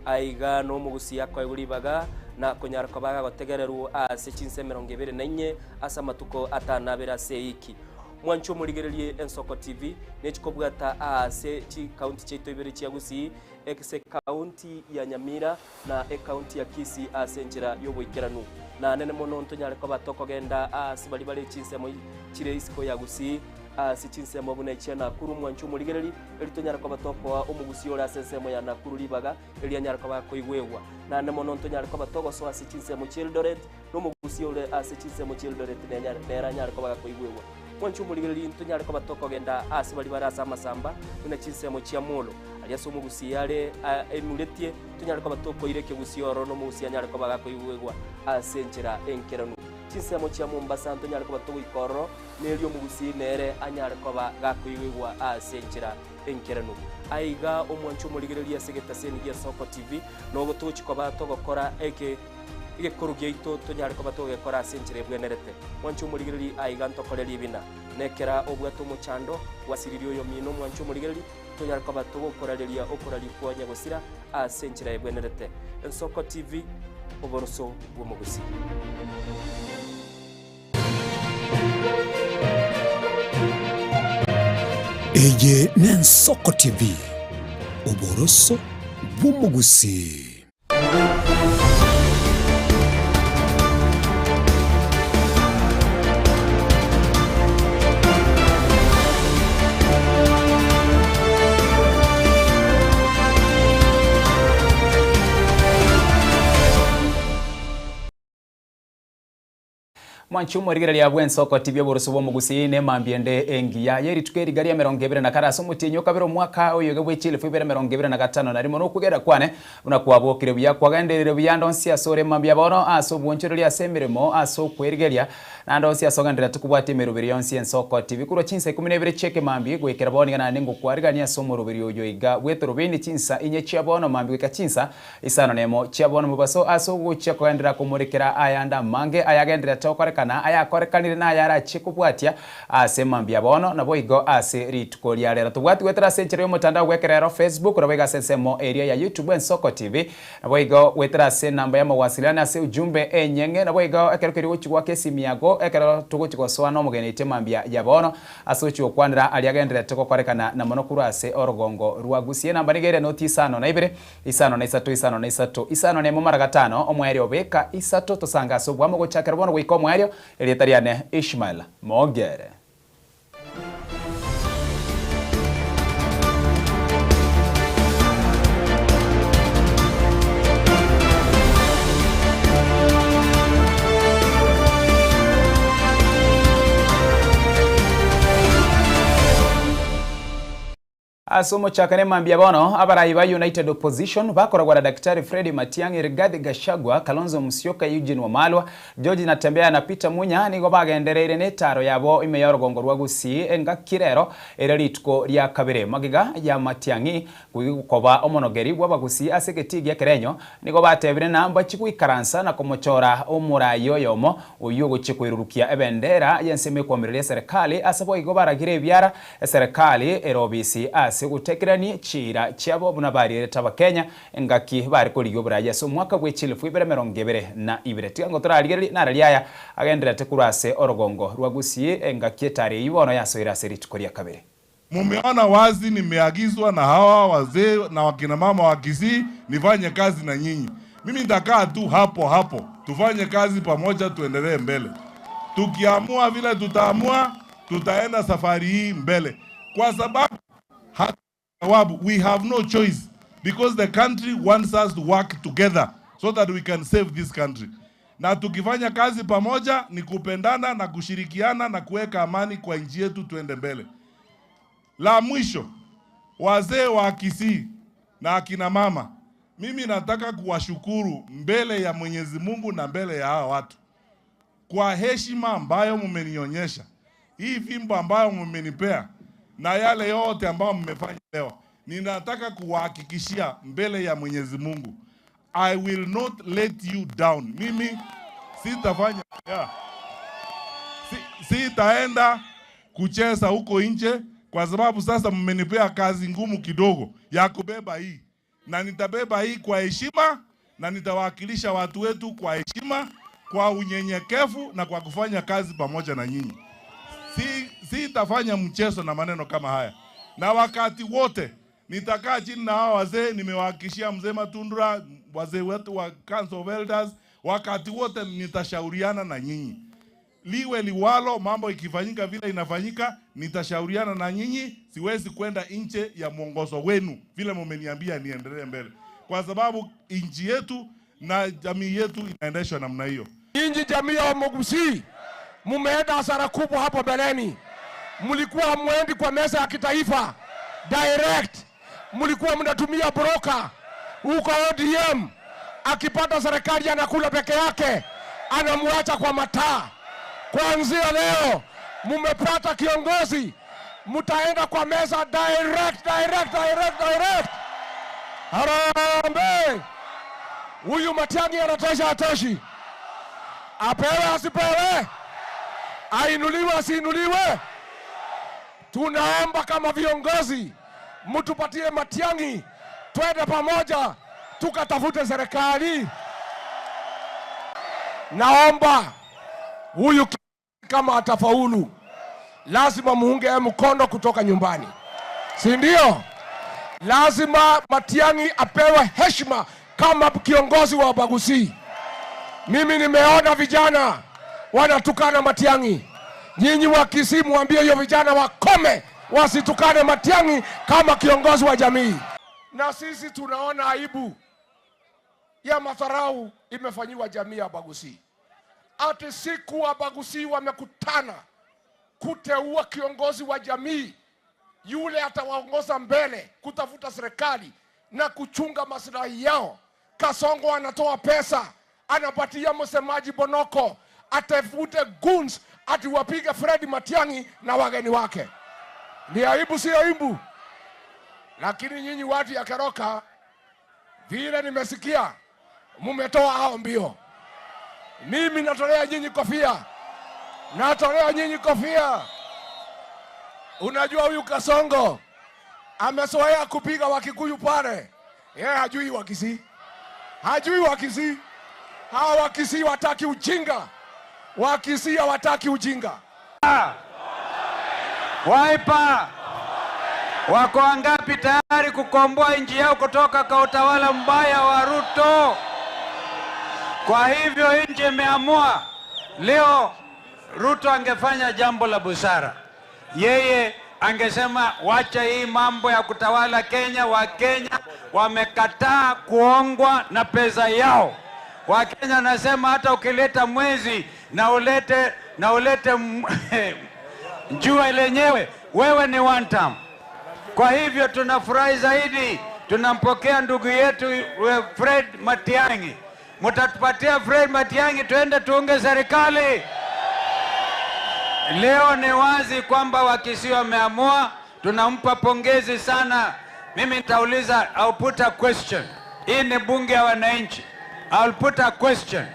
Aiga nomogusia akoegwa ribaga na konyara koba agagotegererwa ase chinsa 24 ase amatuko atanabere ase eiki. Mwanche omorigererie Ensoko TV nechikobwata aase chikaunti chiaito ibere chia Gusii, ase ekaunti ya Nyamira na ekaunti ya Kisii ase enchera y'oboikeranu. Naanene mono ntonyare koba tokogenda aase baria bare chinsemo chire isiko ya Gusii, ase chinsemo buna echia Nakuru mwanche omorigereri, erio tonyare koba tokoa omogusii ore ase ensemo ya Nakuru ribaga, erio anyare koba akoigwegwa. Naende mono ntonyare koba togosoa ase chinsemo chi'Eldoret, na omogusii ore ase chinsemo chi'Eldoret nenyare nere anyare koba gakoigwegwa. Mwanche omorigereri ntonyare koba tokogenda aase baria bare ase amasamba, buna chinsemo chia Molo, aria ase omogusii are emuretie, tonyare koba tokoira ekegusii ororo na omogusii anyare koba gakoigwegwa ase enchera enkeranu. Chinsemo chia Mombasa ntonyare koba togoika ororo, na erio omogusii nere anyare koba gakoigwegwa ase enchera enkeranu. Aiga omwanche omorigereria ase egetaseni gia Soko TV, nogo togochia koba togokora eke egekoro giaito tonyare koba togegekora ase enchera ebwenerete. Mwanche omorigereria aiga ntokore ribina. Nekera obwate omochando, gwasiririe oyomino omwanche omorigereria, tonyare koba togokorareria okoraria kwa nyagosira ase enchera ebwenerete. Ensoko TV, oboroso bw'omogusii. Eye n'Ensoko TV, oboroso bw'omogusii. Mwanche omorigereria bw'ensoko tibia oboroso bw'omogusii na emambia ende engiya ye rituko eriga ria 24 ase omotienyi o kabere omwaka oyoiga bwe chielfu ibere 25 nokwegerera kwane buna kwabokire buya kwagenderire buya ande onsi ase ore mambia bono ase obwonchoreria ase emeremo ase okwerigeria naende onsi ase ogendererete kobwatia emeroberi yonsi y'ensoko tibi korwa chinsa ikomi na ibere chi'ekemambia goikera bono iga naende ngokwarigania ase omoroberi oyo iga bw'etorobini chinsa inye chia bono mambia goika chinsa Isano nemo chia bono mobaso ase ogochia kogenderera komorekera ayande amange ayagendererete gokorekana, ayakorekanire na ayarachie kobwatia ase mambia bono, naboigo ase rituko ria rero. Tobwati goetera ase enchera y'omotandao bw'ekerero, Facebook, naboigo ase ensemo eria ya YouTube Ensoko TV, naboigo goetera ase enamba y'amawasiliano ase ujumbe enyeng'e, naboigo ekero keria ogochia goaka esimi yago ekero togochia gosoa nomogeni oito mambia ya bono. Ase ochia gokwanera aria agendererete gokorekana na mono korwa ase orogongo rwa Gusii. Enamba nigo ere noti isano na ibere, Isano na isato, isano na isato, isano nemo mara gatano, omoerio beka isato, tosange ase obwamo gochakera bono goika omoerio, erieta riane Ishmael Mogere. Ase omochakano emambia bono, abarai ba United Opposition bakoragwa na Daktari Fred Matiang'i, Rigathi Gachagua, Kalonzo Musyoka, Eugene Wamalwa, George Natembeya na Peter Munya nigo bagendereire netaro yabo ime y'orogongo rwa Gusii engaki rero ere rituko ria kabere. Magega ya Matiang'i koba omonogeri bw'abagusii ase egetii gi'ekerenyo, nigo batebire ng'a mbachie goikaransa na komochora omorai oyomo oyio ogochia koirurukia ebendera y'ensemo ekoamireria eserekari ase boigo baragire ebiara Eserekari ere obisi ase ogotekerania chiira chiabo buna barierete Abakenya engaki bare korigia oboraai ase omwaka bwe chilifu ibere 22. Tiga ngo torarigererie narari aya agendererete korwa ase orogongo rwa Gusii engaki etari eyio bono yasoire ase rituko ria kabere. Mumeona wazi nimeagizwa na hawa wazee na wakina mama wa Kisii nifanye kazi na nyinyi. Mimi nitakaa tu hapo hapo, tufanye kazi pamoja, tuendelee mbele. Tukiamua vile tutaamua, tutaenda safari hii mbele, kwa sababu sababu we have no choice because the country wants us to work together so that we can save this country. Na tukifanya kazi pamoja ni kupendana na kushirikiana na kuweka amani kwa nchi yetu, tuende mbele. La mwisho, wazee wa Kisii na akina mama, mimi nataka kuwashukuru mbele ya Mwenyezi Mungu na mbele ya hawa watu kwa heshima ambayo mmenionyesha, hii fimbo ambayo mmenipea na yale yote ambayo mmefanya leo, ninataka kuwahakikishia mbele ya Mwenyezi Mungu, I will not let you down. Mimi sitafanya yeah. Si, sitaenda kucheza huko nje kwa sababu sasa mmenipea kazi ngumu kidogo ya kubeba hii. na nitabeba hii kwa heshima na nitawakilisha watu wetu kwa heshima, kwa unyenyekevu na kwa kufanya kazi pamoja na nyinyi. Sitafanya mchezo na maneno kama haya, na wakati wote nitakaa chini na hawa wazee. Nimewahakikishia mzee Matundura, wazee wetu wa Council of Elders, wakati wote nitashauriana na nyinyi liwe liwalo, mambo ikifanyika vile inafanyika, nitashauriana na nyinyi. Siwezi kwenda nje ya mwongozo wenu vile mumeniambia niendelee mbele, kwa sababu nchi yetu na jamii yetu inaendeshwa namna hiyo. Nyinyi jamii ya Wamogusii mumeenda hasara kubwa hapo mbeleni. Mlikuwa hamwendi kwa meza ya kitaifa direct, mlikuwa mnatumia broker huko ODM. Akipata serikali anakula peke yake, anamwacha kwa mataa. Kuanzia leo mumepata kiongozi, mtaenda kwa meza direct, direct, direct, direct. Harambee! Huyu Matiang'i anatosha, hatoshi? Apewe asipewe? Ainuliwe asiinuliwe? Tunaomba kama viongozi mtupatie Matiang'i, twende pamoja tukatafute serikali. Naomba huyu kama atafaulu, lazima muunge mkono kutoka nyumbani, si ndio? Lazima Matiang'i apewe heshima kama kiongozi wa Abagusii. Mimi nimeona vijana wanatukana Matiang'i. Nyinyi wa Kisii muambie hiyo vijana wakome, wasitukane Matiang'i kama kiongozi wa jamii. Na sisi tunaona aibu ya madharau imefanyiwa jamii ya Abagusii. Ati siku Abagusii wamekutana kuteua kiongozi wa jamii yule atawaongoza mbele kutafuta serikali na kuchunga maslahi yao. Kasongo anatoa pesa, anapatia msemaji Bonoko atafute goons ati wapige Fred Matiang'i na wageni wake. Ni aibu, si aibu? Lakini nyinyi watu ya Keroka, vile nimesikia mumetoa hao mbio. Mimi natolea nyinyi kofia, natolea nyinyi kofia. Unajua huyu Kasongo amezoea kupiga Wakikuyu pale, yeye hajui Wakisii, hajui Wakisii. Hawa Wakisii wataki ujinga, Wakisii hawataki ujinga. Wiper wako wangapi tayari kukomboa nchi yao kutoka kwa utawala mbaya wa Ruto? Kwa hivyo nchi imeamua leo. Ruto angefanya jambo la busara, yeye angesema wacha hii mambo ya kutawala Kenya. Wakenya wamekataa kuongwa na pesa yao. Wakenya nasema hata ukileta mwezi na ulete jua lenyewe, wewe ni one term. Kwa hivyo tunafurahi zaidi, tunampokea ndugu yetu Fred Matiang'i. Mtatupatia Fred Matiang'i tuende tuunge serikali. Leo ni wazi kwamba Wakisii wameamua, tunampa pongezi sana. Mimi nitauliza, I'll put a question. Hii ni bunge ya wananchi. I'll put a question.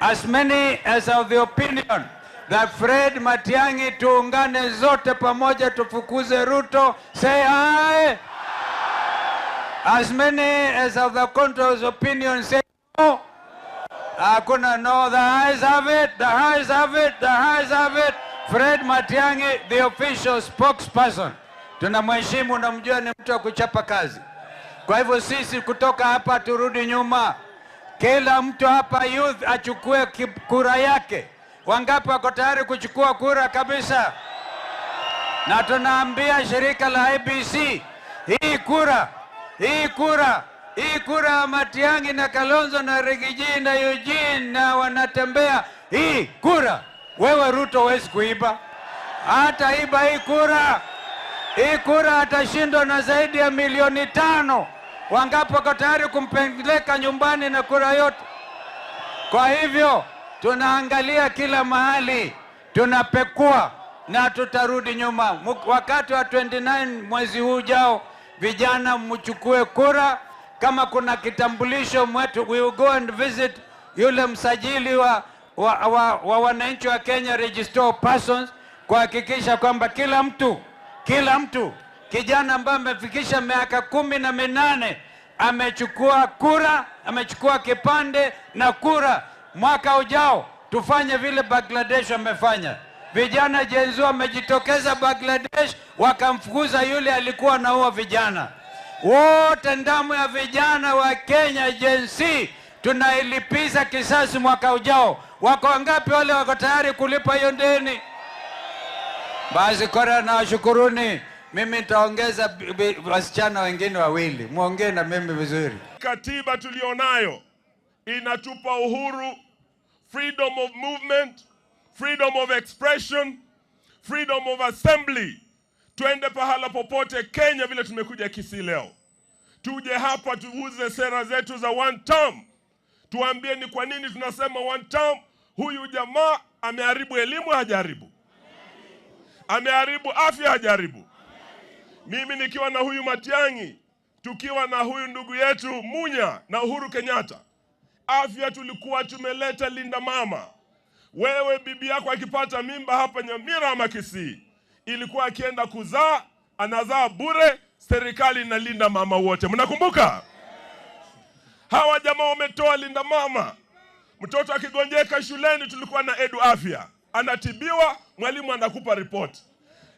As many as of the opinion that Fred Matiang'i tuungane zote pamoja tufukuze Ruto, say aye. As many as of the contrary opinion say no. Hakuna no. The ayes have it, the ayes have it, the ayes have it. Fred Matiang'i, the official spokesperson. Tunamheshimu, namjua ni mtu wa kuchapa kazi. Kwa hivyo sisi kutoka hapa turudi nyuma, kila mtu hapa youth achukue kura yake. Wangapi wako tayari kuchukua kura kabisa? Na tunaambia shirika la IEBC, hii kura, hii kura, hii kura ya Matiang'i na Kalonzo na Riggy G na Eugene na wanatembea, hii kura, wewe Ruto huwezi kuiba, hata iba hii kura. Hii kura atashindwa na zaidi ya milioni 5. Wangapi wako tayari kumpeleka nyumbani na kura yote? Kwa hivyo tunaangalia kila mahali, tunapekua na tutarudi nyuma. Wakati wa 29 mwezi huu ujao, vijana mchukue kura. Kama kuna kitambulisho mwetu, we will go and visit yule msajili wa wananchi wa Kenya, Registrar of Persons, kuhakikisha kwamba kila mtu, kila mtu kijana ambaye amefikisha miaka 18 Amechukua kura, amechukua kipande na kura. Mwaka ujao tufanye vile Bangladesh wamefanya. Vijana Gen Z wamejitokeza Bangladesh, wakamfukuza yule alikuwa anaua vijana wote. Damu ya vijana wa Kenya Gen Z tunailipiza kisasi mwaka ujao. Wako wangapi wale wako tayari kulipa hiyo deni? Basi kora na washukuruni. Mimi nitaongeza wasichana wengine wawili, muongee na mimi vizuri. Katiba tulionayo inatupa uhuru, freedom of movement, freedom of expression, freedom of assembly. Twende pahala popote Kenya, vile tumekuja Kisii leo, tuje hapa tuuze sera zetu za one term, tuambie ni kwa nini tunasema one term. Huyu jamaa ameharibu elimu, hajaribu? Ameharibu afya, hajaribu? Mimi nikiwa na huyu Matiang'i, tukiwa na huyu ndugu yetu Munya na Uhuru Kenyatta, afya tulikuwa tumeleta Linda Mama. Wewe bibi yako akipata mimba hapa Nyamira ama Kisii, ilikuwa akienda kuzaa anazaa bure, serikali inalinda mama wote. Mnakumbuka? Hawa jamaa wametoa Linda Mama. Mtoto akigonjeka shuleni tulikuwa na Edu Afya, anatibiwa, mwalimu anakupa report.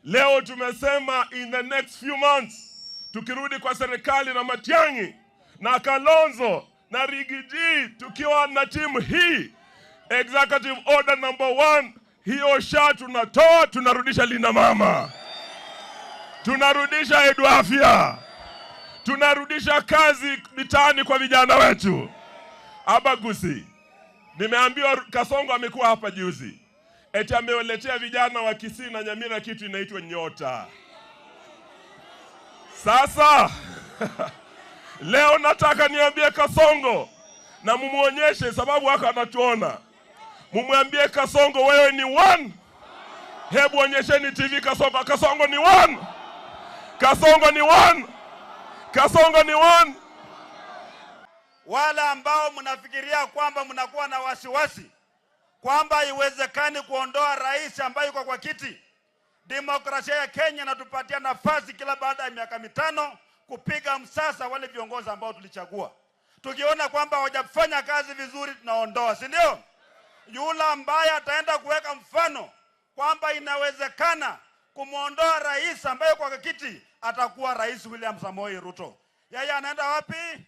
Leo tumesema in the next few months tukirudi kwa serikali na Matiang'i na Kalonzo na Riggy G, tukiwa na timu hii, executive order number one, hiyo SHA tunatoa, tunarudisha Linda Mama, tunarudisha Edu Afya, tunarudisha kazi mitaani kwa vijana wetu. Abagusi, nimeambiwa Kasongo amekuwa hapa juzi, eti amewaletea vijana wa Kisii na Nyamira kitu inaitwa nyota. Sasa leo nataka niambie Kasongo na mumuonyeshe, sababu hako anatuona. Mumwambie Kasongo, wewe ni one. Hebu onyesheni TV Kasongo. Kasongo ni one. Kasongo ni one. Kasongo ni one. Wale ambao mnafikiria kwamba mnakuwa na wasiwasi kwamba haiwezekani kuondoa rais ambaye yuko kwa kiti, demokrasia ya Kenya inatupatia nafasi kila baada ya miaka 5 kupiga msasa wale viongozi ambao tulichagua. Tukiona kwamba hawajafanya kazi vizuri, tunaondoa, si ndio? Yule ambaye ataenda kuweka mfano kwamba inawezekana kumwondoa rais ambaye kwa kiti atakuwa Rais William Samoei Ruto. Yeye anaenda wapi?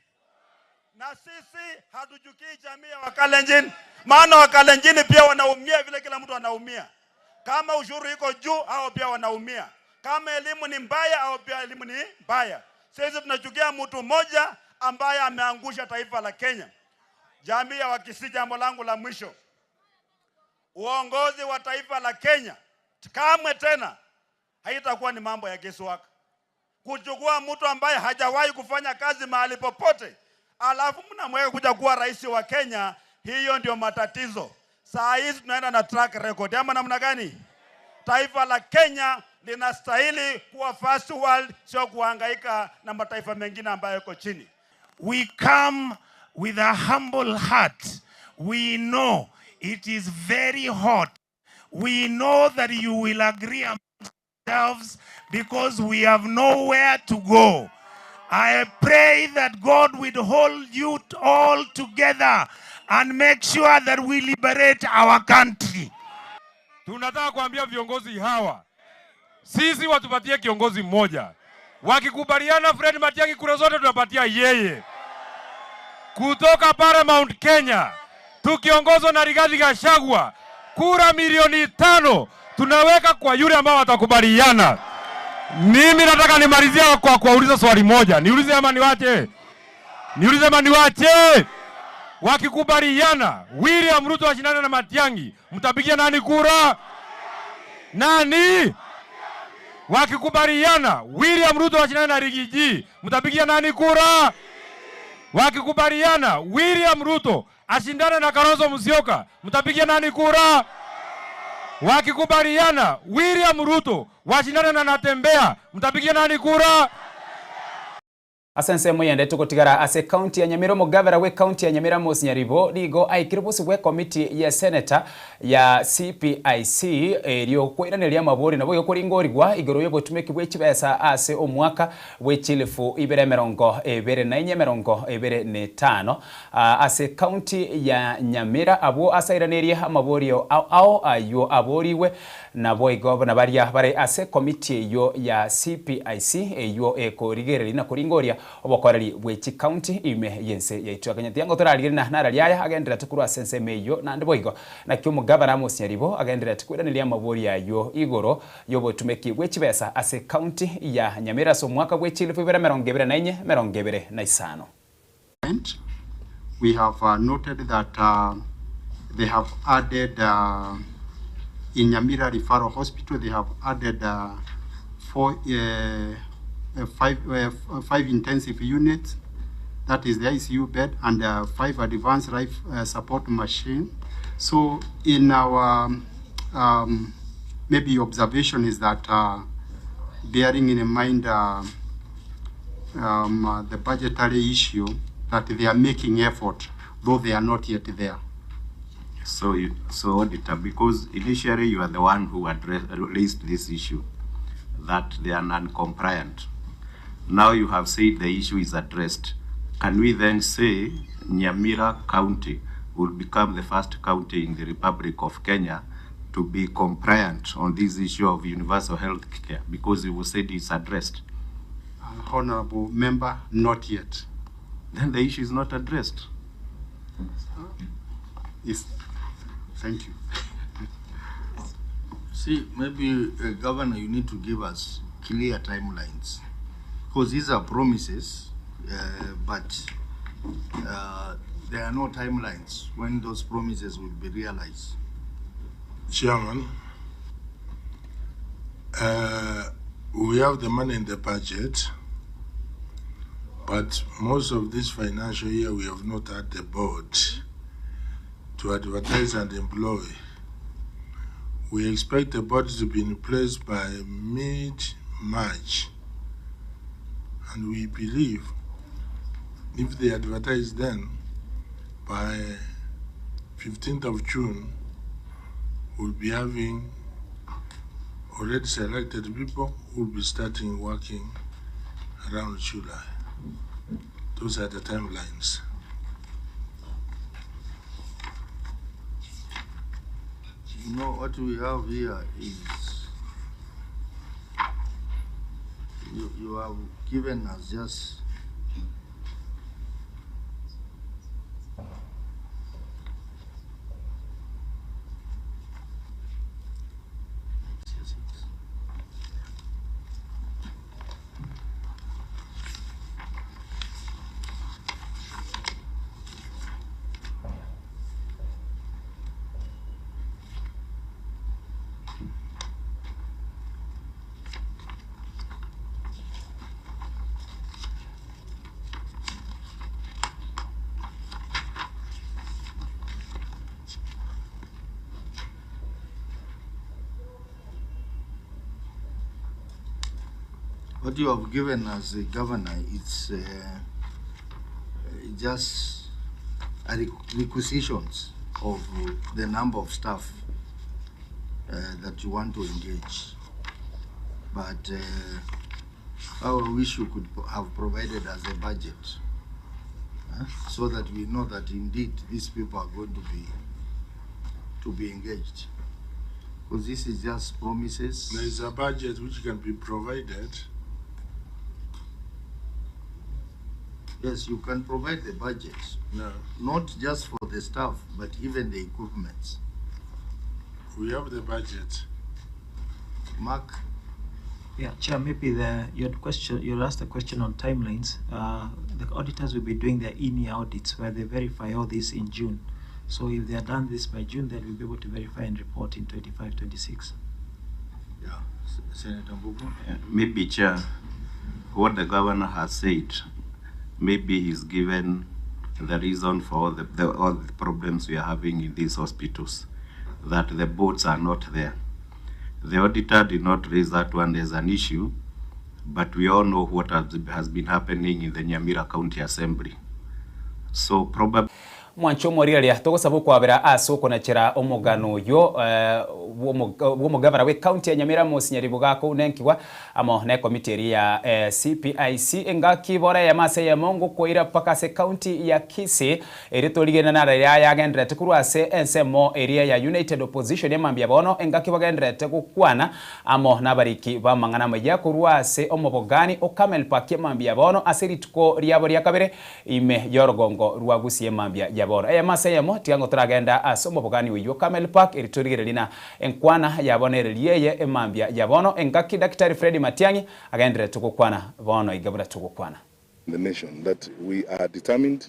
Na sisi hatuchukii jamii ya Wakalenjin, maana Wakalenjin pia wanaumia vile kila mtu anaumia. Kama ushuru iko juu, hao pia wanaumia. Kama elimu ni mbaya, hao pia elimu ni mbaya. Sisi tunachukia mtu mmoja ambaye ameangusha taifa la Kenya. Jamii ya Wakisii, jambo langu la mwisho, uongozi wa taifa la Kenya kamwe tena haitakuwa ni mambo ya guesswork. Kuchukua mtu ambaye hajawahi kufanya kazi mahali popote alafu mnamweka kuja kuwa rais wa Kenya, hiyo ndio matatizo. Saa hizi tunaenda na track record ama namna gani? Taifa la Kenya linastahili kuwa first world, sio kuhangaika na mataifa mengine ambayo yako chini. We come with a humble heart. We know it is very hot. We know that you will agree among yourselves because we have nowhere to go. I pray that God will hold you all together and make sure that we liberate our country. Tunataka kuambia viongozi hawa, sisi watupatie kiongozi mmoja. Wakikubaliana Fred Matiang'i, kura zote tunapatia yeye. Kutoka Paramount Kenya, tukiongozwa na Rigathi Gachagua, kura milioni 5 tunaweka kwa yule ambao watakubaliana. Mimi nataka nimalizia kwa kuwauliza swali moja. Niulize ama niwache? Niulize ama niwache? Wakikubaliana William Ruto ashindane na Matiang'i, mtapigia nani kura? Nani? Wakikubaliana William Ruto ashindane na Riggy G, mtapigia nani kura? Wakikubaliana William Ruto ashindane na Kalonzo Musyoka, mtapigia nani kura? Wakikubaliana William Ruto washindane na Natembeya, mtapigia nani kura? Ase ensemo eyende togotigara ase ekaunti ya Nyamira, omogavera bw'ekaunti ya Nyamira Amos Nyaribo nigo aikire bosio bw'ekomiti y'eseneta ya CPIC erio koiraneria amabori naboigo koringorigwa igoro y'obotumeki bwe chibesa ase omwaka bwe chilifu ibere 24 25 ase ekaunti ya Nyamira abwo ase airanerie amaborio ao ao ayio aborigwe Naboigo buna baria bare ase ekomiti eyio ya CPIC eyio ekorigereria na koringoria obokoreri bwe chikaunti ime y'ense yaito ya Kenya. Tiango torarigereria na nararia aya agendererete korwa ase ensemo eyio naende boigo naki omogabana Amos Nyaribo agendererete koiraneria amabori ayio igoro y'obotumeki bwe chibesa ase ekaunti ya Nyamira ase omwaka bwe chilifu ibere 24 25. We have noted that they have added in Nyamira Referral Hospital, they have added four, five, five intensive units, that is the ICU bed and five advanced life support machine. So in our um, maybe observation is that bearing in mind um, the budgetary issue, that they are making effort, though they are not yet there. So, you, so auditor, because initially you are the one who addressed, raised this issue, that they are non-compliant. Now you have said the issue is addressed. Can we then say Nyamira County will become the first county in the Republic of Kenya to be compliant on this issue of universal health care because you said it's addressed? Honorable member, not yet. Then the issue is not addressed. Yes. Thank you. See, maybe, Governor, you need to give us clear timelines because these are promises, but there are no timelines when those promises will be realized. Chairman, we have the money in the budget, but most of this financial year we have not had the board to advertise and employ. We expect the board to be in place by mid-March, and we believe if they advertise then, by 15th of June, we'll be having already selected people who will be starting working around July. Those are the timelines. You know, what we have here is you have given us just What you have given as a governor, it's just a requisitions of the number of staff that you want to engage. But I wish you could have provided us a budget, so that we know that indeed these people are going to be engaged. Because this is just promises. There is a budget which can be provided. Yes, you can provide the budget. No. Not just for the staff, but even the equipment. We have the budget. Mark? Yeah, Chair, maybe your question, you asked a question on timelines. The auditors will be doing their in-year audits where they verify all this in June. So if they are done this by June, then we'll be able to verify and report in 25, 26. Yeah, Senator Mbugu. Maybe, Chair, what the governor has said, maybe he's given the reason for all the problems we are having in these hospitals, that the boards are not there. The auditor did not raise that one as an issue, But we all know what has, has been happening in the Nyamira County Assembly. So probably. Mwanche omorigereria, togosaba okwabera ase okonachera omogano oyio bw'omogabara bw'ecounty ya Nyamira Amos Nyariboga kounenkigwa amo nekomiti eria ya CPIC engaki bora eyemo ase eyemo ngokoira mpaka ase ecounty ya Kisii erio torigende naro eria yagendererete korwa ase ensemo eria ya United Opposition emambia bono engaki bagendererete gokwana amo nabariki b'amang'ana amaya korwa ase omobogani o Camel Park emambia bono ase rituko riabo ria kabere Ime y'orogongo rwa Gusii emambia ya bono. Eyemo ase eyemo, tiga ng'o toragenda ase omobogani oyio Camel Park eri torigererie na enkwana ya bono ere rieye emambia ya bono engaki Daktari Freddy Matiang'i agendererete gokwana bono iga buna togokwana. the nation that we are determined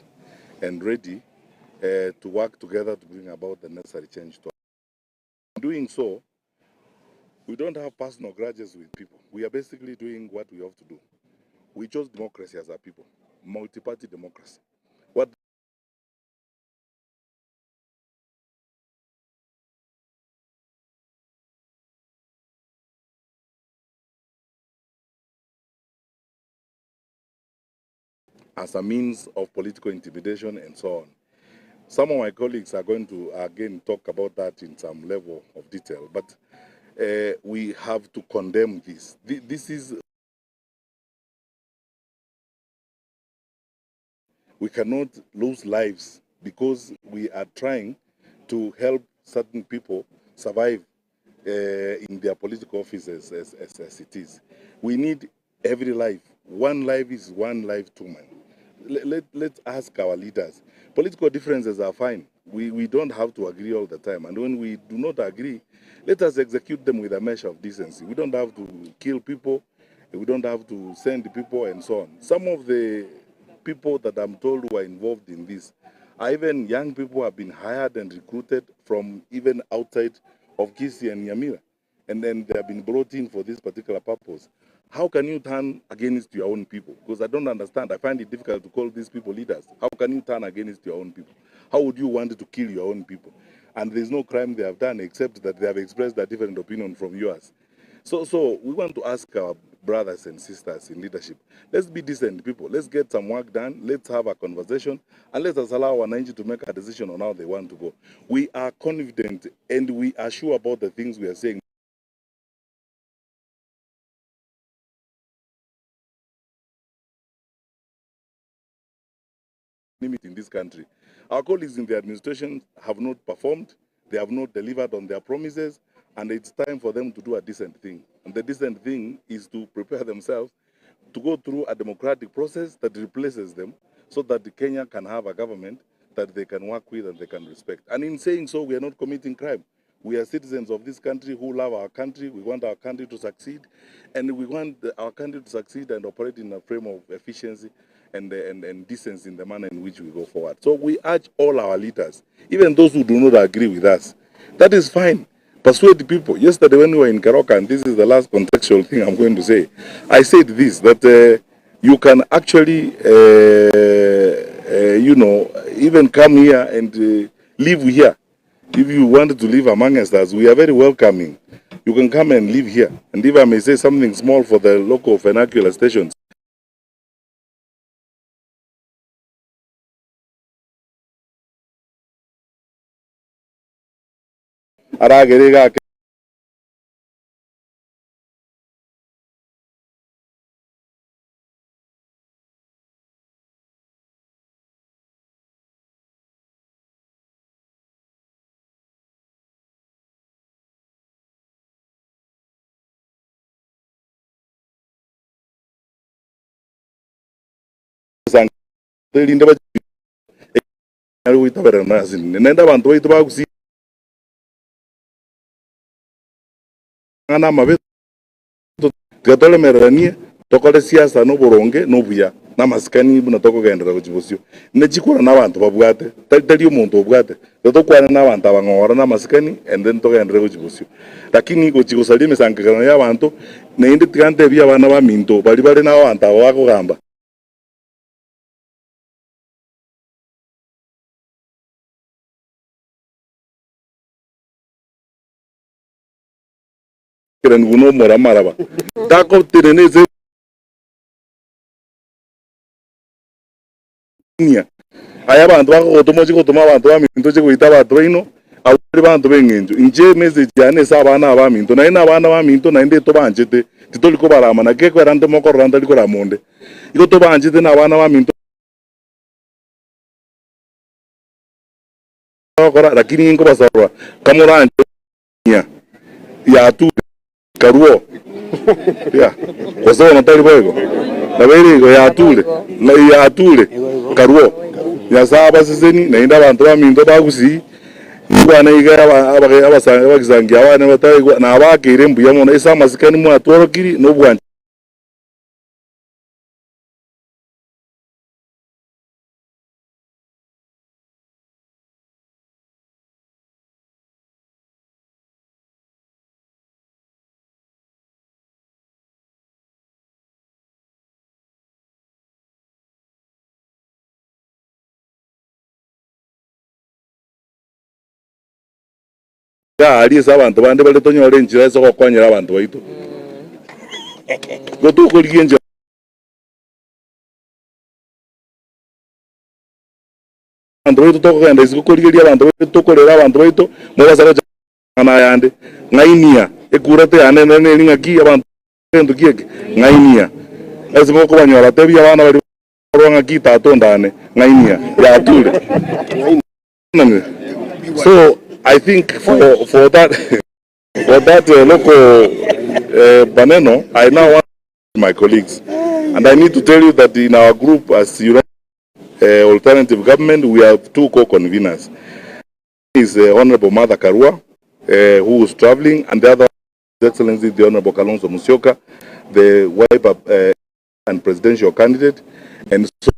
and ready to work together to bring about the necessary change to In doing so, we don't have personal grudges with people. We are basically doing what we have to do. We chose democracy as our people, multi-party democracy. What as a means of political intimidation and so on. Some of my colleagues are going to again talk about that in some level of detail, but uh, we have to condemn this. This is we cannot lose lives because we are trying to help certain people survive uh, in their political offices as, as, as it is. We need every life. One life is one life too many. Let, let, let's ask our leaders. Political differences are fine. We, we don't have to agree all the time. And when we do not agree, let us execute them with a measure of decency. We don't have to kill people. We don't have to send people and so on. Some of the people that I'm told who are involved in this are even young people who have been hired and recruited from even outside of Kisii and Nyamira. And then they have been brought in for this particular purpose. How can you turn against your own people? Because I don't understand. I find it difficult to call these people leaders. How can you turn against your own people? How would you want to kill your own people? And there's no crime they have done except that they have expressed a different opinion from yours. So, so we want to ask our brothers and sisters in leadership, let's be decent people. Let's get some work done. Let's have a conversation. And let us allow wananchi to make a decision on how they want to go. We are confident and we are sure about the things we are saying. in this country. Our colleagues in the administration have not performed, they have not delivered on their promises, and it's time for them to do a decent thing. And the decent thing is to prepare themselves to go through a democratic process that replaces them so that Kenya can have a government that they can work with and they can respect. And in saying so, we are not committing crime. We are citizens of this country who love our country. We want our country to succeed. And we want our country to succeed and operate in a frame of efficiency and, and, and decency in the manner in which we go forward. So we urge all our leaders, even those who do not agree with us, that is fine. Persuade the people. Yesterday when we were in Keroka, and this is the last contextual thing I'm going to say, I said this, that uh, you can actually, uh, uh, you know, even come here and uh, live here. If you want to live among us, we are very welcoming. You can come and live here. And if I may say something small for the local vernacular stations, aragere iga erinde banyare goitaberana ase naende abanto baito bagusia amang'ana amabe tiga toremereranie tokore siasa na oboronge na obuya na amasikani buna tokogenderera gochia bosio. Ne chikura na abanto babwate tari tari omonto obwate tiga tokwane na abanto aba ng'ora na amasikani and then togenderere gochia bosio. Lakini gochia gosaria emesangererekano ya abanto naende tiga ntebie abana baminto baria bare na abanto aba bakogamba. Buna omoramaraba tagotenena ase. Ng'ia. Aye abanto bakogotoma ochie gotoma abanto baminto ochie goita abanto baino, abwo bare banto b'engencho. Inche emessage yane ase abana aba baminto, naende nabana baminto naende tobanchete, titori kobarama, naki ekwera nte mokorora ntari korama onde. Igo tobanchete na abana baminto bagokora, lakini inkobasaba kamoranche ng'ia yature. Karuo, yeah, gose bono tari boigo? Nabo ere igo, yature, na yature, karuo. Nyasae abaseseni, naende abanto baminto ba Gusii, ninkwane iga aba- abage- abasa- abagisangi abane bataraigwa, nabakeire mbuya mono ase amasikani mwatworokirie na obwanchani. Iga aria ase abanto bande bare tonyore enchera ase ogokonyera abanto baito. Igo tokorigia enchera. Abanto baito tokogenda isiko korigeria abanto baito tokorera abanto baito mobasa gocha amang'ana ayande ng'ainia ekura teyane nere neri ng'aki abanto gento ki eke ng'ainia ase mokobanyora tebia abana baria barwa ng'aki tata ondane ng'ainia yature so I think for, for that for that uh, local uh, maneno I now want my colleagues and I need to tell you that in our group as United uh, Alternative Government we have two co-conveners is uh, Honorable Martha Karua uh, who is traveling and the other His Excellency the Honorable Kalonzo Musyoka the Wiper uh, and presidential candidate and so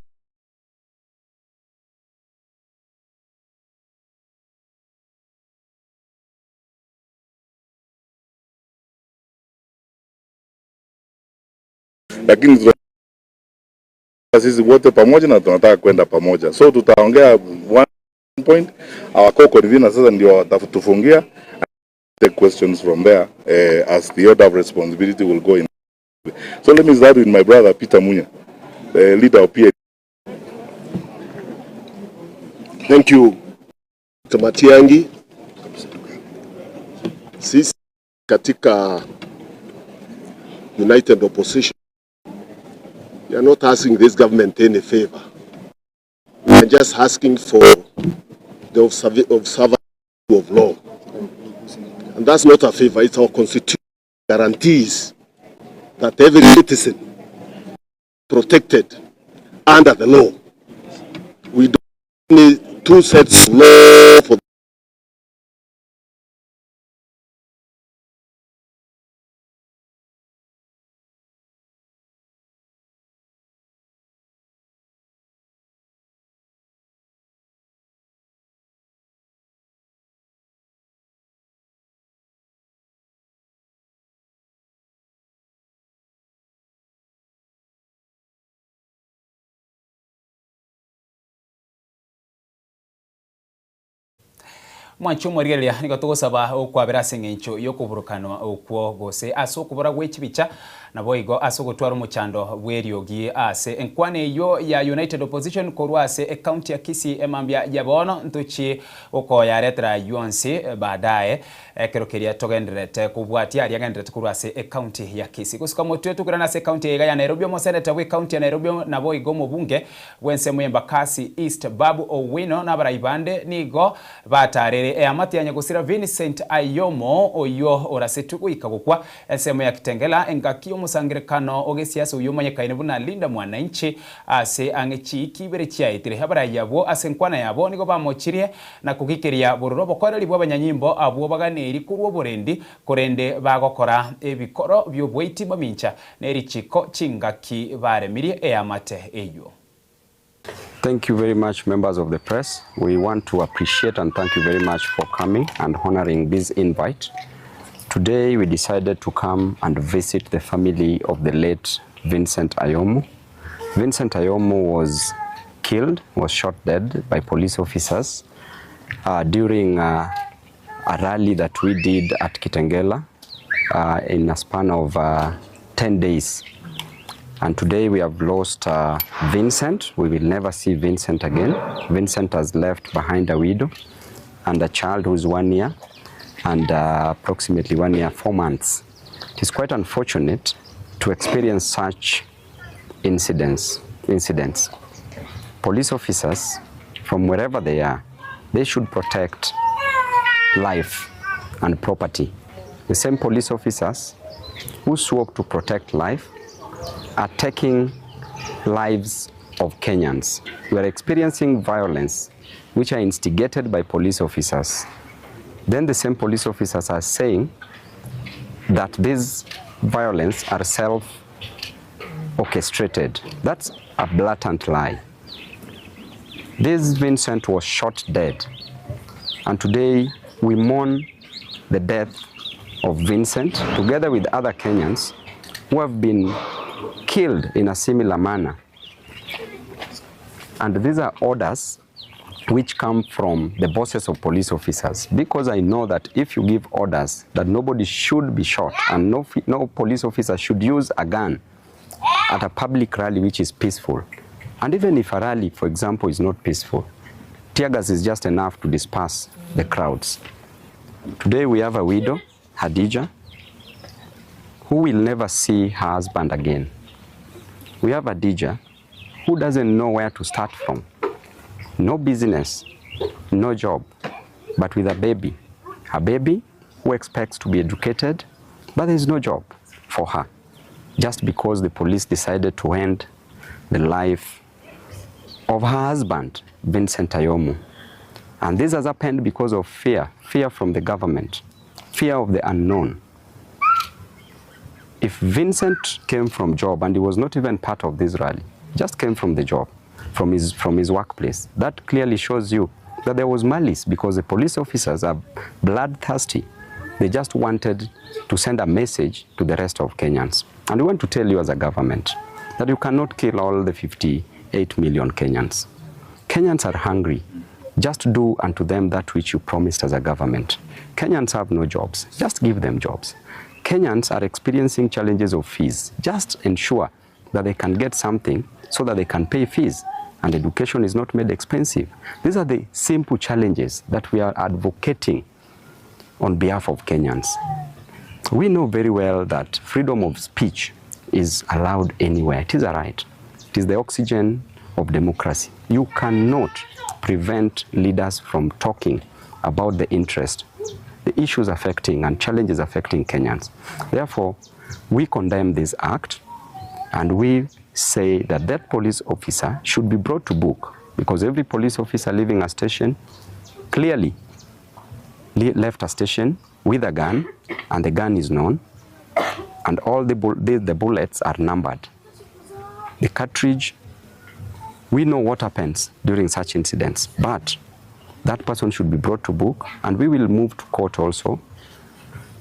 lakini tuna sisi wote pamoja na tunataka kwenda pamoja, so tutaongea one point. Our co-convener sasa ndio watatufungia take questions from there eh, as the order of responsibility will go in. So let me start with my brother Peter Munya, the leader of PA. Thank you Dr. Matiang'i. Sisi katika United Opposition we are not asking this government any favor. We are just asking for the observance of law. And that's not a favor, it's our constitution guarantees that every citizen protected under the law. We don't need two sets of law for Mwanche omorigereria, nigo togosaba okwabera ase eng'encho y'okoburukanwa okwo, gose ase okobora gwe chibicha, Naboigo ase ogotwara omochando bw'eriogi ase enkwana eyio ya United Opposition korwa ase ecounty ya Kisii emambia ya bono ntochie gokoyaretera ayio onsi baadaye ekero keria togendererete kobwatia aria agendererete korwa ase ecounty ya Kisii. Gosuka motwe tokoirana ase ecounty eye iga ya Nairobi omoseneta bw'ecounty ya Nairobi naboigo omobunge bw'ensemo y'Embakasi East Babu Owino na abarai bande nigo batarire eamate ya nyagosira Vincent Ayomo oyio orasetwe goika gokwa Ensemo ya Kitengela, engaki y'omosangererekano o gesiasa oyio omanyekaine buna Linda Mwananchi ase ang'e chiiki ibere chiaetire. Abarai abwo ase enkwana yabo nigo bamochirie na kogikeria bororo obokoreri bw'abanyanyimbo abwo baganeiri korwa oborendi, korende bagokora ebikoro bi'oboiti mamincha ne richiko chingaki baremirie eamate eyio. Thank you very much members of the press. We want to appreciate and thank you very much for coming and honoring this invite. Today we decided to come and visit the family of the late Vincent Ayomu. Vincent Ayomu was killed, was shot dead by police officers uh, during uh, a rally that we did at Kitengela uh, in a span of uh, 10 days. And today we have lost uh, Vincent. We will never see Vincent again. Vincent has left behind a widow and a child who is one year and uh, approximately one year, four months. It is quite unfortunate to experience such incidents. incidents. Police officers, from wherever they are, they should protect life and property. The same police officers who swore to protect life are taking lives of Kenyans. We are experiencing violence which are instigated by police officers. Then the same police officers are saying that these violence are self-orchestrated. That's a blatant lie. This Vincent was shot dead. And today we mourn the death of Vincent together with other Kenyans who have been killed in a similar manner. And these are orders which come from the bosses of police officers because I know that if you give orders that nobody should be shot and no, no police officer should use a gun at a public rally which is peaceful, and even if a rally, for example, is not peaceful, tear gas is just enough to disperse the crowds. Today we have a widow, Hadija, who will never see her husband again. We have Hadija, who doesn't know where to start from. No business, no job, but with a baby. A baby who expects to be educated, but there is no job for her just because the police decided to end the life of her husband, Vincent Ayomu. And this has happened because of fear, fear from the government, fear of the unknown. If Vincent came from job and he was not even part of this rally, just came from the job, from his, from his workplace, that clearly shows you that there was malice because the police officers are bloodthirsty. They just wanted to send a message to the rest of Kenyans. And we want to tell you as a government that you cannot kill all the 58 million Kenyans. Kenyans are hungry. Just do unto them that which you promised as a government. Kenyans have no jobs. Just give them jobs. Kenyans are experiencing challenges of fees. Just ensure that they can get something so that they can pay fees and education is not made expensive. These are the simple challenges that we are advocating on behalf of Kenyans. We know very well that freedom of speech is allowed anywhere. It is a right. It is the oxygen of democracy. You cannot prevent leaders from talking about the interest, the issues affecting and challenges affecting Kenyans. Therefore, we condemn this act and we say that that police officer should be brought to book because every police officer leaving a station clearly left a station with a gun and the gun is known and all the, bu the, the bullets are numbered. The cartridge, we know what happens during such incidents, but that person should be brought to book and we will move to court also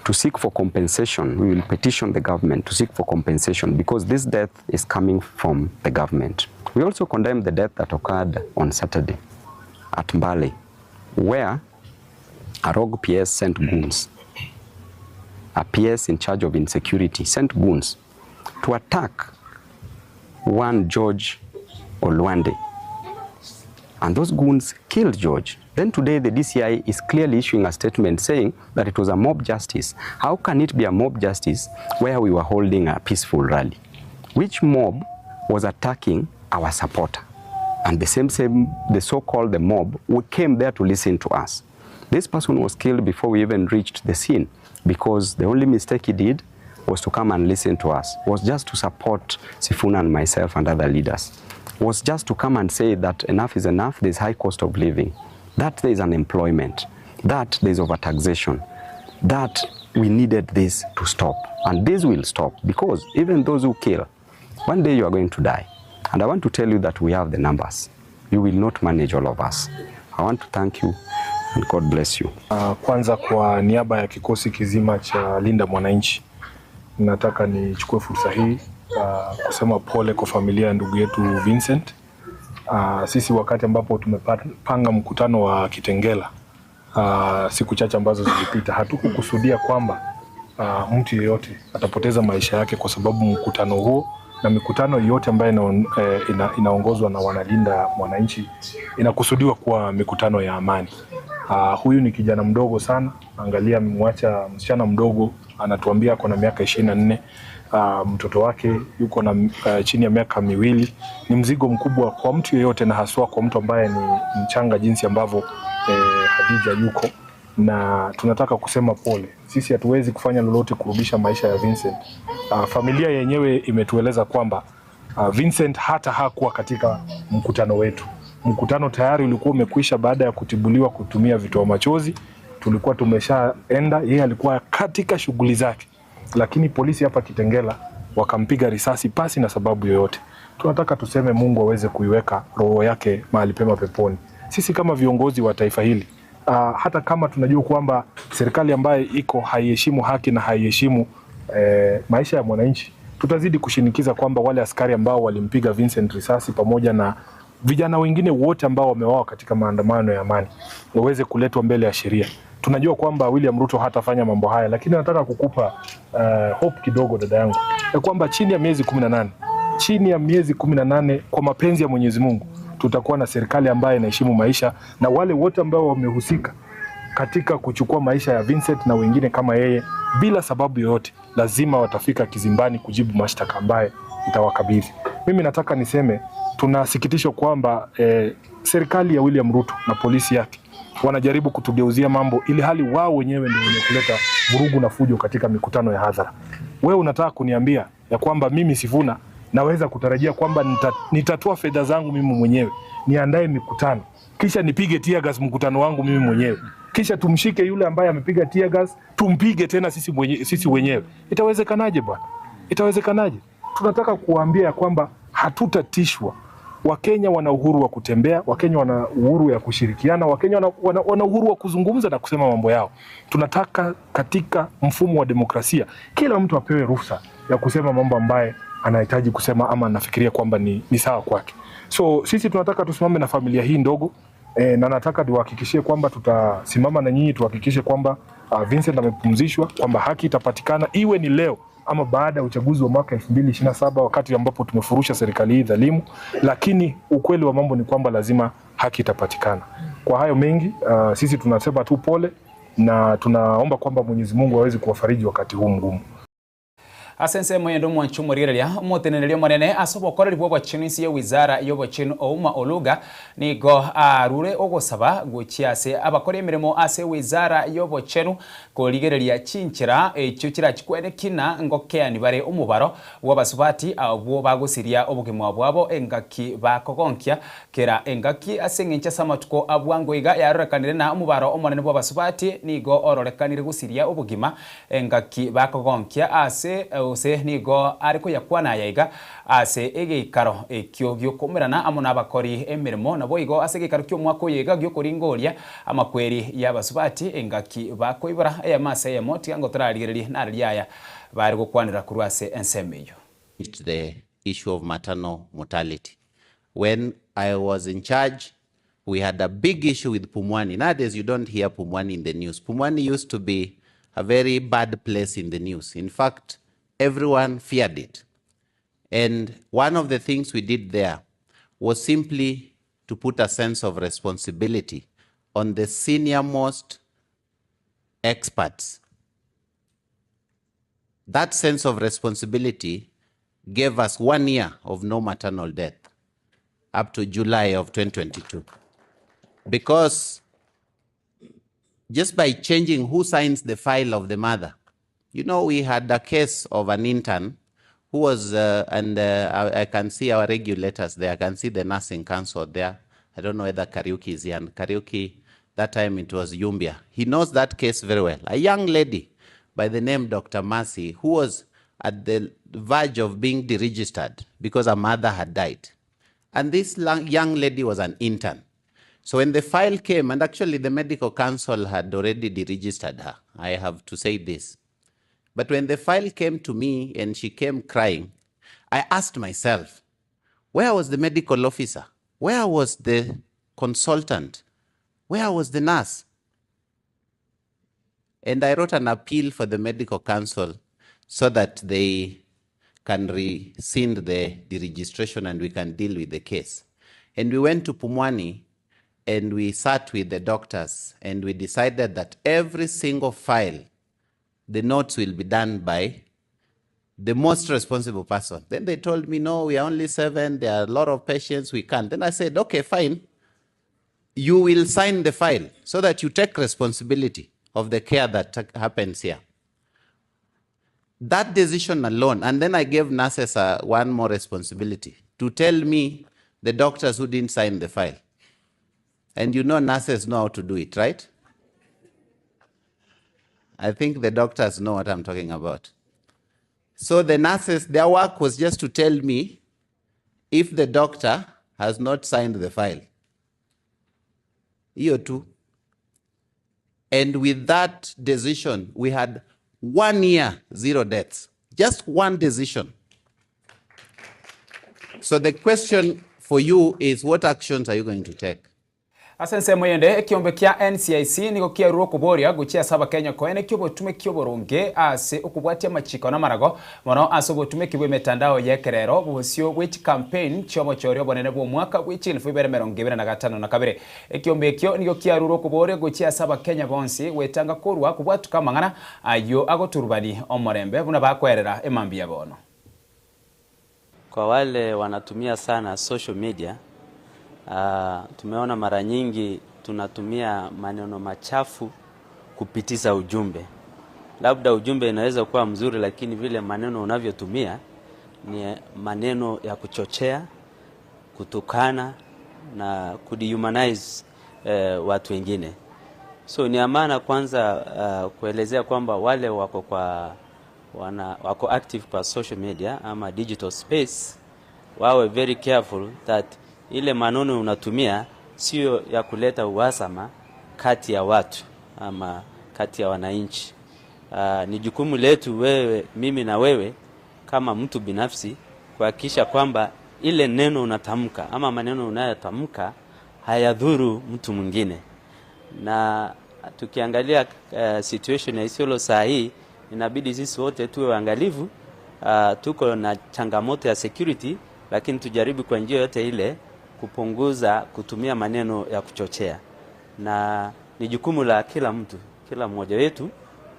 to seek for compensation. We will petition the government to seek for compensation because this death is coming from the government. We also condemn the death that occurred on Saturday at Mbale, where a rogue PS sent goons. A PS in charge of insecurity sent goons to attack one George Olwande. And those goons killed George. Then today the DCI is clearly issuing a statement saying that it was a mob justice. How can it be a mob justice where we were holding a peaceful rally? Which mob was attacking our supporter? And the same, same the so-called the mob who came there to listen to us. This person was killed before we even reached the scene because the only mistake he did was to come and listen to us, was just to support Sifuna and myself and other leaders, was just to come and say that enough is enough, there's high cost of living, that there is unemployment, that there is overtaxation, that we needed this to stop. And this will stop because even those who kill, one day you are going to die. And I want to tell you that we have the numbers. You will not manage all of us. I want to thank you and God bless you. Uh, kwanza kwa niaba ya kikosi kizima cha Linda Mwananchi nataka nichukue fursa hii uh, kusema pole kwa familia ya ndugu yetu Vincent. Uh, sisi wakati ambapo tumepanga mkutano wa Kitengela uh, siku chache ambazo zilipita, hatukukusudia kwamba uh, mtu yeyote atapoteza maisha yake kwa sababu mkutano huo na mikutano yote ambayo ina, eh, ina, inaongozwa na wanalinda mwananchi inakusudiwa kuwa mikutano ya amani. Huyu ni kijana mdogo sana, angalia, amemwacha msichana mdogo, anatuambia ako na miaka 24. Mtoto wake yuko na chini ya miaka miwili. Ni mzigo mkubwa kwa mtu yeyote, na haswa kwa mtu ambaye ni mchanga jinsi ambavyo Hadija yuko, na tunataka kusema pole. Sisi hatuwezi kufanya lolote kurudisha maisha ya Vincent. Familia yenyewe imetueleza kwamba Vincent hata hakuwa katika mkutano wetu. Mkutano tayari ulikuwa umekwisha baada ya kutibuliwa kutumia vitoa machozi, tulikuwa tumeshaenda, yeye alikuwa katika shughuli zake, lakini polisi hapa Kitengela wakampiga risasi pasi na sababu yoyote. Tunataka tuseme Mungu aweze kuiweka roho yake mahali pema peponi. Sisi kama viongozi wa taifa hili hata kama tunajua kwamba serikali ambayo iko haiheshimu haki na haiheshimu maisha ya mwananchi, tutazidi kushinikiza kwamba wale askari ambao walimpiga Vincent risasi pamoja na vijana wengine wote ambao wameuawa katika maandamano ya amani waweze kuletwa mbele ya sheria. Tunajua kwamba William Ruto hatafanya mambo haya, lakini nataka kukupa hope kidogo dada yangu ya kwamba chini ya miezi 18, chini ya miezi 18, kwa mapenzi ya Mwenyezi Mungu tutakuwa na serikali ambayo inaheshimu maisha na wale wote ambao wamehusika katika kuchukua maisha ya Vincent na wengine kama yeye bila sababu yoyote, lazima watafika kizimbani kujibu mashtaka ambaye itawakabidhi. Mimi nataka niseme tunasikitishwa kwamba serikali ya William Ruto na polisi yake wanajaribu kutugeuzia mambo ili hali wao wenyewe ndio wenye kuleta vurugu na fujo katika mikutano ya hadhara. Wewe unataka kuniambia ya kwamba mimi Sifuna naweza kutarajia kwamba nitatoa fedha zangu mimi mwenyewe niandae mikutano kisha nipige tear gas mkutano wangu mimi mwenyewe kisha tumshike yule ambaye amepiga tear gas tumpige tena sisi wenyewe? Itawezekanaje bwana? Itawezekanaje? Tunataka kuwaambia ya kwamba hatutatishwa. Wakenya wana uhuru wa kutembea, Wakenya wana uhuru ya kushirikiana, Wakenya wana uhuru wa kuzungumza na kusema mambo yao. Tunataka katika mfumo wa demokrasia kila mtu apewe ruhusa ya kusema mambo ambaye anahitaji kusema ama anafikiria kwamba ni sawa kwake. So sisi tunataka tusimame na familia hii ndogo na nataka tuwahakikishie kwamba tutasimama na nyinyi, tuhakikishe kwamba Vincent amepumzishwa, kwamba haki itapatikana iwe ni leo ama baada ya uchaguzi wa mwaka 2027 wakati ambapo tumefurusha serikali hii dhalimu, lakini ukweli wa mambo ni kwamba lazima haki itapatikana. Kwa hayo mengi, sisi tunasema tu pole na tunaomba kwamba Mwenyezi Mungu aweze kuwafariji wakati huu mgumu. Ase ensemo ende omwanchi omorigereria, omoteneneri omonene ase obokoreri bwa obochenu inse ya ewizara ya obochenu Ouma Oluga nigo arure ogosaba gochia ase abakora emeremo ase ewizara ya obochenu korigereria chinchera echio chirachikwene kina ngokeani bare omobaro bwa abasubati abwo bagosiria obogima bwabo engaki bakogonkia kera engaki ase eng'encho ase amatuko abwango iga yarorekanire na omobaro omonene bwa abasubati nigo ororekanire gosiria obogima engaki bakogonkia ase ose nigo ari koyakwana yaiga ase egeikaro ekio giokomerana amo nabakori emirimo nabo igo ase egeikaro kia omwaka oyo iga giokoringoria amakweri ya abasubati engaki bakoibora eyamase eyemo tiga ngo torarigereria nariria aya bari gokwanera korwa ase ensemo eyo. The issue of maternal mortality. When I was in charge, we had a big issue with Pumwani. Nowadays, you don't hear Pumwani in the news. Pumwani used to be a very bad place in the news. In fact, everyone feared it. And one of the things we did there was simply to put a sense of responsibility on the senior-most experts. That sense of responsibility gave us 1 year of no maternal death up to July of 2022. Because just by changing who signs the file of the mother, we had a case of an intern who was, and I can see our regulators there, I can see the nursing council there. I don't know whether Kariuki is here. And Kariuki, that time it was Yumbia. He knows that case very well. A young lady by the name Dr. Mercy, who was at the verge of being deregistered because her mother had died. And this young lady was an intern. So when the file came, and actually the medical council had already deregistered her, I have to say this. But when the file came to me and she came crying, I asked myself, where was the medical officer? Where was the consultant? Where was the nurse? And I wrote an appeal for the medical council so that they can rescind the deregistration and we can deal with the case. And we went to Pumwani and we sat with the doctors and we decided that every single file, the notes will be done by the most responsible person. Then they told me, no, we are only seven, there are a lot of patients, we can't. Then I said, okay, fine. You will sign the file so that you take responsibility of the care that happens here. That decision alone, and then I gave nurses one more responsibility to tell me the doctors who didn't sign the file. And you know nurses know how to do it, right? I think the doctors know what I'm talking about. So the nurses, their work was just to tell me if the doctor has not signed the file. Hiyo tu. And with that decision, we had one year, zero deaths. Just one decision. So the question for you is what actions are you going to take? Ase ensemo eyende, ekiombe kia NCIC nigo kiarure okoboria gochia ase Abakenya koenekia obotumeki oboronge ase okobwatia amachiko na amarago, mono ase obotumeki bw'emetandao y'ekerero, bosio bwe chicampaign chi'obochori obonene bw'omwaka bwe chilifu ibere emerongo ebere na gatano na kabere. Ekiombe ekio nigo kiarure okoboria gochia ase Abakenya bonsi gwetanga korwa kobwatuka amang'ana ayio agoturubani omorembe buna bakoerera emambia bono. Kwa wale wanatumia sana social media, tumeona mara nyingi tunatumia maneno machafu kupitiza ujumbe. Labda ujumbe inaweza kuwa mzuri, lakini vile maneno unavyotumia ni maneno ya kuchochea, kutukana na kudehumanize watu wengine. So ni amana kwanza kuelezea kwamba wale wako kwa wana, wako active kwa social media ama digital space wawe very careful that ile maneno unatumia sio ya kuleta uhasama kati ya watu ama kati ya wananchi. Ni jukumu letu wewe, mimi na wewe kama mtu binafsi kuhakikisha kwamba ile neno unatamka ama maneno unayotamka hayadhuru mtu mwingine. Na tukiangalia situation ya Isiolo saa hii inabidi sisi wote tuwe waangalifu. Tuko na changamoto ya security, lakini tujaribu kwa njia yote ile kupunguza kutumia maneno ya kuchochea, na ni jukumu la kila mtu, kila mmoja wetu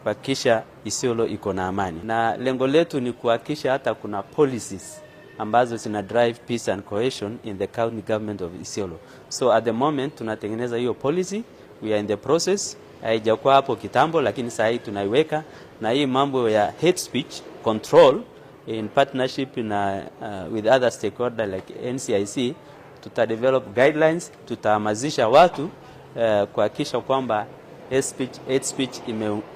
kuhakikisha Isiolo iko na amani, na lengo letu ni kuhakikisha hata kuna policies ambazo zina drive peace and cohesion in the county government of Isiolo. So at the moment tunatengeneza hiyo policy, we are in the process. Haijakuwa hapo kitambo, lakini saa hii tunaiweka, na hii mambo ya hate speech control in partnership na with other stakeholder like NCIC tuta develop guidelines, tutahamasisha watu kuhakikisha kwamba hate speech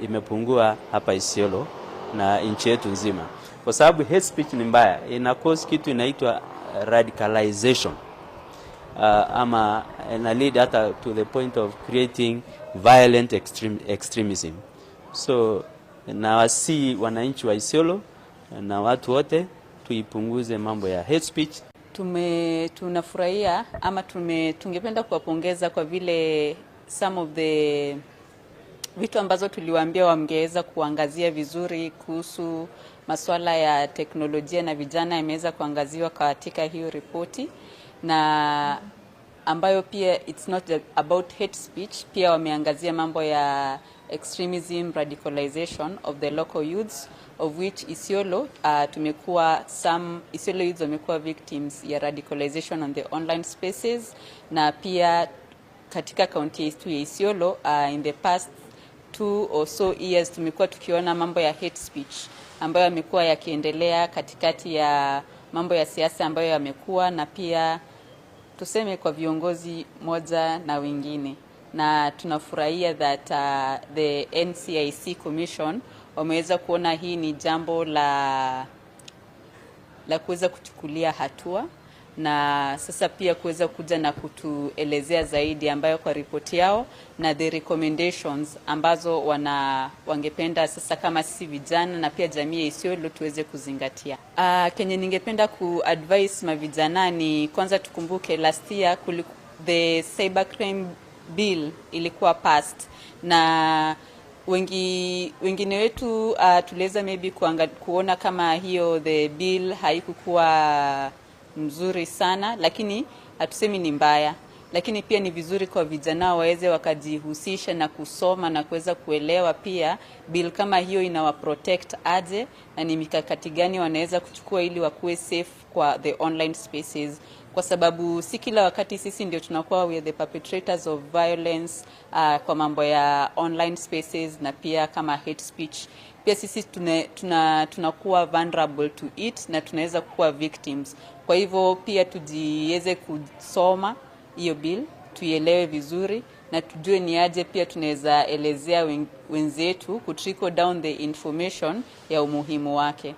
imepungua hapa Isiolo na nchi yetu nzima, kwa sababu hate speech ni mbaya, ina cause kitu inaitwa radicalization ama ina lead hata to the point of creating violent extremism. So nawasihi wananchi wa Isiolo na watu wote tuipunguze mambo ya hate speech. Tunafurahia ama tungependa kuwapongeza kwa vile some of the vitu ambazo tuliwaambia wangeweza kuangazia vizuri kuhusu masuala ya teknolojia na vijana yameweza kuangaziwa katika hiyo ripoti, na ambayo pia it's not about hate speech, pia wameangazia mambo ya extremism, radicalization of the local youths, of which Isiolo tumekuwa some Isiolo youths wamekuwa victims ya radicalization on the online spaces, na pia katika kaunti yetu ya Isiolo in the past 2 or so years tumekuwa tukiona mambo ya hate speech ambayo yamekuwa yakiendelea katikati ya mambo ya siasa ambayo yamekuwa, na pia tuseme kwa viongozi moja na wengine, na tunafurahia that the NCIC Commission wameweza kuona hii ni jambo la kuweza kuchukulia hatua, na sasa pia kuweza kuja na kutuelezea zaidi ambayo kwa ripoti yao na the recommendations ambazo wangependa sasa kama sisi vijana na pia jamii ya Isiolo tuweze kuzingatia. Kenye ningependa ku-advise mavijana ni kwanza tukumbuke last year the cybercrime bill ilikuwa passed, na Wengi, wengine wetu uh, tuliweza maybe kuanga, kuona kama hiyo the bill haikukuwa mzuri sana, lakini hatusemi ni mbaya, lakini pia ni vizuri kwa vijana waweze wakajihusisha na kusoma na kuweza kuelewa pia bill kama hiyo inawa protect aje na ni mikakati gani wanaweza kuchukua ili wakuwe safe kwa the online spaces, kwa sababu si kila wakati sisi ndio tunakuwa we are the perpetrators of violence uh, kwa mambo ya online spaces na pia kama hate speech pia sisi tuna, tuna, tunakuwa vulnerable to it na tunaweza kuwa victims. Kwa hivyo pia tujiweze kusoma hiyo bill tuielewe vizuri na tujue ni aje pia tunaweza elezea wenzetu ku trickle down the information ya umuhimu wake.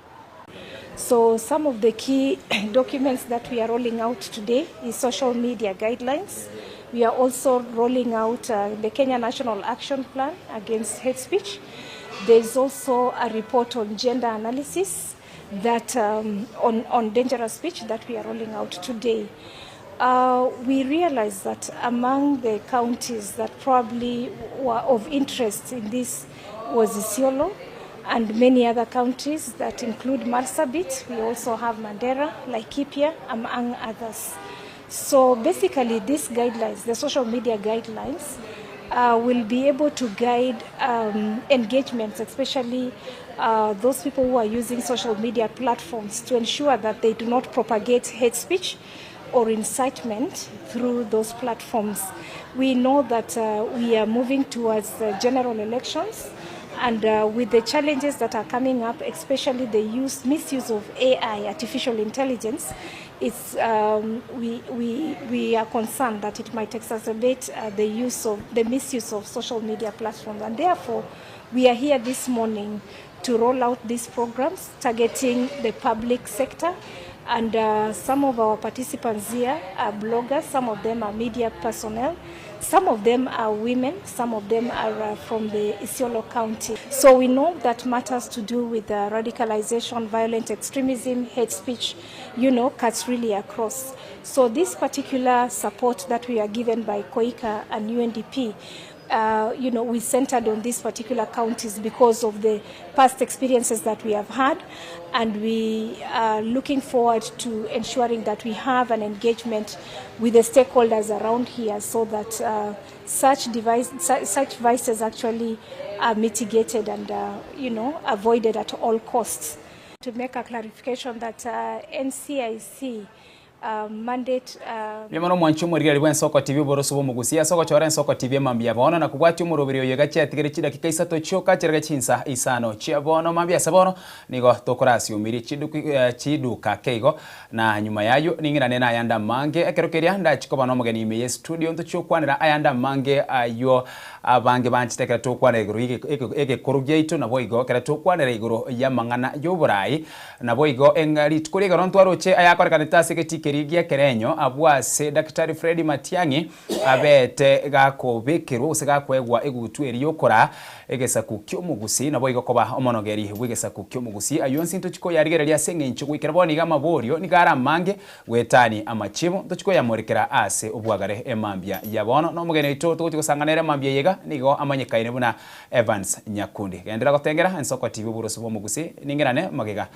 So some of the key documents that we are rolling out today is social media guidelines. We are also rolling out uh, the Kenya National Action Plan against hate speech. There's also a report on gender analysis that um, on, on dangerous speech that we are rolling out today. Uh, we realize that among the counties that probably were of interest in this was Isiolo and many other counties that include Marsabit. We also have Mandera, Laikipia, among others. So basically, these guidelines, the social media guidelines, uh, will be able to guide um, engagements, especially uh, those people who are using social media platforms, to ensure that they do not propagate hate speech or incitement through those platforms. We know that uh, we are moving towards the general elections. And uh, with the challenges that are coming up, especially the use, misuse of AI, artificial intelligence, it's, um, we, we, we are concerned that it might exacerbate uh, the use of the misuse of social media platforms. And therefore, we are here this morning to roll out these programs targeting the public sector. And uh, some of our participants here are bloggers, some of them are media personnel, some of them are women, some of them are uh, from the Isiolo County. So we know that matters to do with uh, radicalization, violent extremism, hate speech, you know, cuts really across. So this particular support that we are given by KOICA and UNDP uh, you know, we centered on these particular counties because of the past experiences that we have had, and we are looking forward to ensuring that we have an engagement with the stakeholders around here so that uh, such device, su such vices actually are mitigated and, uh, you know, avoided at all costs. To make a clarification that uh, NCIC Uh, mandate uh, Mbuya mono omwanchi omorigereria bw'Ensoko TV oboroso bw'omogusia ase ogochora Ensoko TV emambia ya bono na kobwatia omoroberi oyo iga chiatigere chidakika isato chioka chirage chinsa isano chia bono mambia ase bono nigo tokorasiumirie chiduku eh, chiduka ake igo na nyuma yayio ning'irane na ayande amange ekero keria ndachi koba nomogeni ime ye studio ntochiokwanera ayande amange ayio abange banchete ekero tokwanera igoro ye egekoro giaito naboigo ekero tokwanera igoro y'amang'ana y'oborai Naboigo eng'a rituko ri'egoro ntwaroche ayakorekanete ase egetii keria gi'ekerenyo, abwo ase Daktari Fred Matiang'i abete gakobekerwa gose gakoegwa egutu eria y'okoraa egesaku ki'omogusii, naboigo koba omonogeri bw'egesaku ki'omogusii. Ayio onsi ntochi koyarigereria ase eng'encho goikera bono iga amaborio nigo are amange goetania amachibo, ntochi koyamorekera ase obwagare emambia ya bono. Nomogeni oito togochia gosangana ere emambia eye iga nigo amanyekaine buna Evans Nyakundi. Genderera gotengera ensoko TV oboruosi bw'omogusii ning'irane magega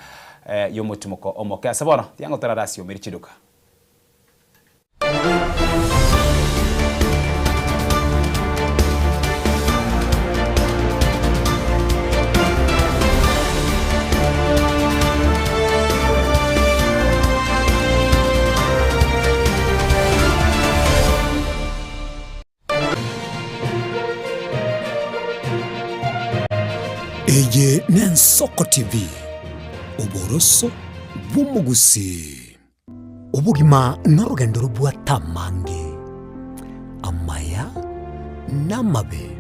y'omotimoko omoke ase bono tiango torarasiomeri chiduka. Eye n'Ensoko TV, oboroso bw'omogusii. Obogima norogendo robwate amange, amaya na amabe.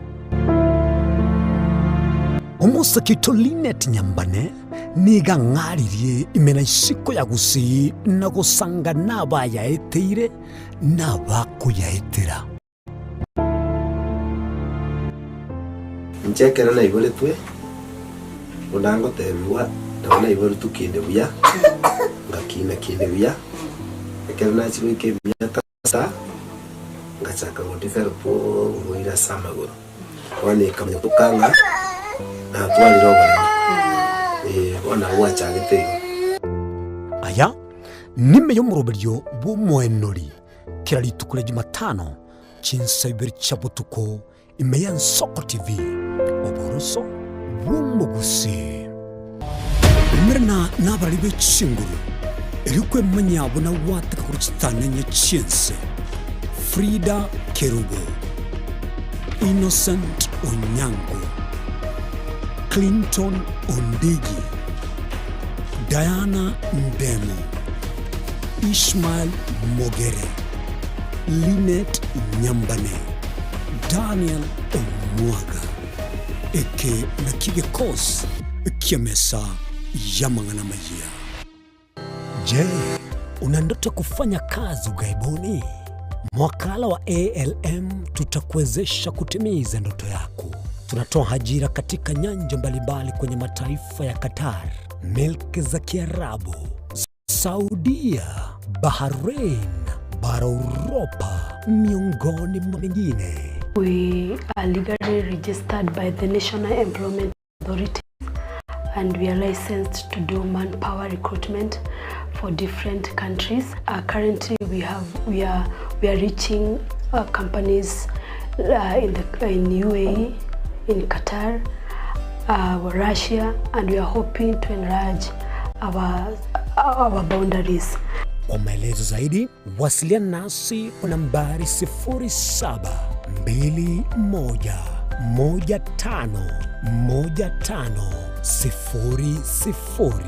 Omosake oito Linet Nyambane nigo ang'aririe ime na isiko ya Gusii na gosanga nabayaeteire nabakoyaetera. Inche ekero naiboretwe, buna ngotebigwa, nabo naiboretwe kinde buya, ngakina kinde buya, ekero nachia goika emiaka asa, ngachaka go develop oborwaire ase amagoro. Bono ekamanya gotoka ng'a. Natwarire oboremo, eh, bono nabo gwachagete igo. Aya nime y'omoroberio bw'omoenori kera rituko ria Jumatano chinsa ibere chia botuko ime y'Ensoko TV, oboroso bw'omogusii. Umerana nabarari be chinguru, erio kwemanya buna gwataka korwa chitananya chi'ense. Frida Kerubo, Innocent Onyango, Clinton Ondigi, Diana Ndemo, Ishmael Mogere, Linet Nyambane, Daniel Omwaga. Eke nakio gekosi ki'emesa y'amang'ana amayia. Je, una ndoto ya kufanya kazi ughaibuni? Mwakala wa ALM tutakuwezesha kutimiza ndoto yako. Tunatoa ajira katika nyanja mbalimbali kwenye mataifa ya Qatar, milki za Kiarabu, Saudia, Bahrain, bara Uropa, miongoni mwa mengine. We are legally registered by the National Employment Authority and we are licensed to do manpower recruitment for different countries. Currently we have we are we are reaching companies in the in UAE, in Qatar, Russia and we are hoping to enlarge our our boundaries. Kwa maelezo zaidi wasiliana nasi kwa nambari 0721151500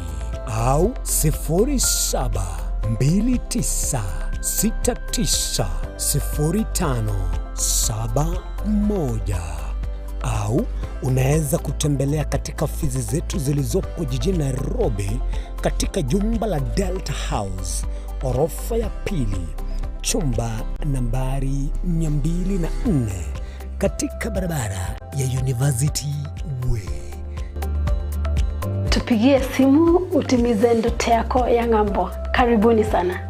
au 0729690571 au unaweza kutembelea katika ofisi zetu zilizopo jijini Nairobi katika jumba la Delta House orofa ya pili chumba nambari 204 katika barabara ya University Way. Tupigie simu utimize ndoto yako ya ng'ambo. Karibuni sana.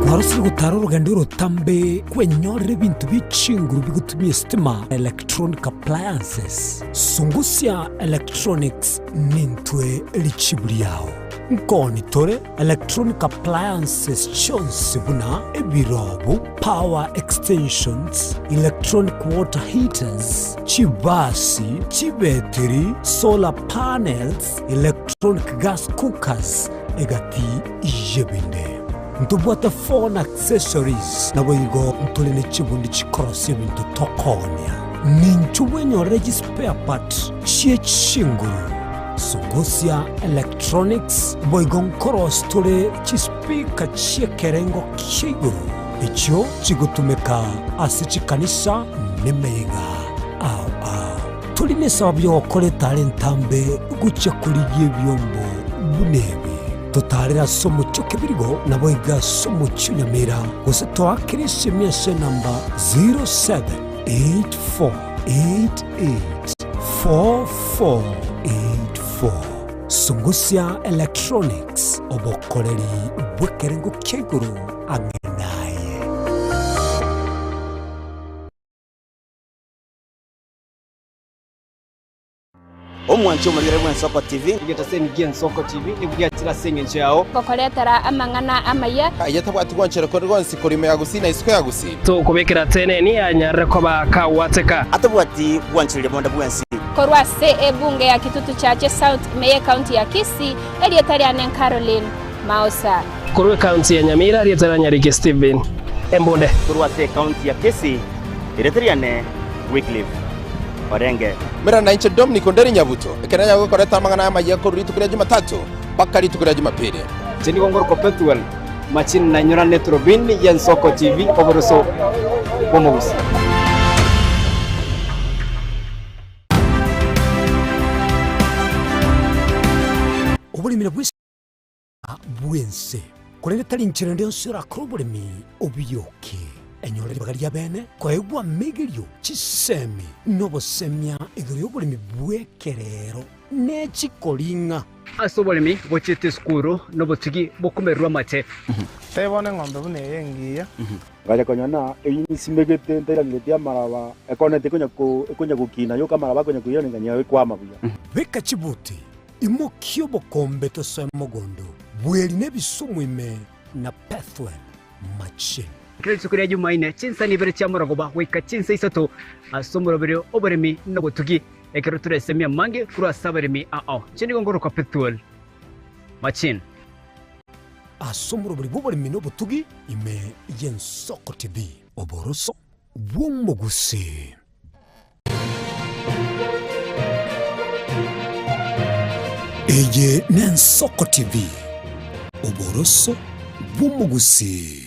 Kwarosire gotara orogendo orotambe kwenyorera ebinto bie chinguru bigotumia esitima, electronic appliances. Sungusia Electronics nintwe richibu riao. Nkoni tore electronic appliances chionsi buna ebirobu, power extensions, electronic water heaters, chibasi, chibetiri, solar panels, electronic gas cookers, egati y'ebinde. Ntobwate phone accessories, naboigo ntore ne chibundi chikorosia ebinto tokoonia. Ninchu bwenyorere chispare part chie chinguru. Sungusia Electronics boigo nkorosia tore chispeaker chi'ekerengo kia igoro echio chigotumeka ase chikanisa nemeyega ao ao. Tori nesababu y'ogokora etara entambe gochia korigia ebiombo buna ebi. Totaarere ase omochie o Kebirigo, naboigo ase omochie o Nyamira, gose toakere esemi ase enamba 0784884484. Sungusia Electronics, obokoreri bw'ekerengo kia igoro ang'e naye. Omwanche omorwere bw'Ensoko TV. Egetaseni gi'Ensoko TV nigo giachire ase engencho yao. Gokoretera amang'ana amaya. Aye tabwati gwanchera konde gwonsi korwa ime ya Gusii na isiko ya Gusii. Tokobekera teneni anyarire koba kagwateka. Atabwati gwanchereria bonde bwensi. Korwa ase ebunge ya Kitutu Chache South ime y'ecounty ya Kisii, erieta riane Caroline Maosa. Korwa ecounty ya Nyamira, erieta ria Nyariki Stephen Embunde. Korwa ase ecounty ya Kisii, erieta riane Wycliffe Orenge. Mera nainche Dominic Onderi Nyabuto, ekero nanyare gokoreta amang'ana amayia korwa rituko ria Jumatatu mpaka rituko ria Jumapili. Inche nigo ngorokwa Pethuel Machini nainyora neturubini y'Ensoko TV oboroso bw'omogusii. Oboremi nabwo bw'ense, korende tari nchera ende yonsi orakore oboremi obiyoke. Enyore ribaga ri'abeene koegwa amegerio, chisemi, na obosemia igoro y'oboremi bw'ekerero ne chikoring'a. Ase oboremi bochiete esukuru, nobotugi bokomererwa amate. Tebia bono eng'ombe buna eye engiya. Ngacha konya na eyio nsimegete ntairaneretie amaraba, ekoneti ekonya ko ekonya gokina yoka amaraba akonya koirana nganyia ekwama buya. Beka chibuti, imokia obokombe tosoe mogondo, bweri na ebisumu ime na Pethuel machine. Kera rituko ria Jumaine, chinsani ibere chia morogoba goika chinsa isato ase omoroberio oboremi na obotugi, ekero toresemie amange korwa ase abaremi ao. Inche nigo ngorokwa Pethuel Machine. Ase omoroberi bw'oboremi na obotugi ime y'Ensoko TV. Oboroso bw'omogusii. Eye n'Ensoko TV, oboroso bw'omogusii.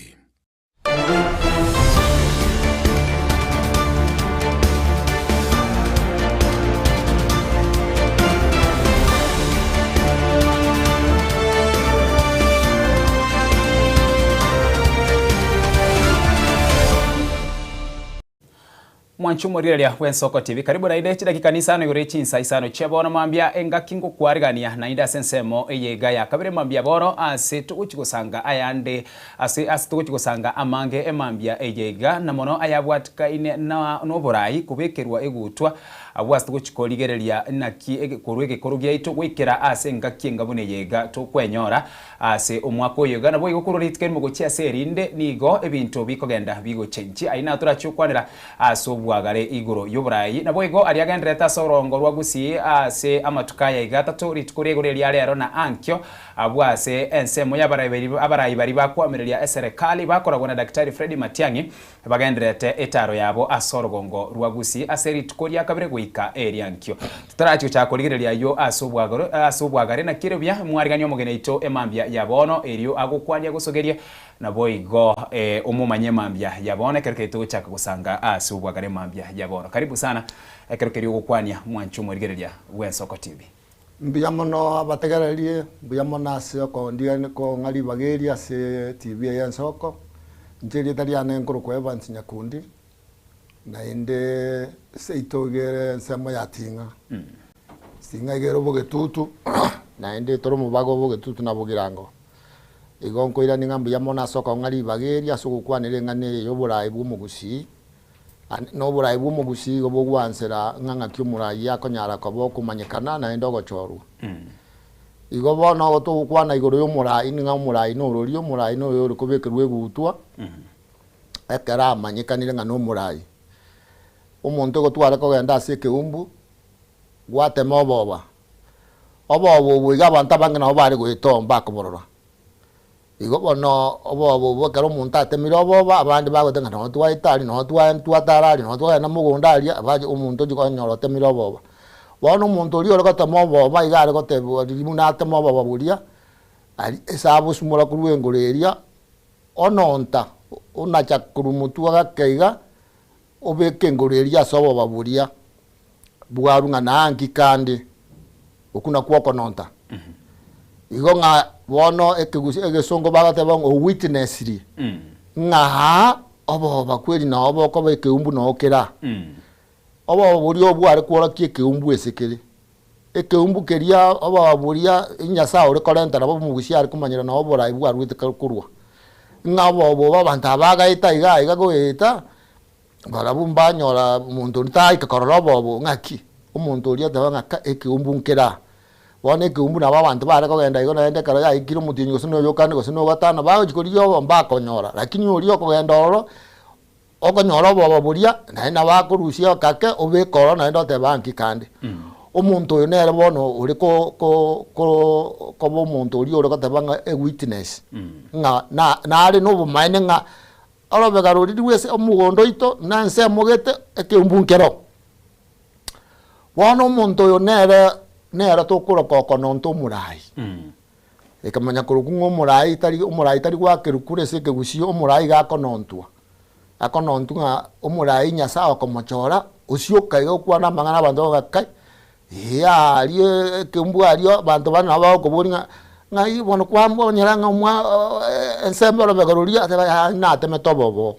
Mwanche omorigereria bw'Ensoko TV. Karibu naende chidakika nisano igoro ye chinsa isano chia bono mambia engaki ngokwarigania naende ase ensemo eye iga ya kabere mambia bono ase togochi gosanga ayande ase ase togochi gosanga amange emambia eye iga na mono ayabwatikaine na noborai kobekerwa egutwa abwo ase togochi korigereria naki ege korwa egekoro giaito goikera ase engaki enga buna eye iga tokwenyora Ase omwaka oyo iga naboigo korwa rituko erimo gochia ase erinde nigo ebinto bikogenda bigochenchia. Ayio natorache gokwanera ase obwagare igoro y'oboraai. Naboigo aria agendererete ase orongo rwa Gusii ase amatuko aya iga atato, rituko ri'igoro eria rero na ankio, abwo ase ensemo y'abarai baria bakoamereria eserekali bakoragwa na Daktari Freddy Matiang'i Bagendererete etaaro yabo ase orogongo rwa Gusii ase rituko ria kabere goika eriankio. Totarachi gochaka korigereria ayio ase obwagoro ase obwagare naki ere buya mwariganie omogeni oito emambia ya bono erio agokwania gosogerie naboigo eh, omomanye emambia ya bono ekero keria togochaka gosanga ase obwagare emambia ya bono. Karibu sana ekero keria ogokwania mwanche omorigereria bw'Ensoko TV. Mbuya mono abategererie, mbuya mono ase okondiani kong'a ribaga eri ase TV eye Ensoko. Inche erieta riane nkorokwa Evans Nyakundi, naende seito iga ere ensemo ya Ting'a. Ting'a iga ere obogetutu, naende tore omobaga obogetutu na bogirango. Igo nkoirania ng'a mbuya mono ase okong'a ribaga eri ase ogokwanera eng'ana eye ya oboraai bwa omogusii. Na oboraai bw'omogusii igo bogwansera ng'a ng'aki omoraai akonyara koba okomanyekana naende ogochorwa. Igo bono ogo togokwana igoro y'omoraai ng'a omoraai norori, omoraai noyo ore kobekerwa egutwa ekero amanyekanire ng'a nomoraai. Omonto igo tware kogenda ase ekeumbu, gwatema oboba, oboba obo iga abanto abange nabo bare goeta mbakoborora. Igo bono oboba obwo ekero omonto atemire oboba, abande bagoteba ng'a noo twaeta aria, noo twa twatara aria, noo twagenda mogondo aria, abache omonto ochia konyora otemire oboba. Bono omonto oria ore gotema oboba iga are gotebiwa riria buna atema oboba boria, aria ase abosumora korwa engoro eria, ononta, onacha korwa motwe gake iga, obeke engoro eria ase oboba boria, bwarwa ng'a naanki kande, okwo nakwo okononta. Igo ng'a bono ekegusi egesongo bagoteba ng'a owitnessirie, ng'a aa oboba kweri noo bokoba ekeumbu noo kere aa. Oboba boria obware kworokia ekeumbu ase kere. Ekeumbu keria oboba boria Nyasaye ore korenta nabo omogusi are komanyera noo oborai bwarwete korwa. Ng'a oboba obo abanto aba bagaeta iga iga goeta, Barabwo mbanyora omonto oria taraika korora obobe ng'aki, omonto oria oteba ng'a ka ekeumbu nkere aa. Bono ekeumbu nabo abanto bare kogenda igo naende ekero yaikire omotienyi gose na oyokane gose na ogatano bagochia korigia obobe mbakonyora, lakini oria okogenda ororo, okonyora obobe boria, naende nabo akorusia gake obeke ororo naende oteba nki kande. Omonto oyo nere bono ore ko ko ko koba omonto oria ore goteba ng'a ewitness, ng'a na nare na obomaene ng'a Orobega roria rw'ase omogondo oito na ensemo gete ekeumbu nkero. Bono omonto oyo nere nere tokoroka okononta omorai. Ekamanya korokwa ng'a omorai tari omorai tari goakerwa kure ase ekegusii, omorai iga akonontwa. Akonontwa ng'a omorai Nyasaye okomochora, osioka iga okwana amang'ana abanto bagoka kai, eeh aria ekeumbu aria abanto bande nabo bagokoboria ng'a ng'ai bono kwambonyera ng'a omwa ensemo orobega roria ateba yaya natemete obobe oo.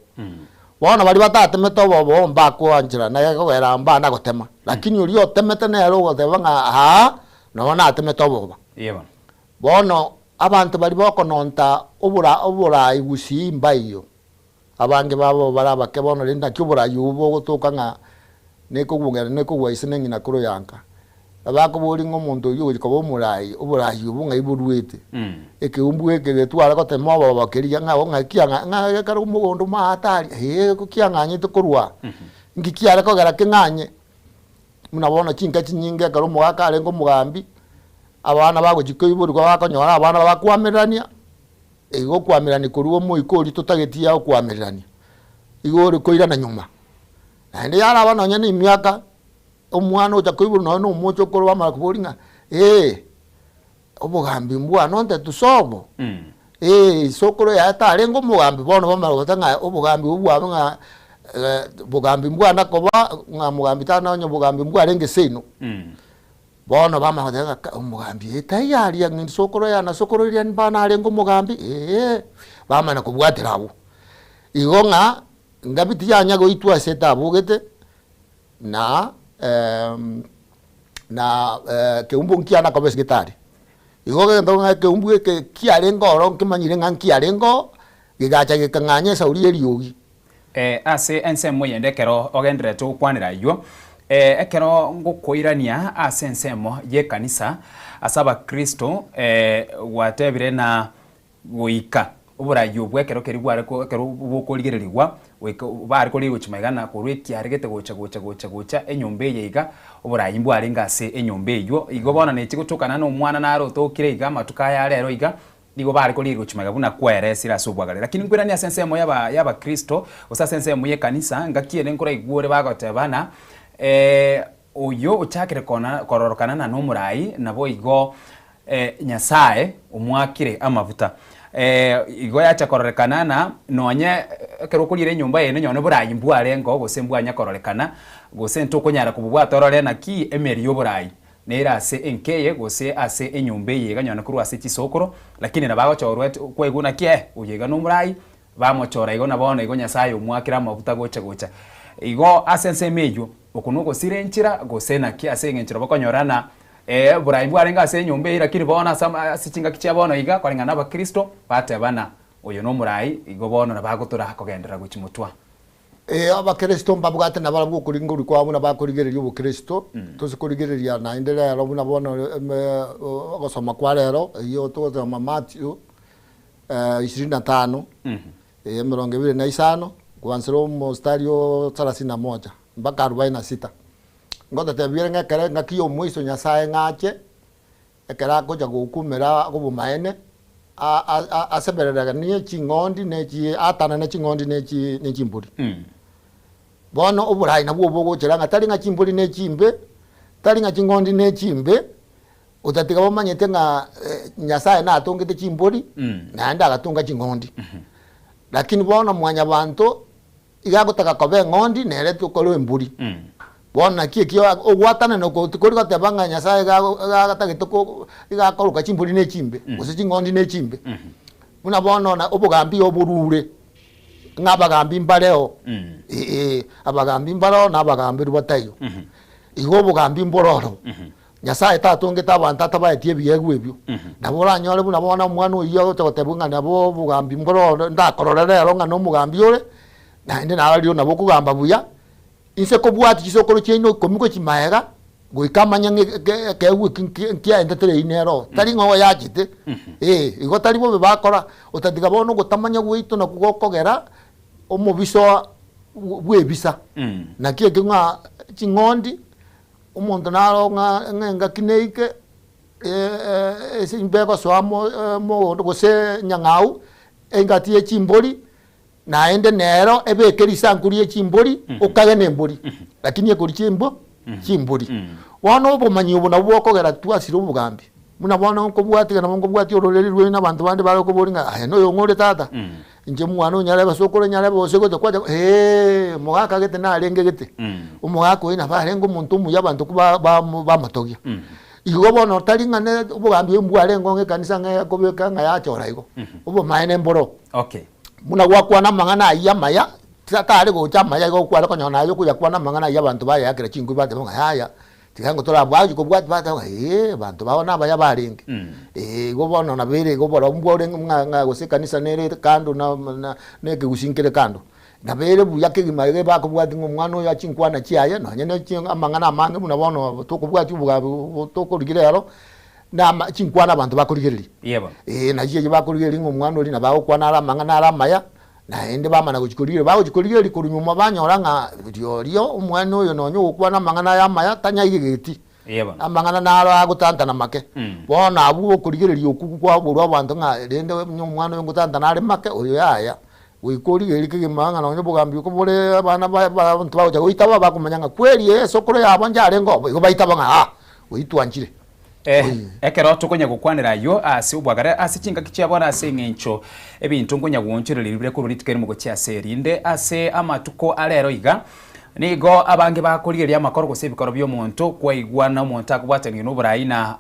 Bono baria batatemete obobe oo mbakoanchera naye kogera mbana gotema, lakini oria otemete nere ogoteba ng'a aa nabo natemete oboba. Iye bono. Bono. Abanto baria bokononta obora oborai gusii mbaiyo, abange babo bare abake bono rende naki oborai obwo bogotoka ng'a nekogwogera nekogwa ise na eng'ina koro yanka. Bakoboria ng'a omonto oyio ogochia koba omorai, oborai obwo ng'ai boruete? Ekeumbu eke getware gotema oboba keria ng'a ng'ai kiang'a ng'a ekero omogondo maate aria, eeh kiang'anyete korwa aa, nki kiare kogera keng'anye? Buna bono chinka chinyinge ekero omogaka arenge omogambi, abana bagochia koiborwa bakonyora abana bakwamirirania, igo okwamirirania korwa omoika oria totageti ya okwamirirania, igo ore koirana nyuma. Naende yaraba nonye na emiaka, omwana ocha koiborwa nonye na omochokoro bamanya koboria ng'a eh, obogambi mbwane ontetu sobo, eh sokoro yaye tarenge omogambi bono bamanya goteba ng'a obogambi obwo bwabe ng'a bogambi mbwana koba ng'a mogambi tari nonye obogambi mbwarenge seino. Bono bamanya goteba ng'a ka omogambi eh taiyo aria ng'a sokoro yane na sokoro eria mbana arenge omogambi eeh, bamanya kobwatera abwo. Igo ng'a ngabi tiyanya goitwa ase etabogete. Na na keumbu nkiana koba esegetari. Igo egento ng'a ekeumbu eke kiarenge oro nkemanyire ng'a nkiarenge oo, gegacha gekang'anya esauri y'eriogi. Ase ensemo eyende ekero ogendererete gokwanera ayio, ekero ngokoirania ase ensemo y'ekanisa ase abakristo, gwatebire na Goika oboraai obwo ekero keria bware ko ekero bokorigererigwa, goika bare korigia gochia magega na korwa ekiare gete gocha gocha gocha gocha enyomba eye iga, oboraai mbwarenge ase enyomba eywo. Igo bono nechi gotokana na omwana naro otokire iga amatuko aya arero iga, nigo bare korigia gochia magega buna kwaeresire ase obwagare. Lakini nkoiranie ase ensemo yaba yabakristo, gose ase ensemo y'ekanisa, ngaki ere nkoraigwe ore bagoteba ng'a oyo ochakire kona kororokana na nomoraai, naboigo Nyasae omoakire amafuta. Igo yacha kororekana ng'a nonye ekero okoriera enyomba eye nonye oboraai mbwarengeo gose mbwanya kororekana, gose ntokonyara kobobwata orore naki emeri y'oboraai nere ase enka eye gose ase enyomba eye iga nonye korwa ase chisokoro, lakini nabo agochorwa kwaigwa naki eh oyo iga nomoraai, bamochora igo na bono igo Nyasae omoakire amafuta gocha gocha. Igo ase ensemo eyio, oko nogosira enchera gose naki ase eng'encho nabo okonyora ng'a Ee, oborai mbwarenge ase enyomba eyio, lakini bono ase ase chingaki chia bono iga, koreng'ana n'Abakristo, batebana, Oyo nomorai, igo bono nabagotora kogenderera gochia motwa. Ee, Abakristo mbabwate nabarabwo okoringoria kwabo buna bakorigereria obokristo, tose korigereria naende rero buna bono ogosoma kwa rero, eyio togosoma Matthew ishirini na tano, emerongo ebere na isano, koansera omostari o sarasini na moja, mpaka arubaini na sita. Ngototebiere ng'a ekero engaki y'omoiso Nyasae ng'ache, ekero agocha gokumera obomaene, asebereranie ching'ondi ne chi atanane ching'ondi ne chi ne chimbori. Bono oborai nabwo bogochera ng'a tari ng'a chimbori ne chimbe, tari ng'a ching'ondi ne chimbe, otatiga bamanyete ng'a Nyasae natongete chimbori, naende agatonga ching'ondi. Lakini bono mwanyabanto. Iga agotaka koba eng'ondi, nere tokore embori. Bono naki ekio ogwatanana oko tikori goteba ng'a Nyasae iga iga agatagete ko iga akoroka chimbori ne chimbe, gose ching'ondi ne chimbe. Buna bono na obogambi oborure, ng'a abagambi mbareo, eeh, abagambi mbareo na abagamberwa bataiyo. Igo obogambi mbore ororo. Nyasae tatongete abanto atabaeti ebiegwa ebio. Nabo oranyore buna bono omwana oyio agocha gotebwa ng'a nabo obogambi mbore ore ndakorore rero ng'a nomogambi ore, naende nario nabo okogamba buya, inse kobwatia chisokoro chiaino ikomi gochia magega, goika amanye ng'a eke ekeegwa eki nki nkiaentete riria nere oo, tari ng'a oyachete, eh, igo tari bobe bakora, otatiga bono ogotamanya gwaito nakwo gokogera omobisa bwebisa. Naki ekio ng'a ching'ondi. Omonto naro ng'a ng'a engaki neike ase imbe egosoa mo mogondo gose enyang'au, engati ye chimbori, naende nero ebeke risanku rie chimbori, okage na embori, lakini ekori chimbo chimbori. Bono obomanyi obo nabwo bokogera twasire obogambi, buna bono nkobwatia nabo nkobwatia ororeri rwaino abanto bande bare koboria ng'a aye noyo ng'o ore tata? Inche omwana o nyarebe ase okore nyarebe gose gocha kwacha eeh omogaka gete narenge gete, omogaka oyo nabo arenge omonto omuya abanto ko ba- ba bamotogia. Igo bono tari ng'a ne obogambi obo mbwarenge ng'a ekanisa ng'a ekobeka ng'a yachora igo, obomaene mboro. Okay. Buna gwakwana amang'ana ayio amaya, tare gocha amaya igo kware konyora naye okoyakwana amang'ana ayio abanto bayeakera chinguru bateba ng'a yaya. Tiga ngo torabwachie kobwatia bateba ng'a eeh abanto bao nabaya barenge. Eeh igo bono nabo ere igo borobwo mbworenge ng'a ng'a gose ekanisa nere kando na na na ekegusii nkere kando. Nabo ere buya kegima iga bakobwatia ng'a omwana oyo chinkwana chiaye nonye na chi amang'ana amange buna bono tokobwatia obogabi tokorigia rero, na ama chinkwana abanto bakorigereria. Yebo. Eeh nachi echi bakorigereria ng'a omwana oria nabo agokwana are amang'ana are amaya, naende bamana gochia korigereria, bagochia korigereria korwa nyuma banyora ng'a riorio omwana oyo nonye ogokwana amang'ana aya amaya tanyaigegeti, Yebo. amang'ana naro agotantana make. Bono abwo okorigereria okwo kwaborwa abanto ng'a rende onye omwana oyo ngotantana are make, oyo yaya. Goika origererie kegima ng'a nonye obogambi oko bore abana ba ba abanto bagocha goitaba bakomanya ng'a kweri esokoro yabo njarenge obo, igo baitaba ng'a aa, oyio twanchire. Eh, ekero tokonya gokwanera ayio ase obwagare ase chingaki chia bono ase eng'encho ebinto nkonya goonchoreria bire korwa rituko erimo gochia ase erinde. Ase amatuko a rero iga, nigo abange bakorigereria amakoro gose ebikoro bi'omonto, kwaigwana omonto akobwataniwa noborai na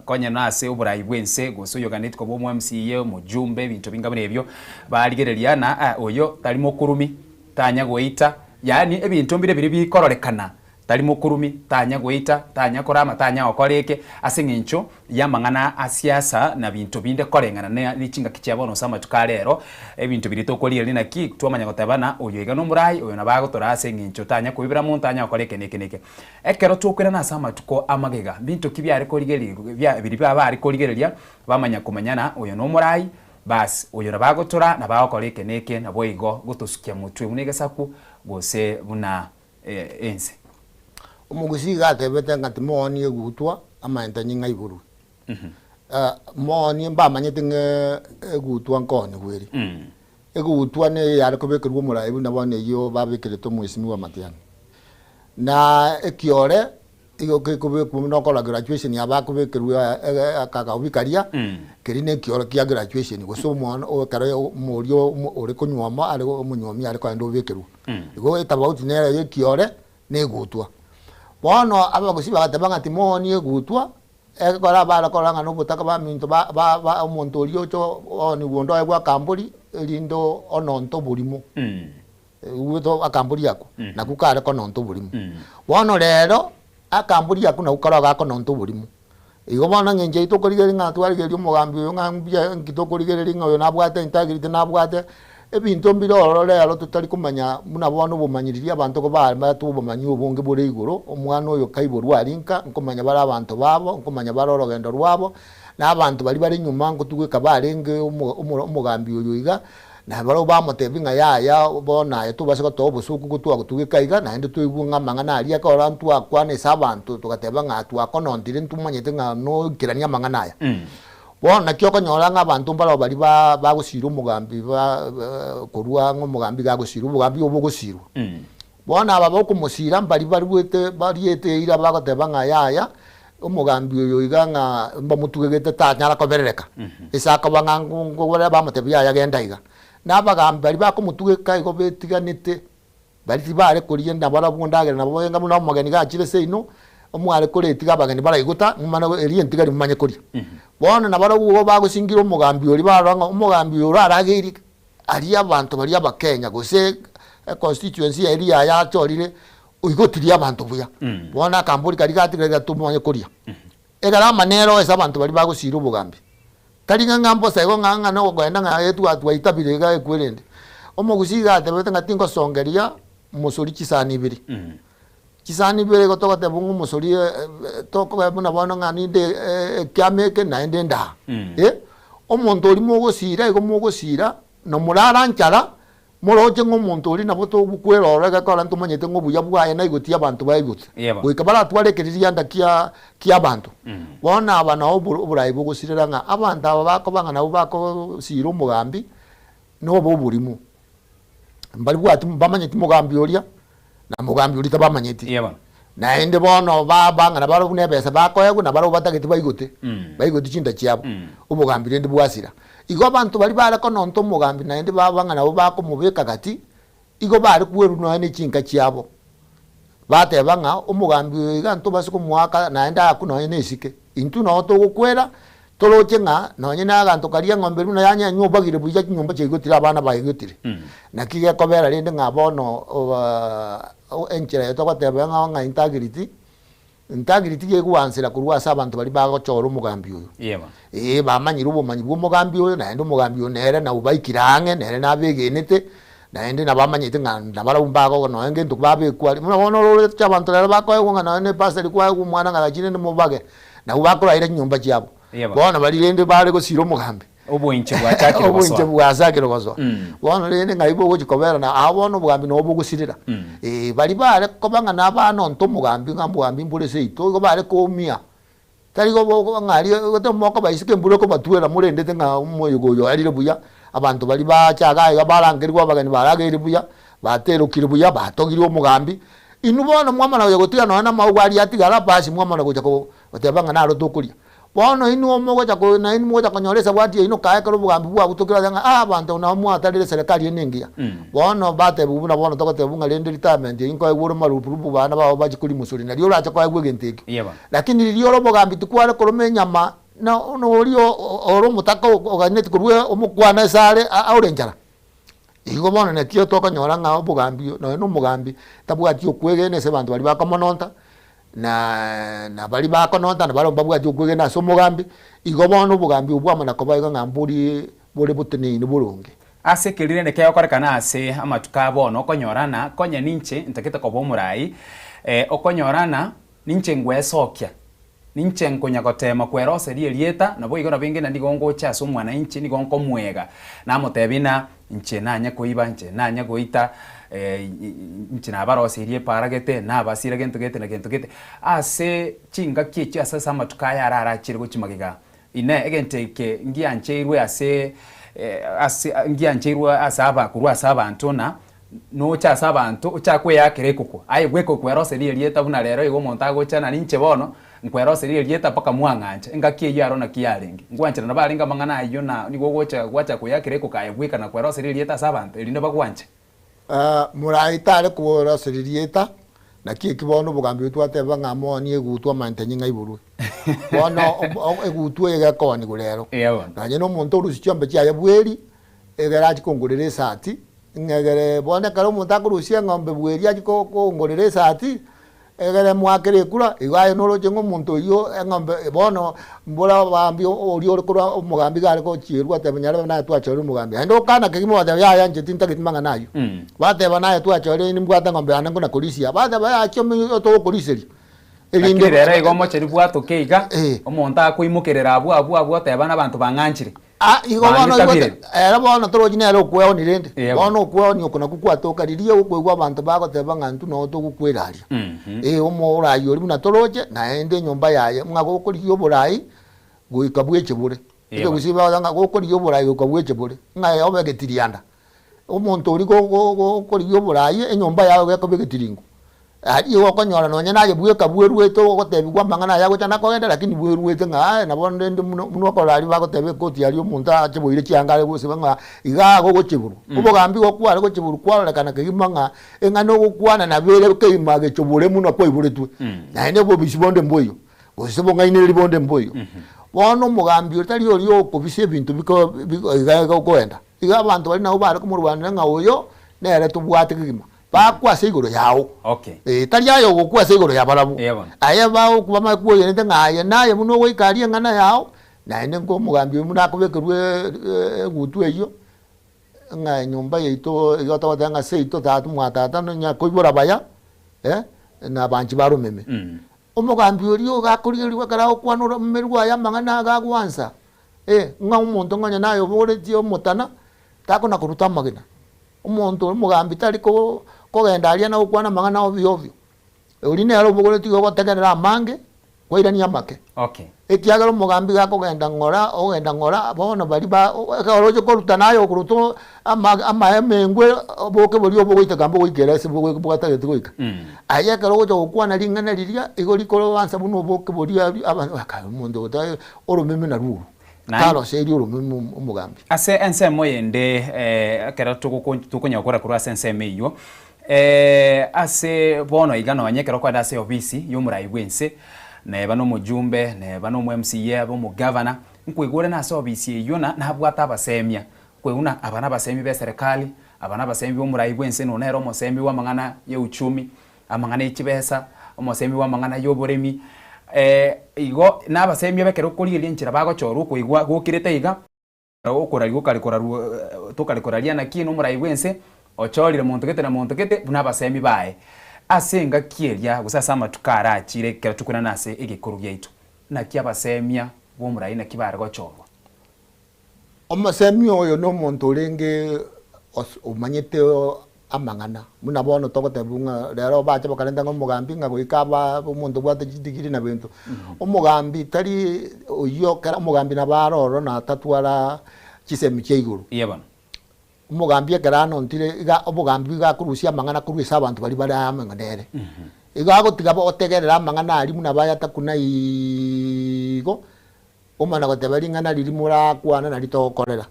konya nase oborai bw'ense gose oyoganetie koba omo MCA, omojumbe, ebinto binga buna ebio, barigereria na oyo tari mokurumi, tanya goita, yaani ebinto mbire biria bikororekana Tari mokurumi, tanya goita, tanya korama, tanya gokora eke, ase engencho y'amang'ana a siasa na binto binde koreng'ana ne ne chingaki chia bono ase amatuko a rero, ebinto biria tokorigereria naki twamanya goteba ng'a oyo iga nomorai, oyo nabo agotoraa ase engencho tanya koibera monto, tanya gokora eke na eke na eke. Ekero twokoirana ase amatuko amagega, mbinto ki biare korigerigwa bia biria bare korigereria bamanya komanya ng'a oyo nomorai, bas oyo nabo agotoraa, nabo agokora eke na eke, naboigo gotosukia motwe buna egesaku gose buna ense. Omogusii iga atebete ng'a timoonie egutwa amaente nying'a igurwe. Moonie mbamanyete ng'a egutwa nkoonigwa ere. Egutwa neye yare kobekerwa omorai buna bono eyio babekerete omwesimigwa Matiang'i. Na ekiore Igo gekobekwa buna okora graduation yabo akobekerwa akagaobi karia, keria na ekioro kia graduation gose omwana o ekero omoria ore konyuoma are omonyuomi are kogenda obekerwa. Igo etabauti nere ya ekiore na egutwa. Bono abagusii bagateba ng'a timoonia egutwa, ekero abare korora ng'a nobotaka baminto ba ba ba omonto oria ocha ooniwa onde oegwe akambori erinde ononte oborimo. Igwete akambori ako, nakwo kare kononta oborimo. Bono rero, akambori ako nakwo kare gakononta oborimo. Igo bono eng'encho eyio tokorigereria ng'a twarigereria omogambi oyo ng'a mbuya nki tokorigereria ng'a oyo nabwate integrity nabwate, ebinto mbire ororo rero totari komanya buna bono obomanyiriria abanto kobarebate obomanyi obonge bore igoro, omwana oyo kaiborwa aria nka, nkomanya bare abanto babo, nkomanya bare orogendo rwabo, na abanto baria bare nyuma nkotugeka barenge omo omo omogambi oyo iga. Na barabwo bamotebia ng'a yaya, bono aye tobase gotoa obosooku gotwagotugeka iga, naende toigwe ng'a amang'ana aria ekero ntwakwana ase abanto, togateba ng'a twakonontire ntomanyete ng'a noikeranie amang'ana aya. Bono naki okonyora ng'a abanto mbarabwo baria ba bagosira omogambi ba korwa ng'a omogambi iga agosirwa, obogambi obo bogosirwa. Bono aba bokomosira mbaria baruete bariete eira bagoteba ng'a yaya, omogambi oyo iga ng'a mbamotugegete tanyara koberereka, ase akoba ng'a nkobare bamotebia yaya genda iga. Na abagambi baria bakomotugeka igo betiganete, baria tibare koria nabarabwo ndagera nabo enga buna omogeni gachire seino, omware koretiga abageni baraigota, momanye erio entigari momanye koria. Bono nabarabwo igo bagosingira omogambi oria barora ng'a omogambi oyo orarageire Aria abanto baria abakenya gose econstituency eria yaye achorire oigotirie abanto buya. Bono akambori karia gatigaire gatomanye koria. Egarama nero ase abanto baria bagosira obogambi. Tari ng'a ng'a mbosa igo ng'a ng'a nokogenda ng'a eh twa twaitabire iga ekwe rende. Omogusii iga atebete ng'a tingosongeria mosori chisani ibere. Chisani ibere igo togoteba ng'a omosori tokobeba buna bono ng'a ninde ekiama eke naende ndaa. Eh, omonto oria mogosira igo mogosira, na morara nchara, moroche ng'a omonto oria nabo togokwerora egekora ntomanyete ng'a obuya bwaye naigotie abanto baigote. Yebo. Goika baratware ekeririanda kia kia abanto. Bono aba nabo oboro oborai bogosirera ng'a abanto aba bakoba ng'a nabo bakosira omogambi, nobe oborimo. Mbaribwati mbamanyeti mogambi oria, na mogambi oria tabamanyeti. Yebo. Naende bono ba bang'ana barabwo buna ebesa bakoegwa, na barabwo batagete baigote, baigote chinda chiabo, obogambi rende bwasira. Igo abanto baria bare kononta omogambi naende baba ng'a nabo bakomobeka gati, igo bare kwerwa nonya ne chinka chiabo. Bateba ng'a omogambi oyo iga ntobase komoaka naende aakwe nonya ne esike. Intwe noo togokwera, Toroche ng'a nonye naganto karia eng'ombe buna yanyenywa obagire buya chinyomba chiaigotire abana baigotire. Naki gekobera rende ng'a bono enchera eye togoteba ng'a ng'a integrity, Ntagiri tigegoansera korwa ase abanto baria bagochora omogambi oyo. Ee, bamanyire obomanyi bw'omogambi oyo, naende omogambi oyo nere naobaikire ang'e, nere nabegenete, naende nabamanyete ng'a nabarabwo mbagogo nonya ngento babekwa aria. Buna bono oroche abanto rero bakoegwa ng'a nonya na epasari kwaegwa omwana ng'a gachire nimobage, nabwo bakoraira chinyomba chiabo. Bono baria rende bare gosira omogambi. Oboinche bwachakire Oboinche gosoa. bwachakire gosoa. Bono rende ng'ai bogochi kobera na aa bono obogambi nabo bogosirera. Ee, baria bare koba ng'a nabana onto omogambi ng'a omogambi mbore seito, igo bare koumia. Tari igo bo ng'a aria gose mokoba isiko embura ekobatwera morendete ng'a omoyega oyo oerire buya, abanto baria bacha iga iga barangerigwe abageni barageire buya, baterokire buya, batogirie omogambi. Inwe bono mwamana gocha gotiga nonya na amauga aria atigara basi mwamana gocha ko goteba ng'a naro tokoria. Bono inwe mogocha ko nainwe mogocha konyora esabwati yaino kae ekero obogambi bwabutokire ase ng'a ah abanto nabo mwatarire eserekari eye nengiya. Bono batebiwa buna bono togotebwa ng'a rende retirement eyio nkoegwa ore marupurupu bana bao bachie korimusuri nario orache koegwa egento ekio. Lakini riria ore obogambi tikware koroma enyama na noria ore omotaka oganetie korwa omokwana ase are aore enchara. Igo bono nakio tokonyora ng'a obogambi nonya na omogambi tabwati okwegena ase abanto baria bakomononta, na na baria bakononta nabarabwo mbabwati okwegena ase omogambi, igo bono obogambi obwo bwamana koba iga ng'a mbori bore boteneine boronge. Ase ekeri rende kegokorekana ase amatuko a bono okonyorana konya ninche ntagete koba omorai, okonyorana ninche ngwesokia. Ninche nkonya goteema kweroseria erieta, naboigo nabo engena nigo ngocha ase omwananchi, nigo nkomoega, namotebia ng'a inche nanye koiba, inche nanye goita, inche nabaroseirie epaara gete, nabasira gento gete na gento gete. Ase chingaki echio ase ase amatuko aya ararachire gochia magega, Inee, egento eke ngiancheirwe ase ase ngiancheirwe ase aba korwa ase abanto na nocha ase abanto ochake kweakera ekoko? Aye bweka okweroseria erieta buna rero iga omonto agocha na ninche bono nkweroseria erieta mpaka mwang'ancha. Engaki eyio aro naki yarenge? Ngwancherana barenge amang'ana ayio na nigo ogocha gwacha koyakera ekoko aye bweka na kweroseria erieta ase abanto erinde bagwanche? Moraai tare koroseria rieta, naki eki bono obogambi obo twateba ng'a monie egutwa amaete nying'a iborwe. Bono egutwa eye gekoonigwa rero. Nonye na omonto orusia chiombe chiaye bweri, egere achie kongorera esati, ng'a egere bono ekero omonto akorusia eng'ombe bweri achie kongorera esati, Egere mwakere ekura, igo aye noroche ng'a omonto oyio eng'ombe bono mbora abagambi oria ore korwa omogambi iga are gochierwa oteba nyarebe naye twachorire omogambi. Naende okana kegima ogoteba yaya inche tintageti mang'ana ayio. Bateba naye twachorire nimbwate eng'ombe yane nkona korisia. Bateba yaya chiombe togokoriseria. Lakini rero igo omocheri bwatoke iga, omonto akoimokerera abwo abwo abwo oteba nabanto bang'anchire. Ah, igo bono Bang'itabire. ere bono torochi nere okweoni rende. Eeh. Bono okweoni oko nakwo kwatoka riria okoigwa abanto bagoteba ng'a intwe noo togokwera aria. Ee, omorai oria buna toroche, naende enyomba yaye, ng'a gokorigia oborai goika bweche bore. Eeh. Ekegusii bagoteba ng'a gokorigia oborai goika bweche bore, ng'a obe egetirianda. Omonto oria gokorigia oborai, enyomba yaye igo ekoba egetiringo. Aria igo okonyora nonye naye bweka bweruete ogotebiwa amang'ana aya agocha nakogenda lakini bweruete ng'a aye nabo rende buna buna okorora aria bagoteba ekoti aria omonto ache boire chianga are goseba ng'a igaa gogocheburwa. Obogambi igo kware gocheburwa kwarorekana kegima ng'a eng'ana ogokwana nabo ere kegima gechobore buna kwaiboretwe. Naende obobisi bonde mboiyo, gose obong'ainereria bonde mboiyo. Bono omogambi oria tari oria okobisa ebinto biko biko iga iga okoenda. Iga abanto baria nabo bare komorwanera ng'a oyo nere tobwate kegima. Bakwa ase igoro yao. Okay. Eh, tari aye ogokwa ase igoro ya barabwo. Eeh bono. Aye bagokwa bamanye kwoyenete ng'a aye naye buna ogoika aria eng'ana yao, naende nko omogambi oyio buna akobekerwa egutu eyio, ng'a enyomba yaito igo togoteba ng'a seito tata mwa tata nonya koibora baya, eh, na abanchi ba romeme. Omogambi oria iga akorigerigwa ekero agokwana oromeme rwaye amang'ana iga agwansa, eh, ng'a omonto ng'a onye naye obogoretie omotana, takona koruta amagena. Omonto omogambi tari kogenda aria na gokwana amang'ana ovyo ovyo. Oria nere obogoretie igo ogotegerera amange, kwairania amake. Okay. Ekiagera omogambi iga akogenda ng'ora, ogenda ng'ora, bono baria ba ekero oroche koruta naye okoruta ama amaemengwe oboke boria obogoiteka mbogoikera ase bwatagete goika. Aye ekero ogocha gokwana ring'ana riria, igo rikoroansa buna oboke boria abanto baka omonto oyo oromeme narwo oro. Naende- Taroseirie oromeme omogambi. Ase ensemo eyende ekero tokonya gokora korwa ase ensemo eyio, ase bono iga nonye ekero okoenda ase ofisi ya omorai bwense, neba na omojumbe, neba na omo MCA, abe omogavana, nkoigwa ore nase ofisi eyio na nabwate abasemia, nkoigwa buna aba nabasemia ba eserekari, aba nabasemia ba omorai bwense, nonya nere omosemia bwa amang'ana ya uchumi, amang'ana ya chibesa. omosemi bw'amang'ana y'oboremi, igo nabasemia bekero okorigereria enchera bagochorwa okoigwa gokirete iga, Okoraria gokare korarwa tokare koraria naki nomorai bw'ense ochorire monto gete na monto gete buna abasemi baye. Ase engaki eria gose ase amatuko arachire ekero tokoirana ase egekoro giaito, naki abasemia b'omorai naki bare gochorwa? Omosemi oyo nomonto orenge omanyete amang'ana, buna bono togotebigwa ng'a rero bache bakarenta ng'a omogambi ng'a goika aba omonto obwate chidigiri na binto. Omogambi tari oyio ekero omogambi nabo are ororo na tatwara chisemi chia igoro. Eeh bono. Omogambi ekero anontire iga obogambi iga akorusia amang'ana korwa ase abanto baria bare amo nere. Igo agotiga otegerere amang'ana aria buna bayatakuna igo, Omana goteba ring'ana riria morakwana nario togokorera.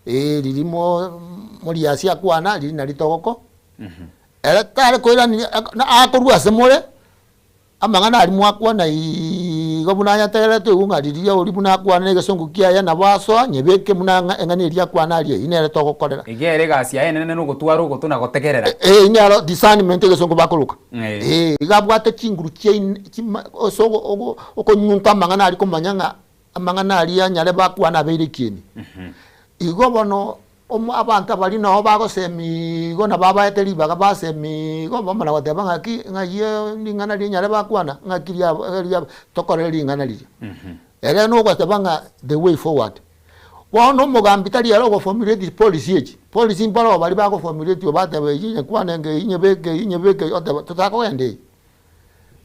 Ee, riria mo moriasia akwana riria nario togoko. Ere tare koirania akorwa ase more, amang'ana aria mwakwana iiigo buna anyategerete oigwe ng'a riria oria buna akwana na egesongo kiaye nabo asoa, nyebeke buna ng'a eng'ana eria akwana aria eyio nere togokorera. Iga ere egasi yaye enene nogotwara ogoto na gotegerera. Ee, nero discernment egesongo bakoroka. Ee, iga abwate chinguru chia in chima ase ogo ogo okonyunka amang'ana aria komanya ng'a amang'ana aria anyare bakwana abeire ekieni. Igo bono omo abanto baria nabo bagosemiiigo igo nabo abaete ribaga basemiiigo igo bamana goteba ng'aki ng'ai ring'ana rinyare bakwana ng'aki ria ria tokorere ring'ana riria. Ere nogoteba ng'a the way forward. Bono omogambi tari ere ogoformulate policy echi, policy mbaroo baria bagoformulate bateba eyio nyekwane enge eyio nyebeke eyio nyebeke eyio oteba totakogenda eyio.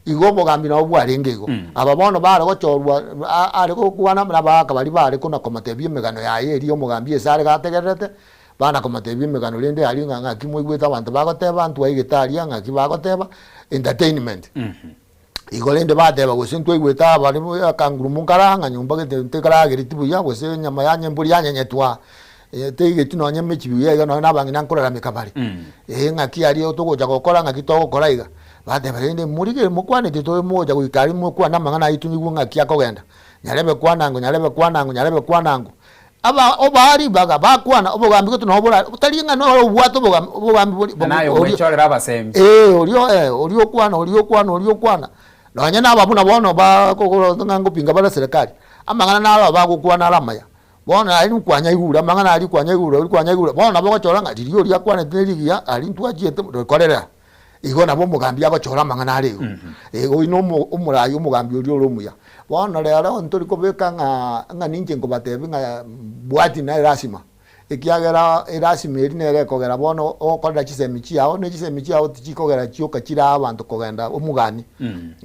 Igo obogambi nabo bwarenge igo. Aba bono bare gochorwa are gokwana na abagaka baria bare kona komotebia emegano yaye eria omogambi ase are gategererete, bana komotebia emegano rende aria ng'a ng'aki mwaigwete abanto bagoteba ntwaigete aria ng'aki bagoteba, entertainment. Igo rende bateba gose ntwaigwete aba bare akangurumo nkara ng'a nyomba gete ntekaragereti buya gose enyama yanye embori yanyenyetwa teigeti nonye emechi buya iga nonye na abang'ina nkorarameka bare. Ee ng'aki aria togocha gokora ng'aki togokora iga. Bateba rende morigere mokwaneti tobe mogocha goika aria mokwane amang'ana aito nyigwe ng'aki akogenda. Nyarebe kwana ango nyarebe kwana ango nyarebe kwana ango. Aba obaa ribaga bakwana obogambi gose nabo bora tari ng'a noro obwate obogambi obogambi bori Na naye oria ogwechorera abasemi. ee oria eh oria okwana oria okwana oria okwana. Nonye na aba buna bono ba kogoro ng'a ngopinga bare serikali, amang'ana naro bagokwana are amaya. Bono aye nkwanyaigure amang'ana aria kwanyaigure oria kwanyaigure, bono nabo ogochora ng'a riria oria akwanete nerigiya aria ntwachiete rikorere aa. Igo nabo omogambi agochora amang'ana are igo. Eh, oyio na omo omorai omogambi oria ore omuya. Bono rero ntori kobeka ng'a ng'a ninche nkobatebia ng'a bwati na erasima, ekiagera erasima eria nere ekogera bono ogokorera chisemi chiao, na chisemi chiao tichikogera chioka chiraa abanto kogenda omogani.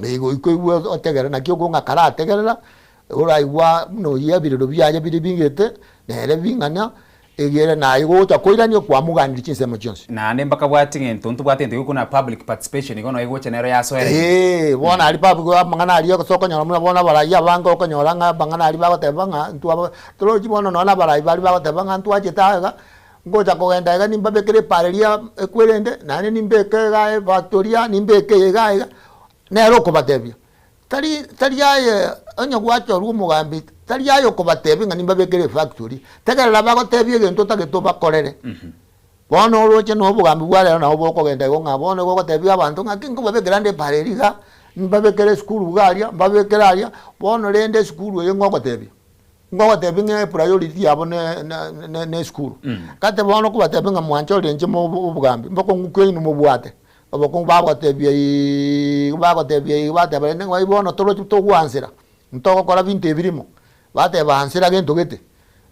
Igo okoigwa otegere naki okwo ng'a karategerera, oraigwa buna oyio ebirero biaye bire bingete, nere bing'ana, Ekiagera naye gocha koirania kwamoganirie chinsemo chionsi. Naende mbakabwati ngento ntobwate egento gekuna public participation igo noyo egocha nero yasoera ime. Ee, bono aria public amang'ana aria ase okonyora buna bono abarai abange okonyora ng'a amang'ana aria bagoteba ng'a ntwaba torochi bono nonye na abarai baria bagoteba ng'a ntwachete aa iga, ngocha kogenda iga nimbabekere epara eria ekwerende, naende nimbeke igaa efactory aa, nimbeke eye igaa iga, nere okobatebia. Tari tari aye onye gwachorwa omogambi, tari aye okobatebia ng'a nimbabekere efactory, tegerera bagotebie egento otagete obakorere. Bono oroche na obogambi bwa rero nabo bokogenda igo ng'a bono igo ogotebia abanto ng'aki nkobabekera nde epara eria igaa, nimbabekere esukuru iga aria, mbabekere aria, bono rende esukuru eye ngogotebia, ngogotebia ng'a epriority yabo ne ne ne esukuru. Gati bono okobatebia ng'a mwanchorire inche mo obogambi, mbokong'u ki oino mobwate. Obokungu bagotebia iiigo, bagotebia iigo, bateba rende ng'a bono torochi togwansera, ntogokora binto ebi rimo, bateba ansera gento gete,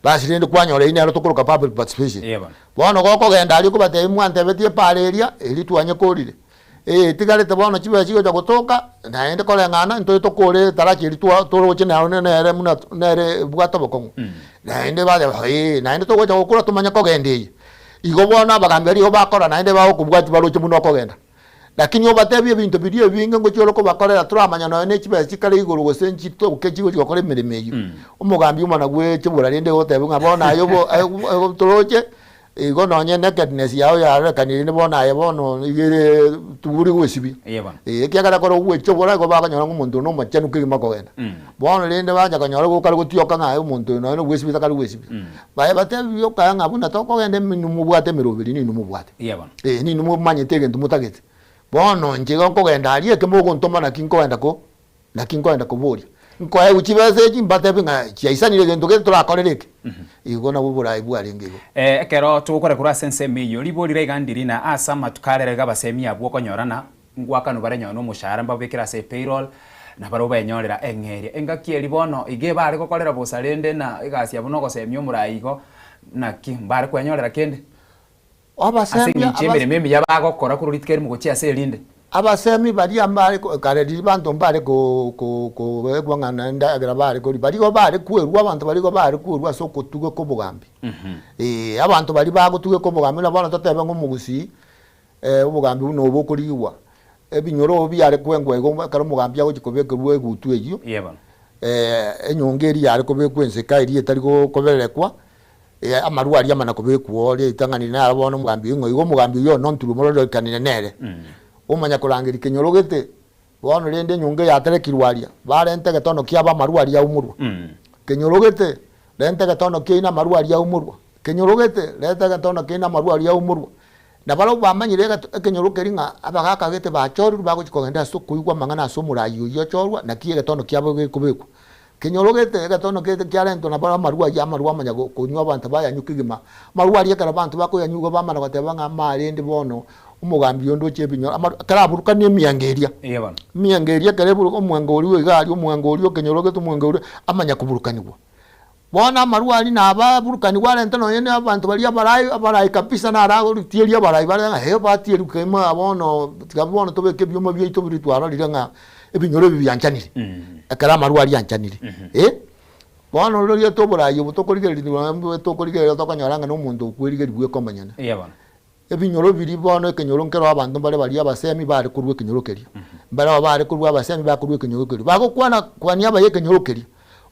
basi rende kwanyora eyio nero tokoroka public participation. Eeh bono. Bono gokogenda aria okobatebia mwantebetie epara eria, eria twanyekorire, eye etigarete bono chibesa chigocha gotoka, naende koreng'ana ntoe tokore etaracha eria twa toroche nero nere buna nere ebwate obokong'u. Naende bateba eeh, naende togocha gokora tomanye kogenda eye. Igo bono abagambi baria igo bakora naende bagokobwatia baroche buna okogenda. Lakini obatebie ebinto biria ebinge ngochia ore kobakorera toramanya nonya ne chibesa chikare igoro gose nchitoke chigochia gokora emeremo eyio. Omogambi omwana bwe chibura rende goteba ng'a bono aye obo toroche igo nonye nakedness yao yarorekanire rende bono aye bono iga ere tibori gwesibia. Eeh ekiagera ekero ogwechobora igo bakonyora ng'a omonto oyo nomochenu kegima kogenda. Bono rende bacha konyora igo okare gotioka ng'a aye omonto oyo nonya na ogwesibia takari gwesibia. Baye batebie okaya ng'a buna tokogenda inwe mobwate emeroberi ninwe mobwate. Eeh bono. Ee, ninwe momanyete egento motagete. Bono inche igo nkogenda aria eke mogontoma naki nkogenda ko naki nkogenda koboria. Nkoegwa chibesa echi mbatebie ng'a chiaisanire egento gete torakorere eke. Igo nabwo oboraai bwarenge igo. Ekero togokora korwa ase ensemo eyio, ribori riga ndiri na ase amatuko arero iga abasemi abwo okonyorana ngwakanwa bare nonye nomoshahara mbabekere ase epayroll, na barabwo benyorera eng'eria. Engaki eria bono iga ebare gokorera bosa rende na egasi yabo nogosemia omorai igo, naki mbare kwenyorera kende? Ase Abasemi eng'encho y'emeremo emiya bagokora korwa rituko erimo gochia ase erinde. Abasemi baria mbare kare riria abanto mbare ko ko koegwa ng'a na endagera bare koria, baria igo bare kwerwa abanto baria igo bare kwerwa ase okotugeka obogambi. Eeh abanto baria bagotugeka obogambi buna bono totebe ng'a omogusii obogambi buna obo okorigigwa, ebinyoro obo biare kwengwa igo ekero omogambi agochia kobekerwa egutu eyio, enyongo eria yare kobekwa enseka eria etari go kobererekwa, amarwa aria amana kobekwa oo ritang'ani naro bono omogambi oyio ng'a igo omogambi oyio one nonturwe morororekanire nere. Omanya korangeria kenyoro gete, bono rende enyongo eyaterekirwe aria, barente egetono kiabo amarwa aria aumorwa. Kenyoro gete, renta egetono kiaino amarwa aria aumorwa. Kenyoro gete, reta egetono kiaino amarwa aria aumorwa. Na barabwo bamanyire egeto ekenyoro keria ng'a abagaaka gete bachorirwe bagochia kogenda ase okoigwa amang'ana ase omoraai oyio ochorwa, naki egetono kiabo gekobekwa. Kenyoro gete egetono gete kiarentwa nabo amarwa ayio amarwa amanya konywa abanto bayanywa kegima. Amarwa aria ekero abanto bakoyanywa igo bamana goteba ng'a amarende bono omogambi onde oche ebinyoro amarwa ekero aburukania emiango eria, emiango eria ekero eburuka omwango oria oiga aria omwango oria okenyoro gete omwango oria amanya koburukanigwa. Bono amarwa aria nabo aburukanigwa arente nonye na abanto baria abarai abarai kabisa naro agotieria abarai bare ng'a eh batierigwe kegima ng'a bono tiga bono tobeke ebioma biaito biria twarorire ng'a ebinyoro ebi bianchanire, ekero amarwa aria anchanire eh. Bono rirorio toborai obo tokorigereria nonye tokorigereria tokonyora ng'a na omonto okwerigeria bweka omonyene. Ebinyoro biria bono ekenyoro nkero abanto mbare baria abasemi bare korwa ekenyoro keria, mbare abo bare korwa abasemi bakorwa ekenyoro keria, bagokwana kwania abaye ekenyoro keria.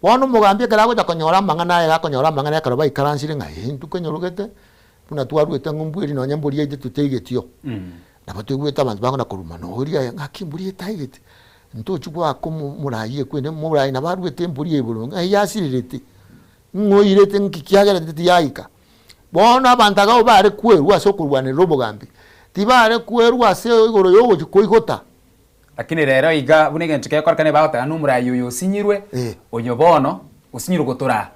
Bono omogambi ekero agocha konyora amang'ana aya gakonyora amang'ana ekero baikaransire ng'a eh intwe kenyorogete buna twaruete ng'umbu eri nonye mbori yaito totaigetio. Nabo toigwete abanto bakona koruma noria aye ng'aki embori etaigete, ntochi goaka omo omorai ekwende omorai nabo aruete embori ya igoro ng'a eyasirerete, ng'o oirete nki kiagerete tiyaika. Bono abanto agao bare kwerua ase okorwanerera obogambi, tibare kwerua ase igoro y'ogochia koigota. Lakini rero iga, buna egento kegokorekana ebagoteba nomoraai oyo osinyirwe, oyo bono osinyirwe gotoraa.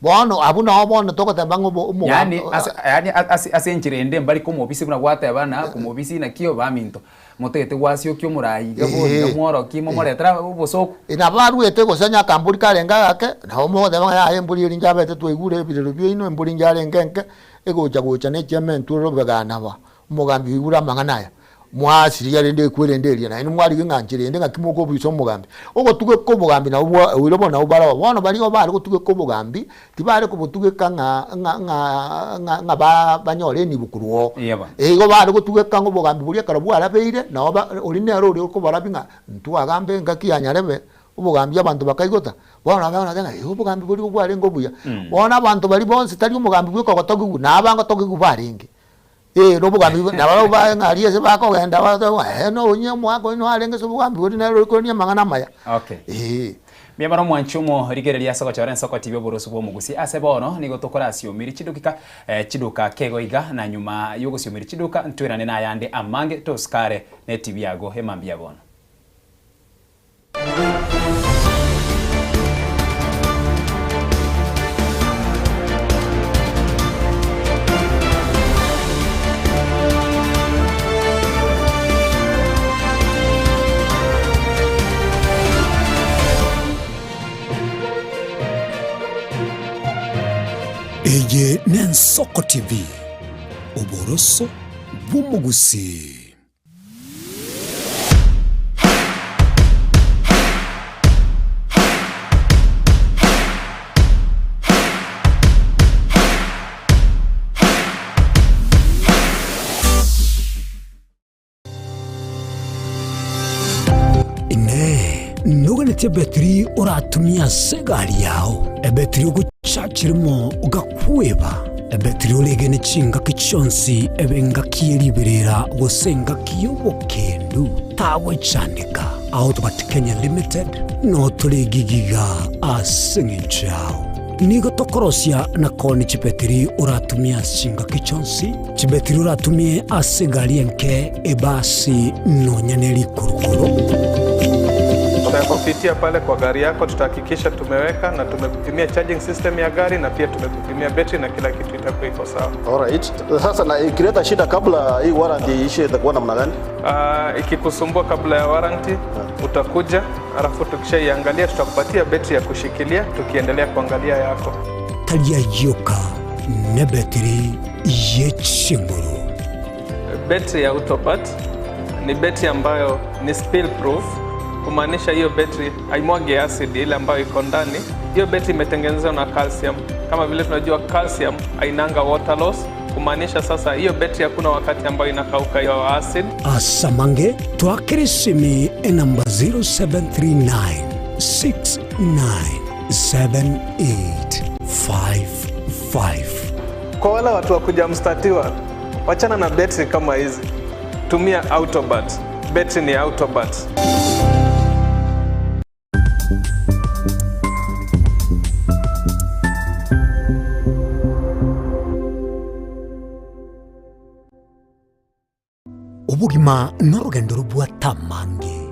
Bono abwo nao bono togoteba ng'a obo omogambi. Yaani ase yaani ase ase enchera ende mbari komobisi buna gwateba na komobisi naki obaminto. Motagete gwasiokia omoraai iga bono iga mworokie momoretere obosoku. Nabo aruete gose onye akambori karenge agake, nabo mogoteba ng'a yaya embori eria nchabete twaigure ebirero biaino, embori ncharenge enke, egocha gocha ne chiema entwe robega naba omogambi oigure amang'ana aya. Mwasiria rende ekwe rende eria, naende mwarigia ng'a nchera ende ng'aki mokobisa omogambi. Ogotugeka obogambi nabo bwa oira bono nabo baraba. Bono baria igo bare gotugeka obogambi, Tibare kobotugeka ng'a ng'a ng'a ng'a ng'a ba banyore enibo korwa oo. Yebo. Eh, igo bare gotugeka ng'a obogambi boria ekero bwarabeire, nabo ba oria nere oria okobarabia ng'a ntwagambe engaki ya nyarebe, obogambi abanto bakaigota, bono nabo bagoteba ng'a eh obogambi boria bwarenge obuya. Bono abanto baria bonsi tari omogambi bweka ogotogigwa, na abangotogigwa barenge. Eh, na obogambi bwa nabarabwo baye ng'a aria ase bakogenda bagoteba ng'a eh nonye omwaka oyo narenge ase obogambi boria nere ore amang'ana amaya. Okay. Eeh. Mbuya mono mwanche omorigereria ase ogochora ensoko TV oboroso bw'omogusi. Ase bono nigo tokorasiomeria chidukika eh, chiduka kego iga na nyuma yogosiomeria chiduka ntwerane nayande amange tosikare ne TV yago emambia bono. Eye n'Ensoko TV, oboroso bw'omogusii. Inee! Noganetie ebetiri oratumie ase egari yao, ebetiri ogochachera mo ogakweba, ebetiri oregene chingaki chionsi ebe engaki ye riberera gose engaki y'obokendu? Tagwechandeka. Outward Kenya Limited notore gigiga ase eng'encho yao. Nigo tokorosia na koonia chibetiri oratumie ase chingaki chionsi, chibetiri oratumie ase egari enke, ebasi, nonya ne rikurukuru. Tutakupitia pale kwa gari yako, tutahakikisha tumeweka na tumekupimia charging system ya gari na pia tumekupimia betri na kila kitu itakuwa iko sawa. Alright. Sasa na ikileta shida kabla hii warranty iishe itakuwa namna gani? Ikikusumbua kabla ya warranty utakuja, alafu tukishaiangalia tutakupatia betri ya kushikilia tukiendelea kuangalia yako. Tari ayioka nebetiri ye chinguru. Betri ya Autobat ni betri ambayo ni spill proof, kumaanisha hiyo betri haimwagi acid ile ambayo iko ndani. Hiyo betri imetengenezwa na calcium. Kama vile tunajua calcium hainanga water loss, kumaanisha sasa hiyo betri hakuna wakati ambayo inakauka hiyo acid. Asamange twakere esimi enamba 0739 697855. Kwa wale watu wa kujamstatiwa, wachana na betri kama hizi, tumia Autobat. Betri ni Autobat. Obogima norogendo robwate amange,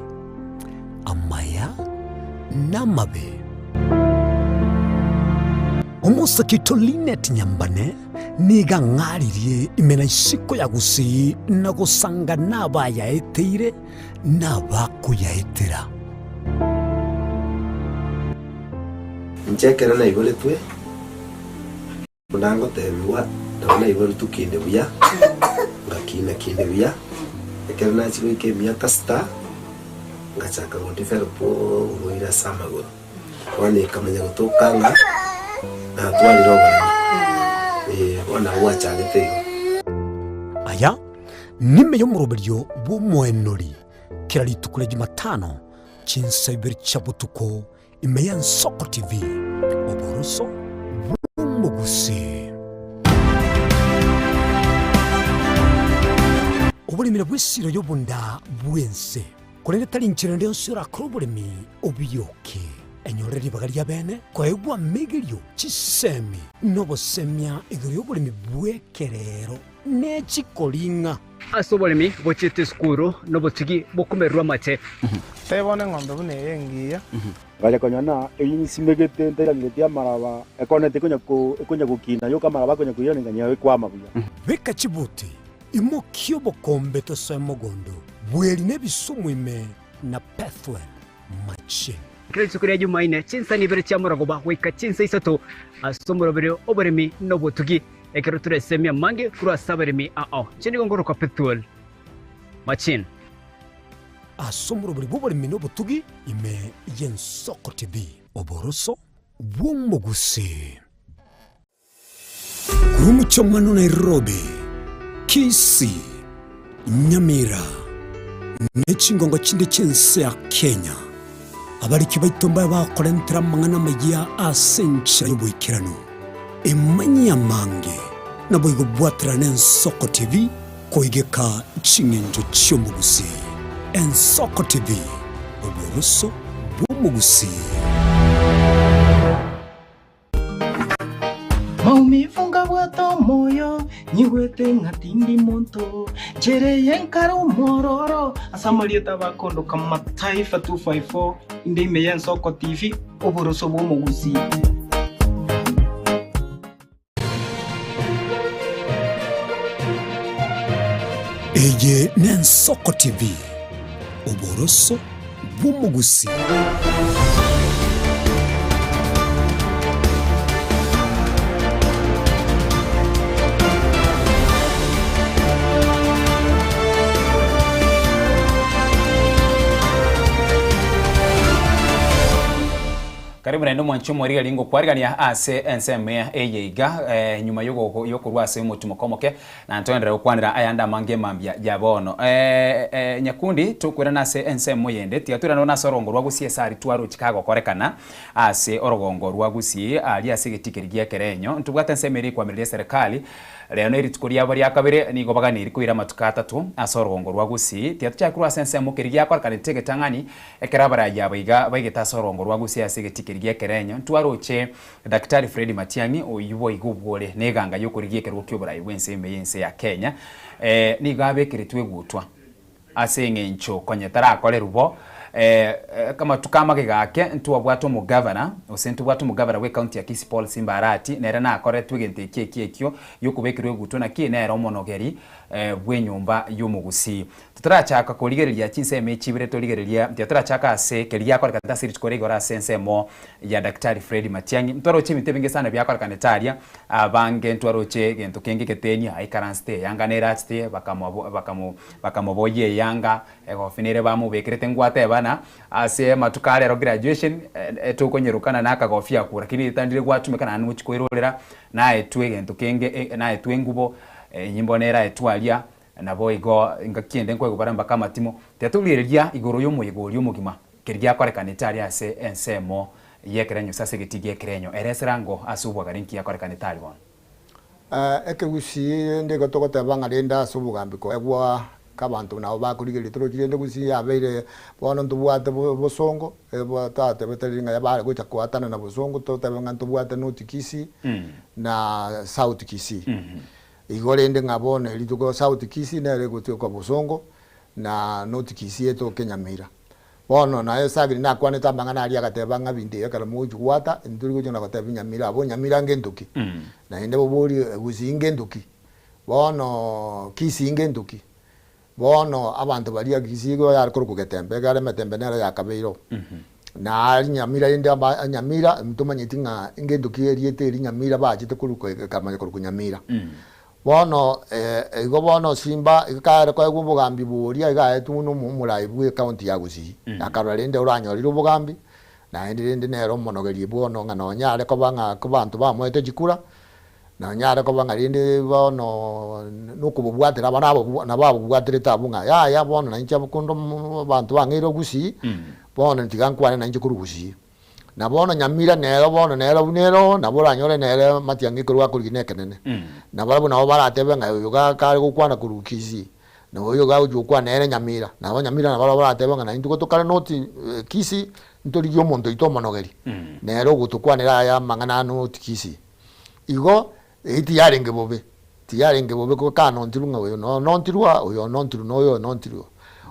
amaya na amabe. Omosake oito Linet Nyambane nigo ang'aririe ime na isiko ya Gusii na gosanga nabayaeteire na abakoyaetera. Inche ekero naiboretwe, buna ngotebigwa, nabo naiboretwe kinde buya, ngakina kinde buya, ekero nachia goika emiaka sita, ngachaka go develop oboira ase amagoro. Bono ekamanya gotoka ng'a natwarire oboremo, eh, bono nabo gwachagete igo. Aya nime y'omoroberio bw'omoenori kera rituko ria Jumatano chinsa ibere chia botuko ime y'Ensoko TV, oboroso bw'omogusii. Oboremire bw'esiro y'obonda bw'ense, korende tari nchera ende yonsi orakore oboremi obiyoke. Enyorere ribaga ria bene koegwa amegerio, chisemi, na obosemia igoro y'oboremi bw'ekerero ne chikoring'a. Ase oboremi bochiete esukuru nobotugi bokomererwa amache. Teba one eng'ombe buna eye engiya. Ngacha konyora ng'a eyio nsimegete ntairangeretie amaraba, ekoneti ekonya ko ekonya gokina yoka amaraba akonya koiraneria ekwama buya. Beka chibuti, imokia obokombe tosoe mogondo, bweri na ebisumu ime na Bethuel machine. Kera rituko ria Jumaine, chinsani ibere chia morogoba goika chinsa isato ase omoroberio oboremi na obotugi, ekero toresemie amange korwa ase abaremi ao. Inche nigo ngorokwa Pethuel Machine. Ase omorobori bw'oboremi na obotugi ime y'Ensoko TV, oboroso bw'omogusii. Korwa omochie omwana o Nairobi, Kisii, Nyamira, ne chingongo chinde chi'ense ya Kenya, abariki baito mbabe bakorentera amang'ana amayia ase enchera y'oboikeranu. Emanyie amange, naboigo bwaterane Ensoko TV koigeka ching'encho chi'omogusii. Ensoko TV, oboroso bw'omogusii. Maumivu ngabwate omoyo, nyigwete ng'a tindi monto, Nchera eye nkare omwororo, ase amarieta bakondoka Mataifa 254, inde ime y'Ensoko TV, oboroso bw'omogusii. Eye n'Ensoko TV, oboroso bw'omogusii. Karibu naende omwanchi omorigereria ngokwarigania ase ensemo eye iga nyuma yokorwa ase omotimoko omoke na ntoenderere gokwanera ayande amange mambia ya bono. Nyakundi tokoirana ase ensemo eyende tiga toirane bono ase orogongo rwa Gusii ase aria twaroche kagokorekana ase orogongo rwa Gusii aria ase egetikeri gia ekerenyo ntobwate ensemo eria ekoamereria eserekari. Rero nerituko riabo ria kabere nigo baganeiri koira amatuko atato ase orogongo rwa Gusii. Tiga tochake korwa ase ensemo keria giakorekanete egetang'ani ekero abarai aba iga baigete ase orogongo rwa Gusii ase egetii keria gi'ekerenyo. Ntwaroche Daktari Fred Matiang'i oyio boigo obwore neganga y'okorigia ekerogo ki'oborai bw'ense ime y'ense ya Kenya nigo abekeretwe egutwa Ase engencho konya tarakorerwa bo, amatuko amagega ake ntwabwate omogavana, gose ntobwate omogavana bw'ecounty ya Kisii Paul Simba Arati, nere nakoretwe egento ekio ekio ekio giokobekerwa egutwa naki nere omonogeri bw'enyomba y'omogusii. Totarachaka korigereria chinsemo echi ibere torigereria tiga torachaka ase keria giakorekanete ase rituko ria igoro ase ensemo ya Daktari Fred Matiang'i. Ntwaroche ebinto ebinge sana biakorekanete aria, abange ntwaroche egento kenge egeteni aikaransete eyanga nerachete bakamobo bakamo Bakamoboyia eyanga, egofi nere bamobekerete ngwatebana, ase amatuko a rero graduation, tokonyerokana na akagofi akwo, lakini ritandire gwatumeka naende ngochia koirorera, naetwe egento kenge, naetwe engubo, enyimbo nere aetwe aria, naboigo engaki ende nkoigwa bare mpaka amatimo. Tiga torigereria igoro y'omoyega oria omogima, keria giakorekanete aria ase ensemo y'ekerenyo gose ase egetii gi'ekerenyo, ere eserango ase obwagare nki yakorekanete aria bono. Ekegusii rende igo togoteba ng'a rende ase obogambi koegwa k'abanto nabo bakorigereria torochi rende gusii yabeire bono ntobwate bosongo tatebete riria ng'a bare gocha koatanana bosongo totebe ng'a ntobwate North Kisii na South Kisii. Igo rende ng'a bono rituko South Kisii nere egotoka bosongo na North Kisii etoke Nyamira. Bono naye Sagini nakwanete amang'ana aria agateba ng'a binto ebi ekero mogochia gwata, intori gochia na gotebia Nyamira abwo Nyamira ngento ki? Naende boborie Gusii ngento ki? Bono Kisii ngento ki? Bono abanto baria Kisii igo yare korokwa Getembe, ekero emetembe nero yakabeire oo. Na aria Nyamira rende aba Nyamira ntomanyeti ng'a ngento ki erieta eri Nyamira bachete korwa ekamanya korokwa Nyamira. Bono igo bono Simba iga kare koegwa obogambi boria iga aetwe buna omorai bwe county ya Gusii, akarora rende oranyorire obogambi, naende rende nere omonogerie bono ng'a nonya are koba ng'a abanto bamoete chikura, nonya are koba ng'a rende bono nokobobwatera aba nabo nabo abobwaterete abwo ng'a yaya bono nainche konde abanto bang'eire Gusii, bono tiga nkwane nainche korwa Gusii. Na bono nyamira nero bono nero buna ere oo, nabo oranyore nere matiang'i korwa akorigia nekenene. Na barabwo nabo baratebe ng'a oyo ga kare gokwana korwa Kisii, na oyo gagochia gokwana nere nyamira. Nabo nyamira nabarabwo baratebe ng'a naintwe gotokare noti Kisii, ntorigie omonto oito omonogeri, nere ogotokwanera aya amang'ana aa noti Kisii. Igo, eyio tiyarenge bobe, tiyarenge bobe ko kanontirwe ng'a oyo nontirwe aa, oyo onontirwe na oyo onontirwe oo.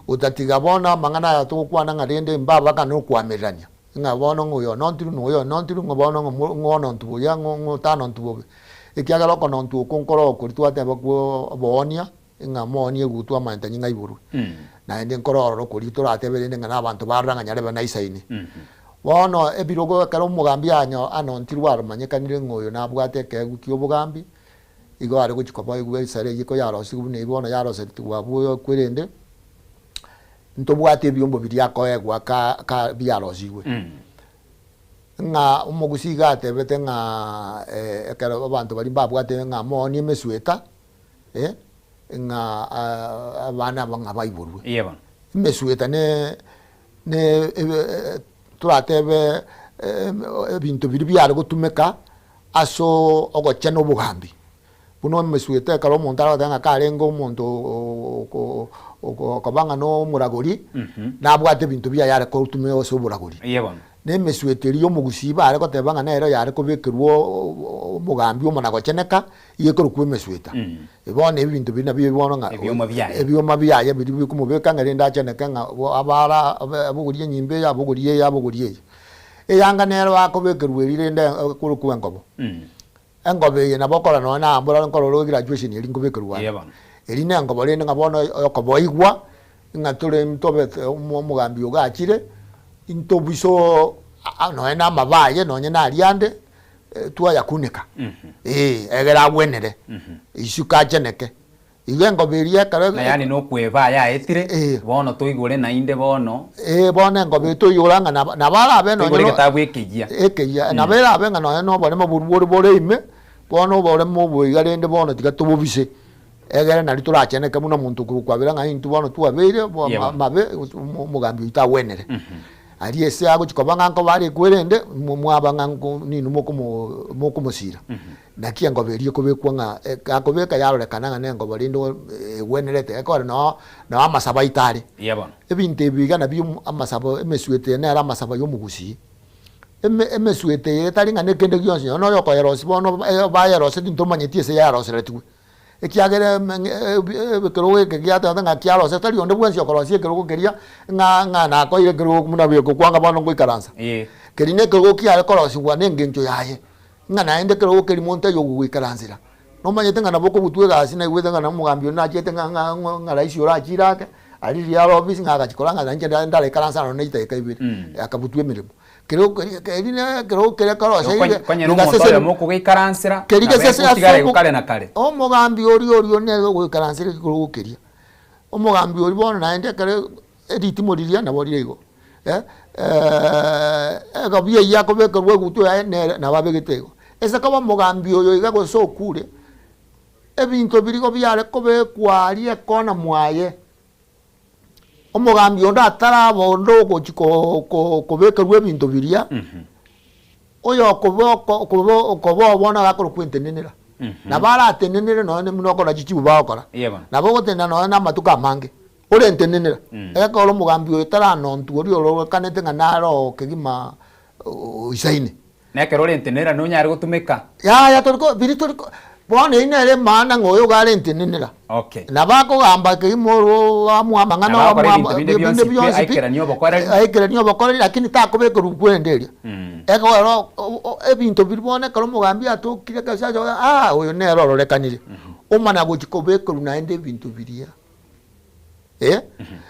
Otatiga bono amang'ana aya togokwana ng'a rende mbabaka nokoamererania, ng'a bono ng'a oyo onontirwe na oyo onontirwe ng'a bono ng'a ng'a onontu buya ng'a ng'a otanontu bobe. Ekiagera okonontu oko nkoro okori twateba kwo oboonia, ng'a moonie egutwa amaete ng'a aiborwe. Naende nkoro ororo koria toratebe rende ng'a nabanto barora ng'a nyarebe naisaine. Bono ebirogo ekero omogambi anyo anontirwe aromanyekanire ng'a oyo nabwate ekeegwa ki'obogambi, igo are gochia koboigwa esare eyio koyarosigwe buna eyio bono yarosetigwe abwo kwerende, ntobwate ebiombo biria akoegwa ka ka biarosigwe. Ng'a omogusii iga atebete ng'a ekero abanto baria mbabwate ng'a moonie emesweta, ng'a abana aba ng'a baiborwe. Emesweta ne ne toratebe ebinto biria biare gotumeka ase ogochena obogambi. Buna emesweta ekero omonto aragoteba ng'a karenge omonto okoba ng'a na omoragori, nabwate ebinto biaye are kotumia ase oboragori. Na emesweta eria y'omogusii bare goteba ng'a nero yare kobekerwa omogambi omona gocheneka, iga ekorokwa emesweta. Bono ebinto biria nabio bono ng'a Ebioma biaye. ebioma biaye biria bikomobeka ng'a rende acheneke ng'a abara abogorie enyimbo eye abogorie eye abogorie eye. Eyanga nero akobekerwa eria rende ekorokwa engobo. Engobo eye nabo okora nonya na mbora nkorora egraduation eria nkobekerwa Eeh are. bono. Eria na engobo rende ng'a bono okoboigwa ng'a tore ntobete omogambi ogo achire, intobisa nonya na amabe aye nonya na aria ande, twayakuneka, ee, egere agwenere, isiko acheneke. Igo engobo eria ekero Na yaani nokweba ayaetire, bono toigore naende bono. Ee, bono engobo eye toigora ng'a nabo nabo arabe nonya Toigore no egetabu ekeyia. ekeyia, nabo erabe ng'a nonya na oboremo borwo bore bore ime, bono oboremo obo iga rende bono tiga tobobise, egere nario toracheneke buna omonto okokwabera ng'a intwe bono twabeire bo Yebo. mabe omogambi oito agwenere. Aria ase agochia koba ng'a nkoba are ekwerende, mwaba ng'a nko ninwe mokomo mokomosira. Naki engobo eria ekobekwa ng'a akobeka yarorekana ng'a nengobo rende egwenerete, ekore noo noo amasabo aito are. Eya bono. Ebinto ebi iga nabio amasabo emeswete eye nere amasabo ya omogusii. Eme emeswete eye etari ng'a na kende gionsi nonye na oyokoyerosia bono bayerosetie ntomanyeti ase yaroseretigwe. Ekiagera ekerogo eke giatebete ng'a kiarosete, tari onde bwensi okorosia ekerogo keria ng'a ng'a nakoeire ekerogo buna gekokwanga bono ngoikaransa. Keria na ekerogo kiare korosigwa na engencho yaye, ng'a naende ekerogo keria monto aye ogogoikaransera. Nomanyete ng'a nabo okobutwa egasi naigwete ng'a na omogambi oria nachete ng'a ng'a ng'a rahisi orachire ake, aria riria are ofisi ng'a agachia korora ng'a nainche ndaraikaranse aroro na chidakika ibere, akabutwa emeremo. Kerogo keria keria ne ekerogo keria koroseire Konye nomonto oyomo okogeikaransera, Keria nabo gesese egotigara ase igo omo kare na kare. omogambi oria oria nere ogoikaransera ekerogo keria. Omogambi oria bono naende ekero eritimo riria nabo rire igo eh, egobia eyio akobekerwa egutwa yaye nere nabo abegete igo. Ase koba omogambi oyo iga gose okure, ebinto biria igo biare kobekwa aria ekona mwaye. Omogambi onde ataraba onde ogochia kobekerwa ebinto biria, oyokoba okoba bono agakorokwa entenenera. Nabo aratenenere nonya buna okora chichibu bagokora. Nabo ogotenena nonya na amatuko amange, ore entenenera. Ekero omogambi oyo taranontwa oria ororekanete ng'a nare oo kegima oisaine. Na ekero ore entenenera nonyare gotumeka. Yaya tori ko biri tori ko bono eyio nere emaana ng'a oyo iga are entenenera. Okay. Nabo akogamba kegima oro amoa amang'ana Nabo akora amoa ebinto binde binde bionsi pi bionsi pi aikeranie obokoreri. aikeranie obokoreri lakini takobekerwa kwenda eria. Ekero ebinto biria bono ekero omogambi atokire ekero acha ah oyo nere ororekanire. Omana gochia kobekerwa naende ebinto biria. Eh,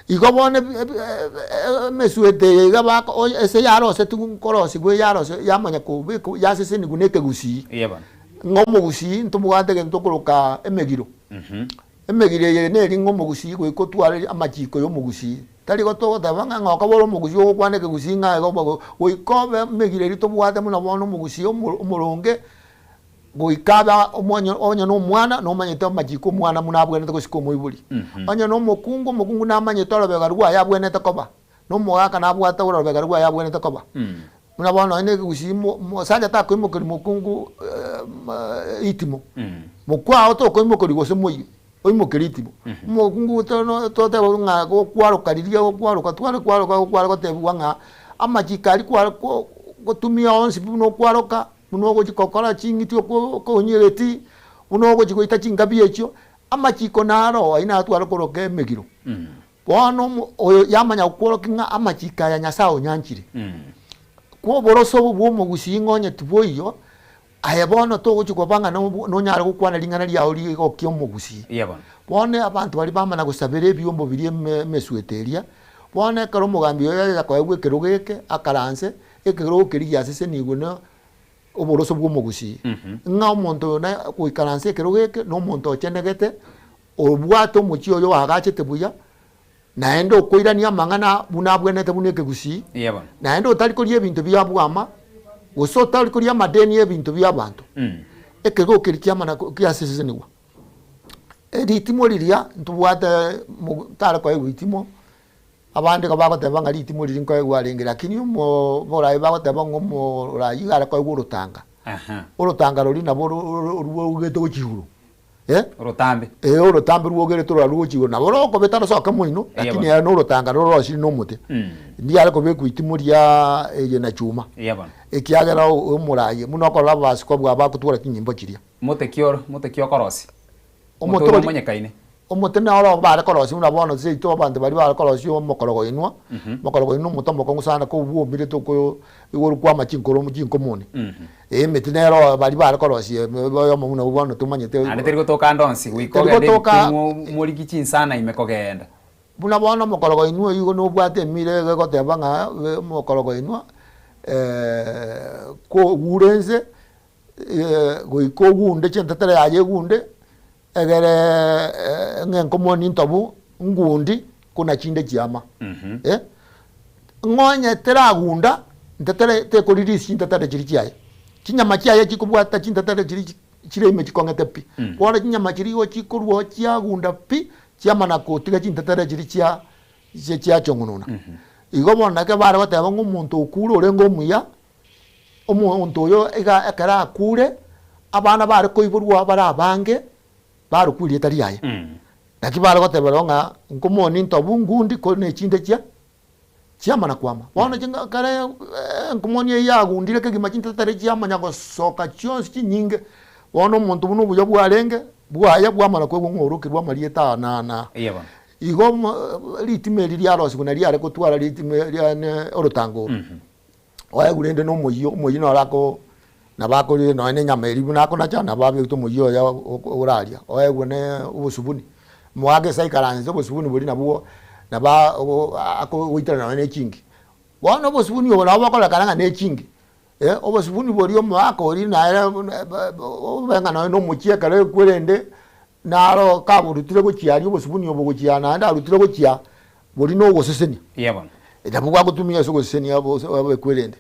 igo bono ebi- ebi- e- emesweta eye iga bako oye ase yarosetigwe nkorosigwa eyarose yamanya kobekwa yasesenigwa na ekegusii. Eya bono. Ng'a omogusii ntobwate egento tokoroka emegiro. Emegiro eye neri ng'a omogusii goika otware amachiko ya omogusii. Tari igo togoteba ng'a ng'a okaba ore omogusii ogokwana ekegusii ng'a igo obo goika obe emegiro eria tobwate buna bono omogusii omo omoronge. Goika abe omonye onye nomwana nomanyete amachiko omwana buna abwenerete gosika omoibori. Onye nomokungu, omokungu namanyete orobega rwaye abwenerete koba, na omogaka nabwate orobega rwaye abwenerete koba. Buna bono nonye na ekegusii mo mosacha takoimokeria mokungu ritimo, mokwao tokoimokeria gose moyio, oimokerie ritimo. Omokungu tono toteba ng'a gokwaroka riria gokwaroka tware kwaroka gokware gotebiwa ng'a amachiko aria kware ko gotumia onsi buna okwaroka. Buna ogochia gokora ching'iti okonywa egeti, buna ogochia goita chingabi echio, amachiko naro ayio natware koroka emegiro. Bono omo oyo yamanya gokworokia ng'a amachiko aya Nyasae onyanchire. Kwa oboroso obo bwa omogusii ng'a onye tiboiyo, aye bono togochia koba ng'a nobo nonyare gokwana ring'ana riago rigokia omogusii. Bono abanto baria bamana gosabera ebiombo biria eme emesweta eria, bono ekero omogambi oyo acha koegwa ekerogo eke, akaranse, Ekerogo keria giasesenigwe na oboroso bw'omogusii, ng'a omonto oyo na goikaransa ekerogo eke na omonto ochenegete, obwate omochie oyo oagachete buya, naende okoirania amang'ana buna abwenerete buna ekegusii, Eya bono. naende otari koria ebinto bia bwama, gose otari koria amadeni y'ebinto bi'abanto. Ekerogo keria kiamana giasesenigwa. Ritimo riria ntobwate mo tare koegwa ritimo. Abande igo bagoteba ng'a ritimo riria nkoegwa arenge, lakini omoraai bagoteba ng'a omoraai iga are koegwa orotanga. Orotanga roria nabo rwogete gochia igoro eh. Orotambe. Eh, orotambe rwogerete ororo rogochia igoro, nabo rokobeta rosoke moino, lakini ere na orotanga rorosire na omote. Ndiare kobekwa itimo riaa eye na chuma, ekiagera omoraai buna okorora abasiko abwo bagotwara chinyimbo chiria. Mote ki oro, mote ki okorosia? Omote Omote oria oria- omonyekaine. Omote noro bare korosia buna bono seito abanto baria bare korosia omokorogo inwa, omokorogo inwa omote omokong'u sana ko bwomirete oko igoro kwama chinkoro chinkomoni. Emete nero baria bare korosia oyomo buna bono tomanyete. Naende teri gotoka ande onsi, goika Teri ogende gotoka- ebitunwa morigi chinsana ime kogenda. Buna bono omokorogo inwa oyio igo nobwate emira egoteba ng'a omokorogo inwa kogure ense goika ogunde chintetere yaye egunde, egere ng'a enkomoni ntobu ngundi kona chinde chiama eh. Ng'a onye teragunda ntetere tekoririsia chintetere chiria chiaye, chinyama chiaye chikobwata chintetere chiria chire ime chikong'ete pi. Bono chinyama chiria igo chikorwa oo chiagunda pi, chiamana kotiga chintetere chiria chia chiachong'ununa. Igo bono naki bare goteba ng'a omonto okure orenge omuya, omonto oyo iga ekero akure, abana bare koiborwa bare abange, barokwa erieta riaye. Naki bare goteba rero ng'a nkomoni ntobu ngundi kore na echinde chia chiamana kwama. Bono chinga ekere enkomoni eyio yagundire kegima chintetare chiamanya gosoka chionsi chinyinge, bono omonto buna obuya bwarenge, bwaye bwamana koigwa ng'a orokirwe amarieta aa na aa na aa. Eya bono. Igo ritima eri riarosigwe na riare gotwara ritima riane orotango oro. Oegwe rende na omoyio, omoyio noro ako nabo akorire nonya na enyama eria buna akonacha nabo abegete omoyio oye oraria, oegwe na obosubuni. Moake ase aikaransete obosubuni boria nabwo nabo akogoiterana nonya na echingi. Bono obosubuni obo nabo bokorekana ng'a na echingi, obosubuni boria omoaka oria naye obe ng'a nonya na omochie ekero ekwerende naro kaborutire gochia aria obosubuni obo gochia naende arutire gochia boria na ogosesenia. Eya bono. Nabwo bwagotumia ase ogosesenia abekwerende.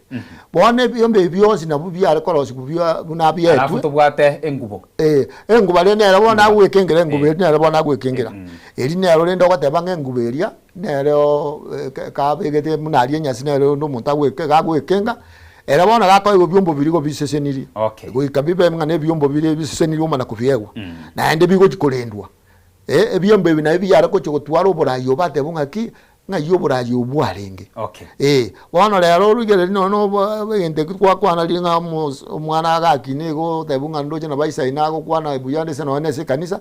Bono ebiombe ebi bionsi nabwo biare korosigwa bia buna Alafu bietwe. tobwate engubo. Eh, enguba rende nere bono agwekengera enguba eria nere bono agwekengera. Eria nero rende ogoteba ng'a enguba eria nero kabegete buna aria enyasi nere onde omonto agweke gagwekenga, ere bono gakoegwa ebiombo biria igo bisesenirie. Okay. Goika bibe ng'a na ebiombo biria bisesenirie omana kobiegwa. Naende bigochi korendwa. Eh, ebiombo ebi nabio biare gocha gotwara oborai obo bateba ng'aki, ng'ai oborai obwo bwarenge. Okay. Eh, bono rero origereria nonya na obo egento ekio twakwana riria ng'a omos omwana agakina igo oteba ng'a ndoche nabo aisaine agokwana buya ase nonya na ase ekanisa,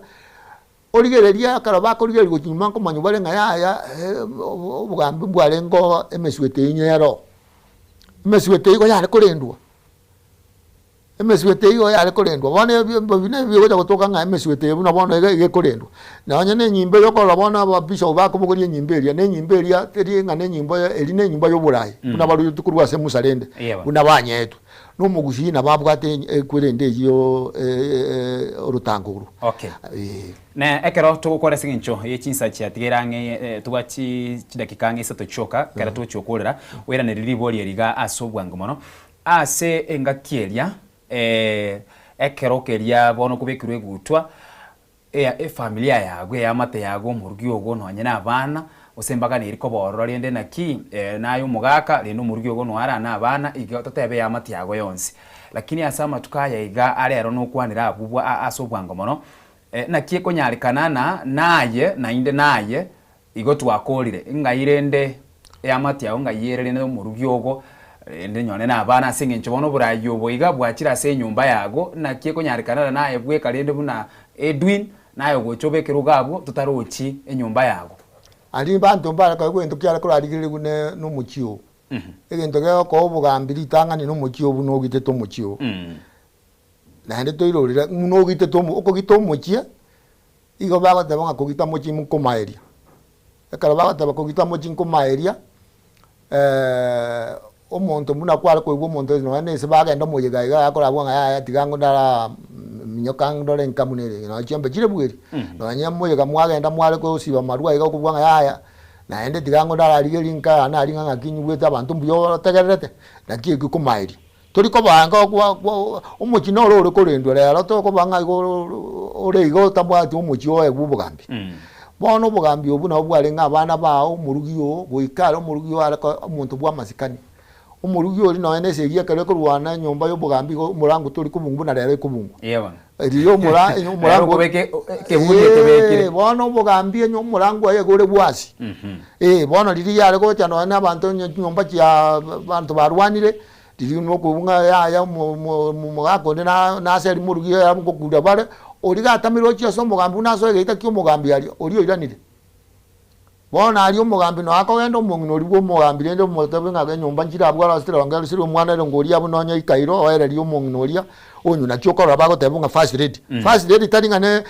origereria ekero bakorigereria gochia nyuma nkomanya bare ng'a yaya obogambi mbwarenge oo emeswete eyio nero. Emeswete eyio igo yare korendwa. Emeswete igo yare korendwa, bono ebiombe ebi nabio bigocha gotoka ng'a emeswete eye buna bono iga iga ekorendwa. Nonye na enyimbo eye okorora bono ababishop bakobogoria enyimbo eria, na enyimbo eria teri ng'a na enyimbo eria na enyimba ya oborai, buna baruetwe korwa ase Musa rende, buna banyeetwe. Na omogusii nabo abwate ekwerende eyio orotango orwo. Okay. Eeh. Na ekero togokora ase eng'encho ye chinsa chiatigaire ang'e tobwate chidakika ang'e isato chioka, ekero togochia gokorera, oiranerie ribori eri iga ase obwango mono. Ase engaki eria, ekero keria bono kobekirwe egutwa, efamilia yago, eamate yago, omorugi ogo, nonye na abana, gose mbaganeri koba ororo rende naki naye omogaka, rende omorugi ogo noyo are na abana, igo totebe eamate yago yonsi. Lakini ase amatuko aya iga arero nokwanera abwo bwa ase obwango mono, naki ekonyarekana na naye naende naye Igo twakorire, ng'ai rende eamate yao ng'ai ere rende omorugi ogo, rende nyone nabana ase engencho bono oboraai obo iga bwachire ase enyomba yago, naki ekonyarekana naye bweka rende buna Edwin, naye ogocha obe ekerogo abwo totarochi enyomba yago. Aria abanto mbare koegwa egento kiare korarigererigwa ne nomochie oo. Egento gegokoa obogambi ritang'ani nomochie oo buna ogitete omochie oo. Naende toirorere buna ogitete omo okogita omochie. Igo bagoteba ng'a kogita mochie nkomaeria. Ekero bagoteba kogita mochie nkomaeria, omonto buna kware koigwa omonto nonya na ase bagenda omoyega iga akorabwo ng'a yaya tiga ngo ndara minyoka ndore nka buna ere nonya chiombe chire bweri. Nonya omoyega mwagenda mware gosiba amarwa iga okobua ng'a yaya, naende tiga ngo ndararigerie nka yane aria ng'a ng'aki nyigwete abanto mbuya otegererete, naki ekio komaeria. Tori kobanga omochie noro ore korendwa rero tokoba ng'a igo ore iga otabwati omochie oegwe obogambi. Bono obogambi obwo nabo bwarenge abana bao, omorugi oo, goika are omorugi oo are omonto bwa amasikani. Omorugi oria nonye na esegi ekero ekorwana enyomba ya obogambi igo omorango tori kobungwa buna rero ekobungwa. Riria omora Rero omorango okobeka ekebuni ekebekire. Eeh, bono obogambi onye omorango oye iga ore bwasi. Eeh, bono riria yare gocha nonye na abanto onye chinyomba chia abanto barwanire, riria nokoigwa ng'a yaya omo omo omogaka onde na naseri morugi oye ngokuria bare, oria gatamire ochia ase omogambi buna asoe egeita kia omogambi aria, oria oiranire. Bono aria omogambi nonya akogenda omong'ina oria bwa omogambi rende omotebie ng'a enyomba nchire abwo arosire ronge arosire omwana ere ngoria abwo nonya ikairo oererie omong'ina oria onywe naki okorora bagoteba ng'a first lady. First lady tari ng'a ne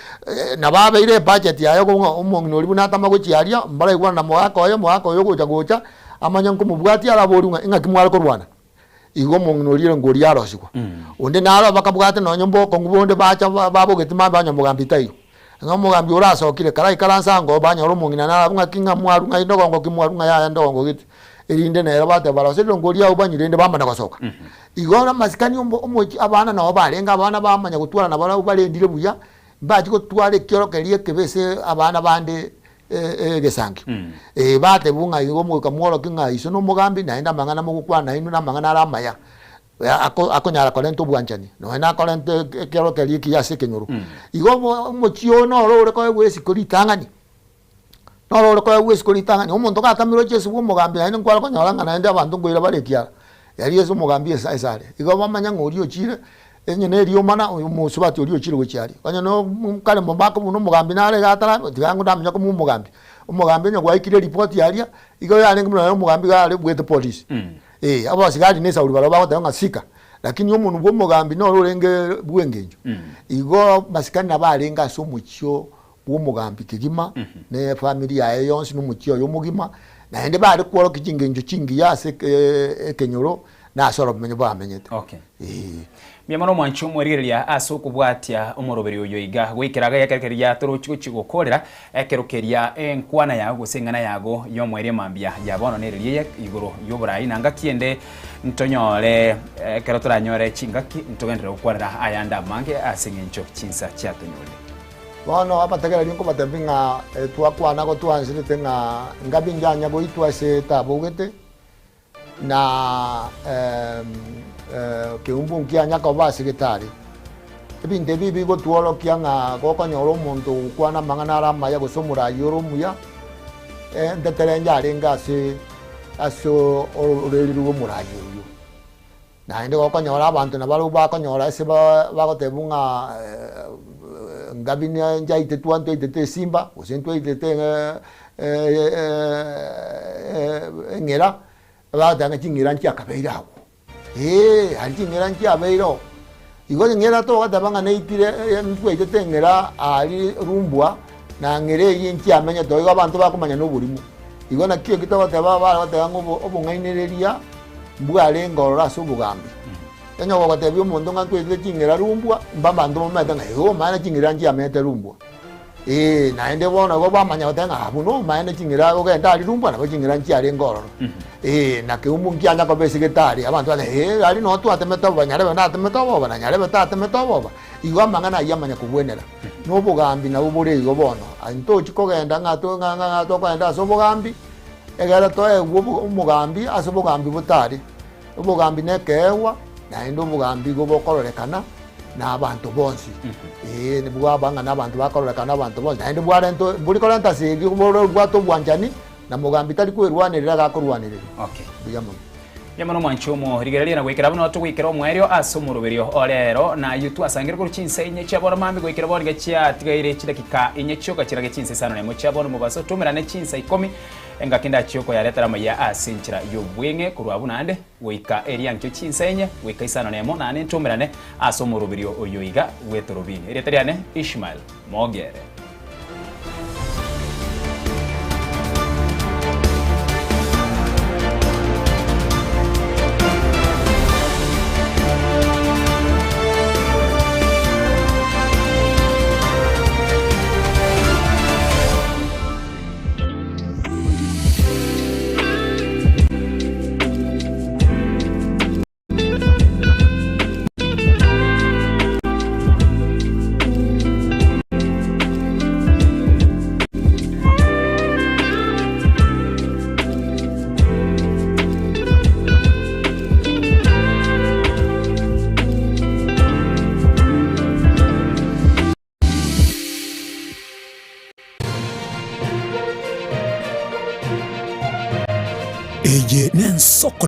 nabo abeire ebudget yaye ng'a omong'ina oria buna atama gochia aria mbaraigwane na mogaka oye, omogaka oyo ogocha gocha amanye nkomobwatia araborie ng'a ing'aki mware korwana. Igo omong'ina oria ere ngoria arosigwa. Onde naro bakabwate nonye mbokong'u bonde bacha babogeti mambia banyora omogambi taiyo. Ng'a omogambi orasokire karaikaranse ango banyora omong'ina naro ng'aki ng'a mwarwa ng'ai ndogongo ki mwarwa ng'a yaya ndogongo gete. Erinde nere bateba barose rirongo oria abwo banywe rende bamana gosoka. Igo ore amasikani omo omochie abana nabo barenge abana bamanya gotwara nabarabwo barendire buya, mbachi gotwara ekiorokererio ekebe ase abana bande. egesangio. Ee, batebwa ng'a igo omoika mworokie ng'a iso nomogambi, naende amang'ana mogokwana nainwe namang'ana are amaya, akonyara korenta obwanchani, nonya nakorenta ekero keria ekiya ase ekenyoro. Igo omochie oyo noro ore koegwa esiko ritang'ani, noro ore koegwa esiko ritang'ani, omonto gatamire oche ase bwa omogambi naende nkware konyora ng'a naende abanto nkoira bare ekiara, riaria ase omogambi ase asare. Igo bamanya ng'a oria ochire, onye na eriomana, omosubati oria ochire gochia aria. Onye na kare buna omogambi nare iga atara tiga ndamanya komoa omogambi, omogambi onye gwaikire eripoti aria, igo yarenge buna omogambi iga are bwete polisi. Ee, abasigari na esauri barabwo bagoteba ng'a sika, lakini omonwa bw'omogambi noro orenge bw'engencho. Igo masikani nabo arenge ase omochie bw'omogambi kegima, na efamiri yaye yonsi, na omochie oye omogima, naende bare kworokia chingencho chingiya ase ekenyoro na ase oromenyo bamenyete. Okay. Ee. Mbuya mono omwanchi omwerigereria ase okobwatia omoroberio oyo iga goikera iga ekero keria torochi gochia gokorera ekero keria enkwana yago gose eng'ana yago y'omoerio mambia ya bono nereria eye igoro y'oborai na ngaki ende ntonyore ekero toranyore chingaki ntogenderere gokwanera ayande amange ase eng'encho chinsa chiatonyorire. Bono abategereri nkobatebia ng'a twakwana gotwancherete ng'a ngabi njanya goitwa ase etabogete, na keumbu nkianya koba ase getari. Ebinto ebi bigotworokia ng'a gokonyora omonto ogokwana amang'ana are amaya gose omoraai ore omuya, entetere yarenge ase ase ororeri rw'omoraai oyio. Naende gokonyora abanto nabarabwo bakonyora ase bagotebwa ng'a ngabi nchaitetwe ntwaitete esimba, gose ntwaitete eng'era, bagoteba ng'a ching'era nchiakabeire agwo. Ee, aria ching'era nchiabeire oo. Igo eng'era togoteba ng'a neitire ntwaitete eng'era aria rumbwa, na ng'era eyio nchiamenyete oo, igo abanto bakomanya na oborimo. Igo naki eki togoteba bare goteba ng'a obong'ainereria mbwarenge ororo ase obogambi. Onye gogotebia omonto ng'a ntwaitete ching'era rumbwa, mba abanto bamaete ng'a igo omanyete ching'era nchiamenyete rumbwa. Ee, naende bono igo bamanya goteba ng'a abwo nomanyete ching'era ogende aria rumbwa nabo ching'era nchiarenge ororo. Ee, na keumbu nkianya koba ase getari, abanto bateba ee aria noo twatemete oboba, nyarebe natemete oboba, na nyarebe tatemete oboba. Igo amang'ana ayio amanya kobwenera. Na obogambi nabwo bore igo bono. Aye ntochi kogenda ng'a to ng'a ng'a tokogenda ase obogambi, egere toegwe obo omogambi ase obogambi botari. Obogambi nekeegwa, naende obogambi igo bokororekana na abanto bonsi. Ee, bwaba ng'a nabanto bakororekana na abanto bonsi, naende bwarenta mbori korenta esegi bore bwate obwanchani, na mogambi tari kwerwanerera iga akorwanererwa. Okay. Mbuya mono. Mbuya mono mwanche omorigereria na goikera buna togoikera omoerio ase omoroberio o rero, na ayio twasangire korwa chinsa inye chia bono mambia goikera bono iga chiatigaire chidakika inye chioka chirage chinsa isano nemo chia bono mobaso toumerane chinsa ikomi Engaki ndachie okoyaretera amaiya ase enchera y'obweng'e korwa abwo naende goika eria nkio chinsa enye goika isano nemo, naende ntomerane ase omoroberio oyo iga bw'etorobini. Erieta riane Ishmael Mogere.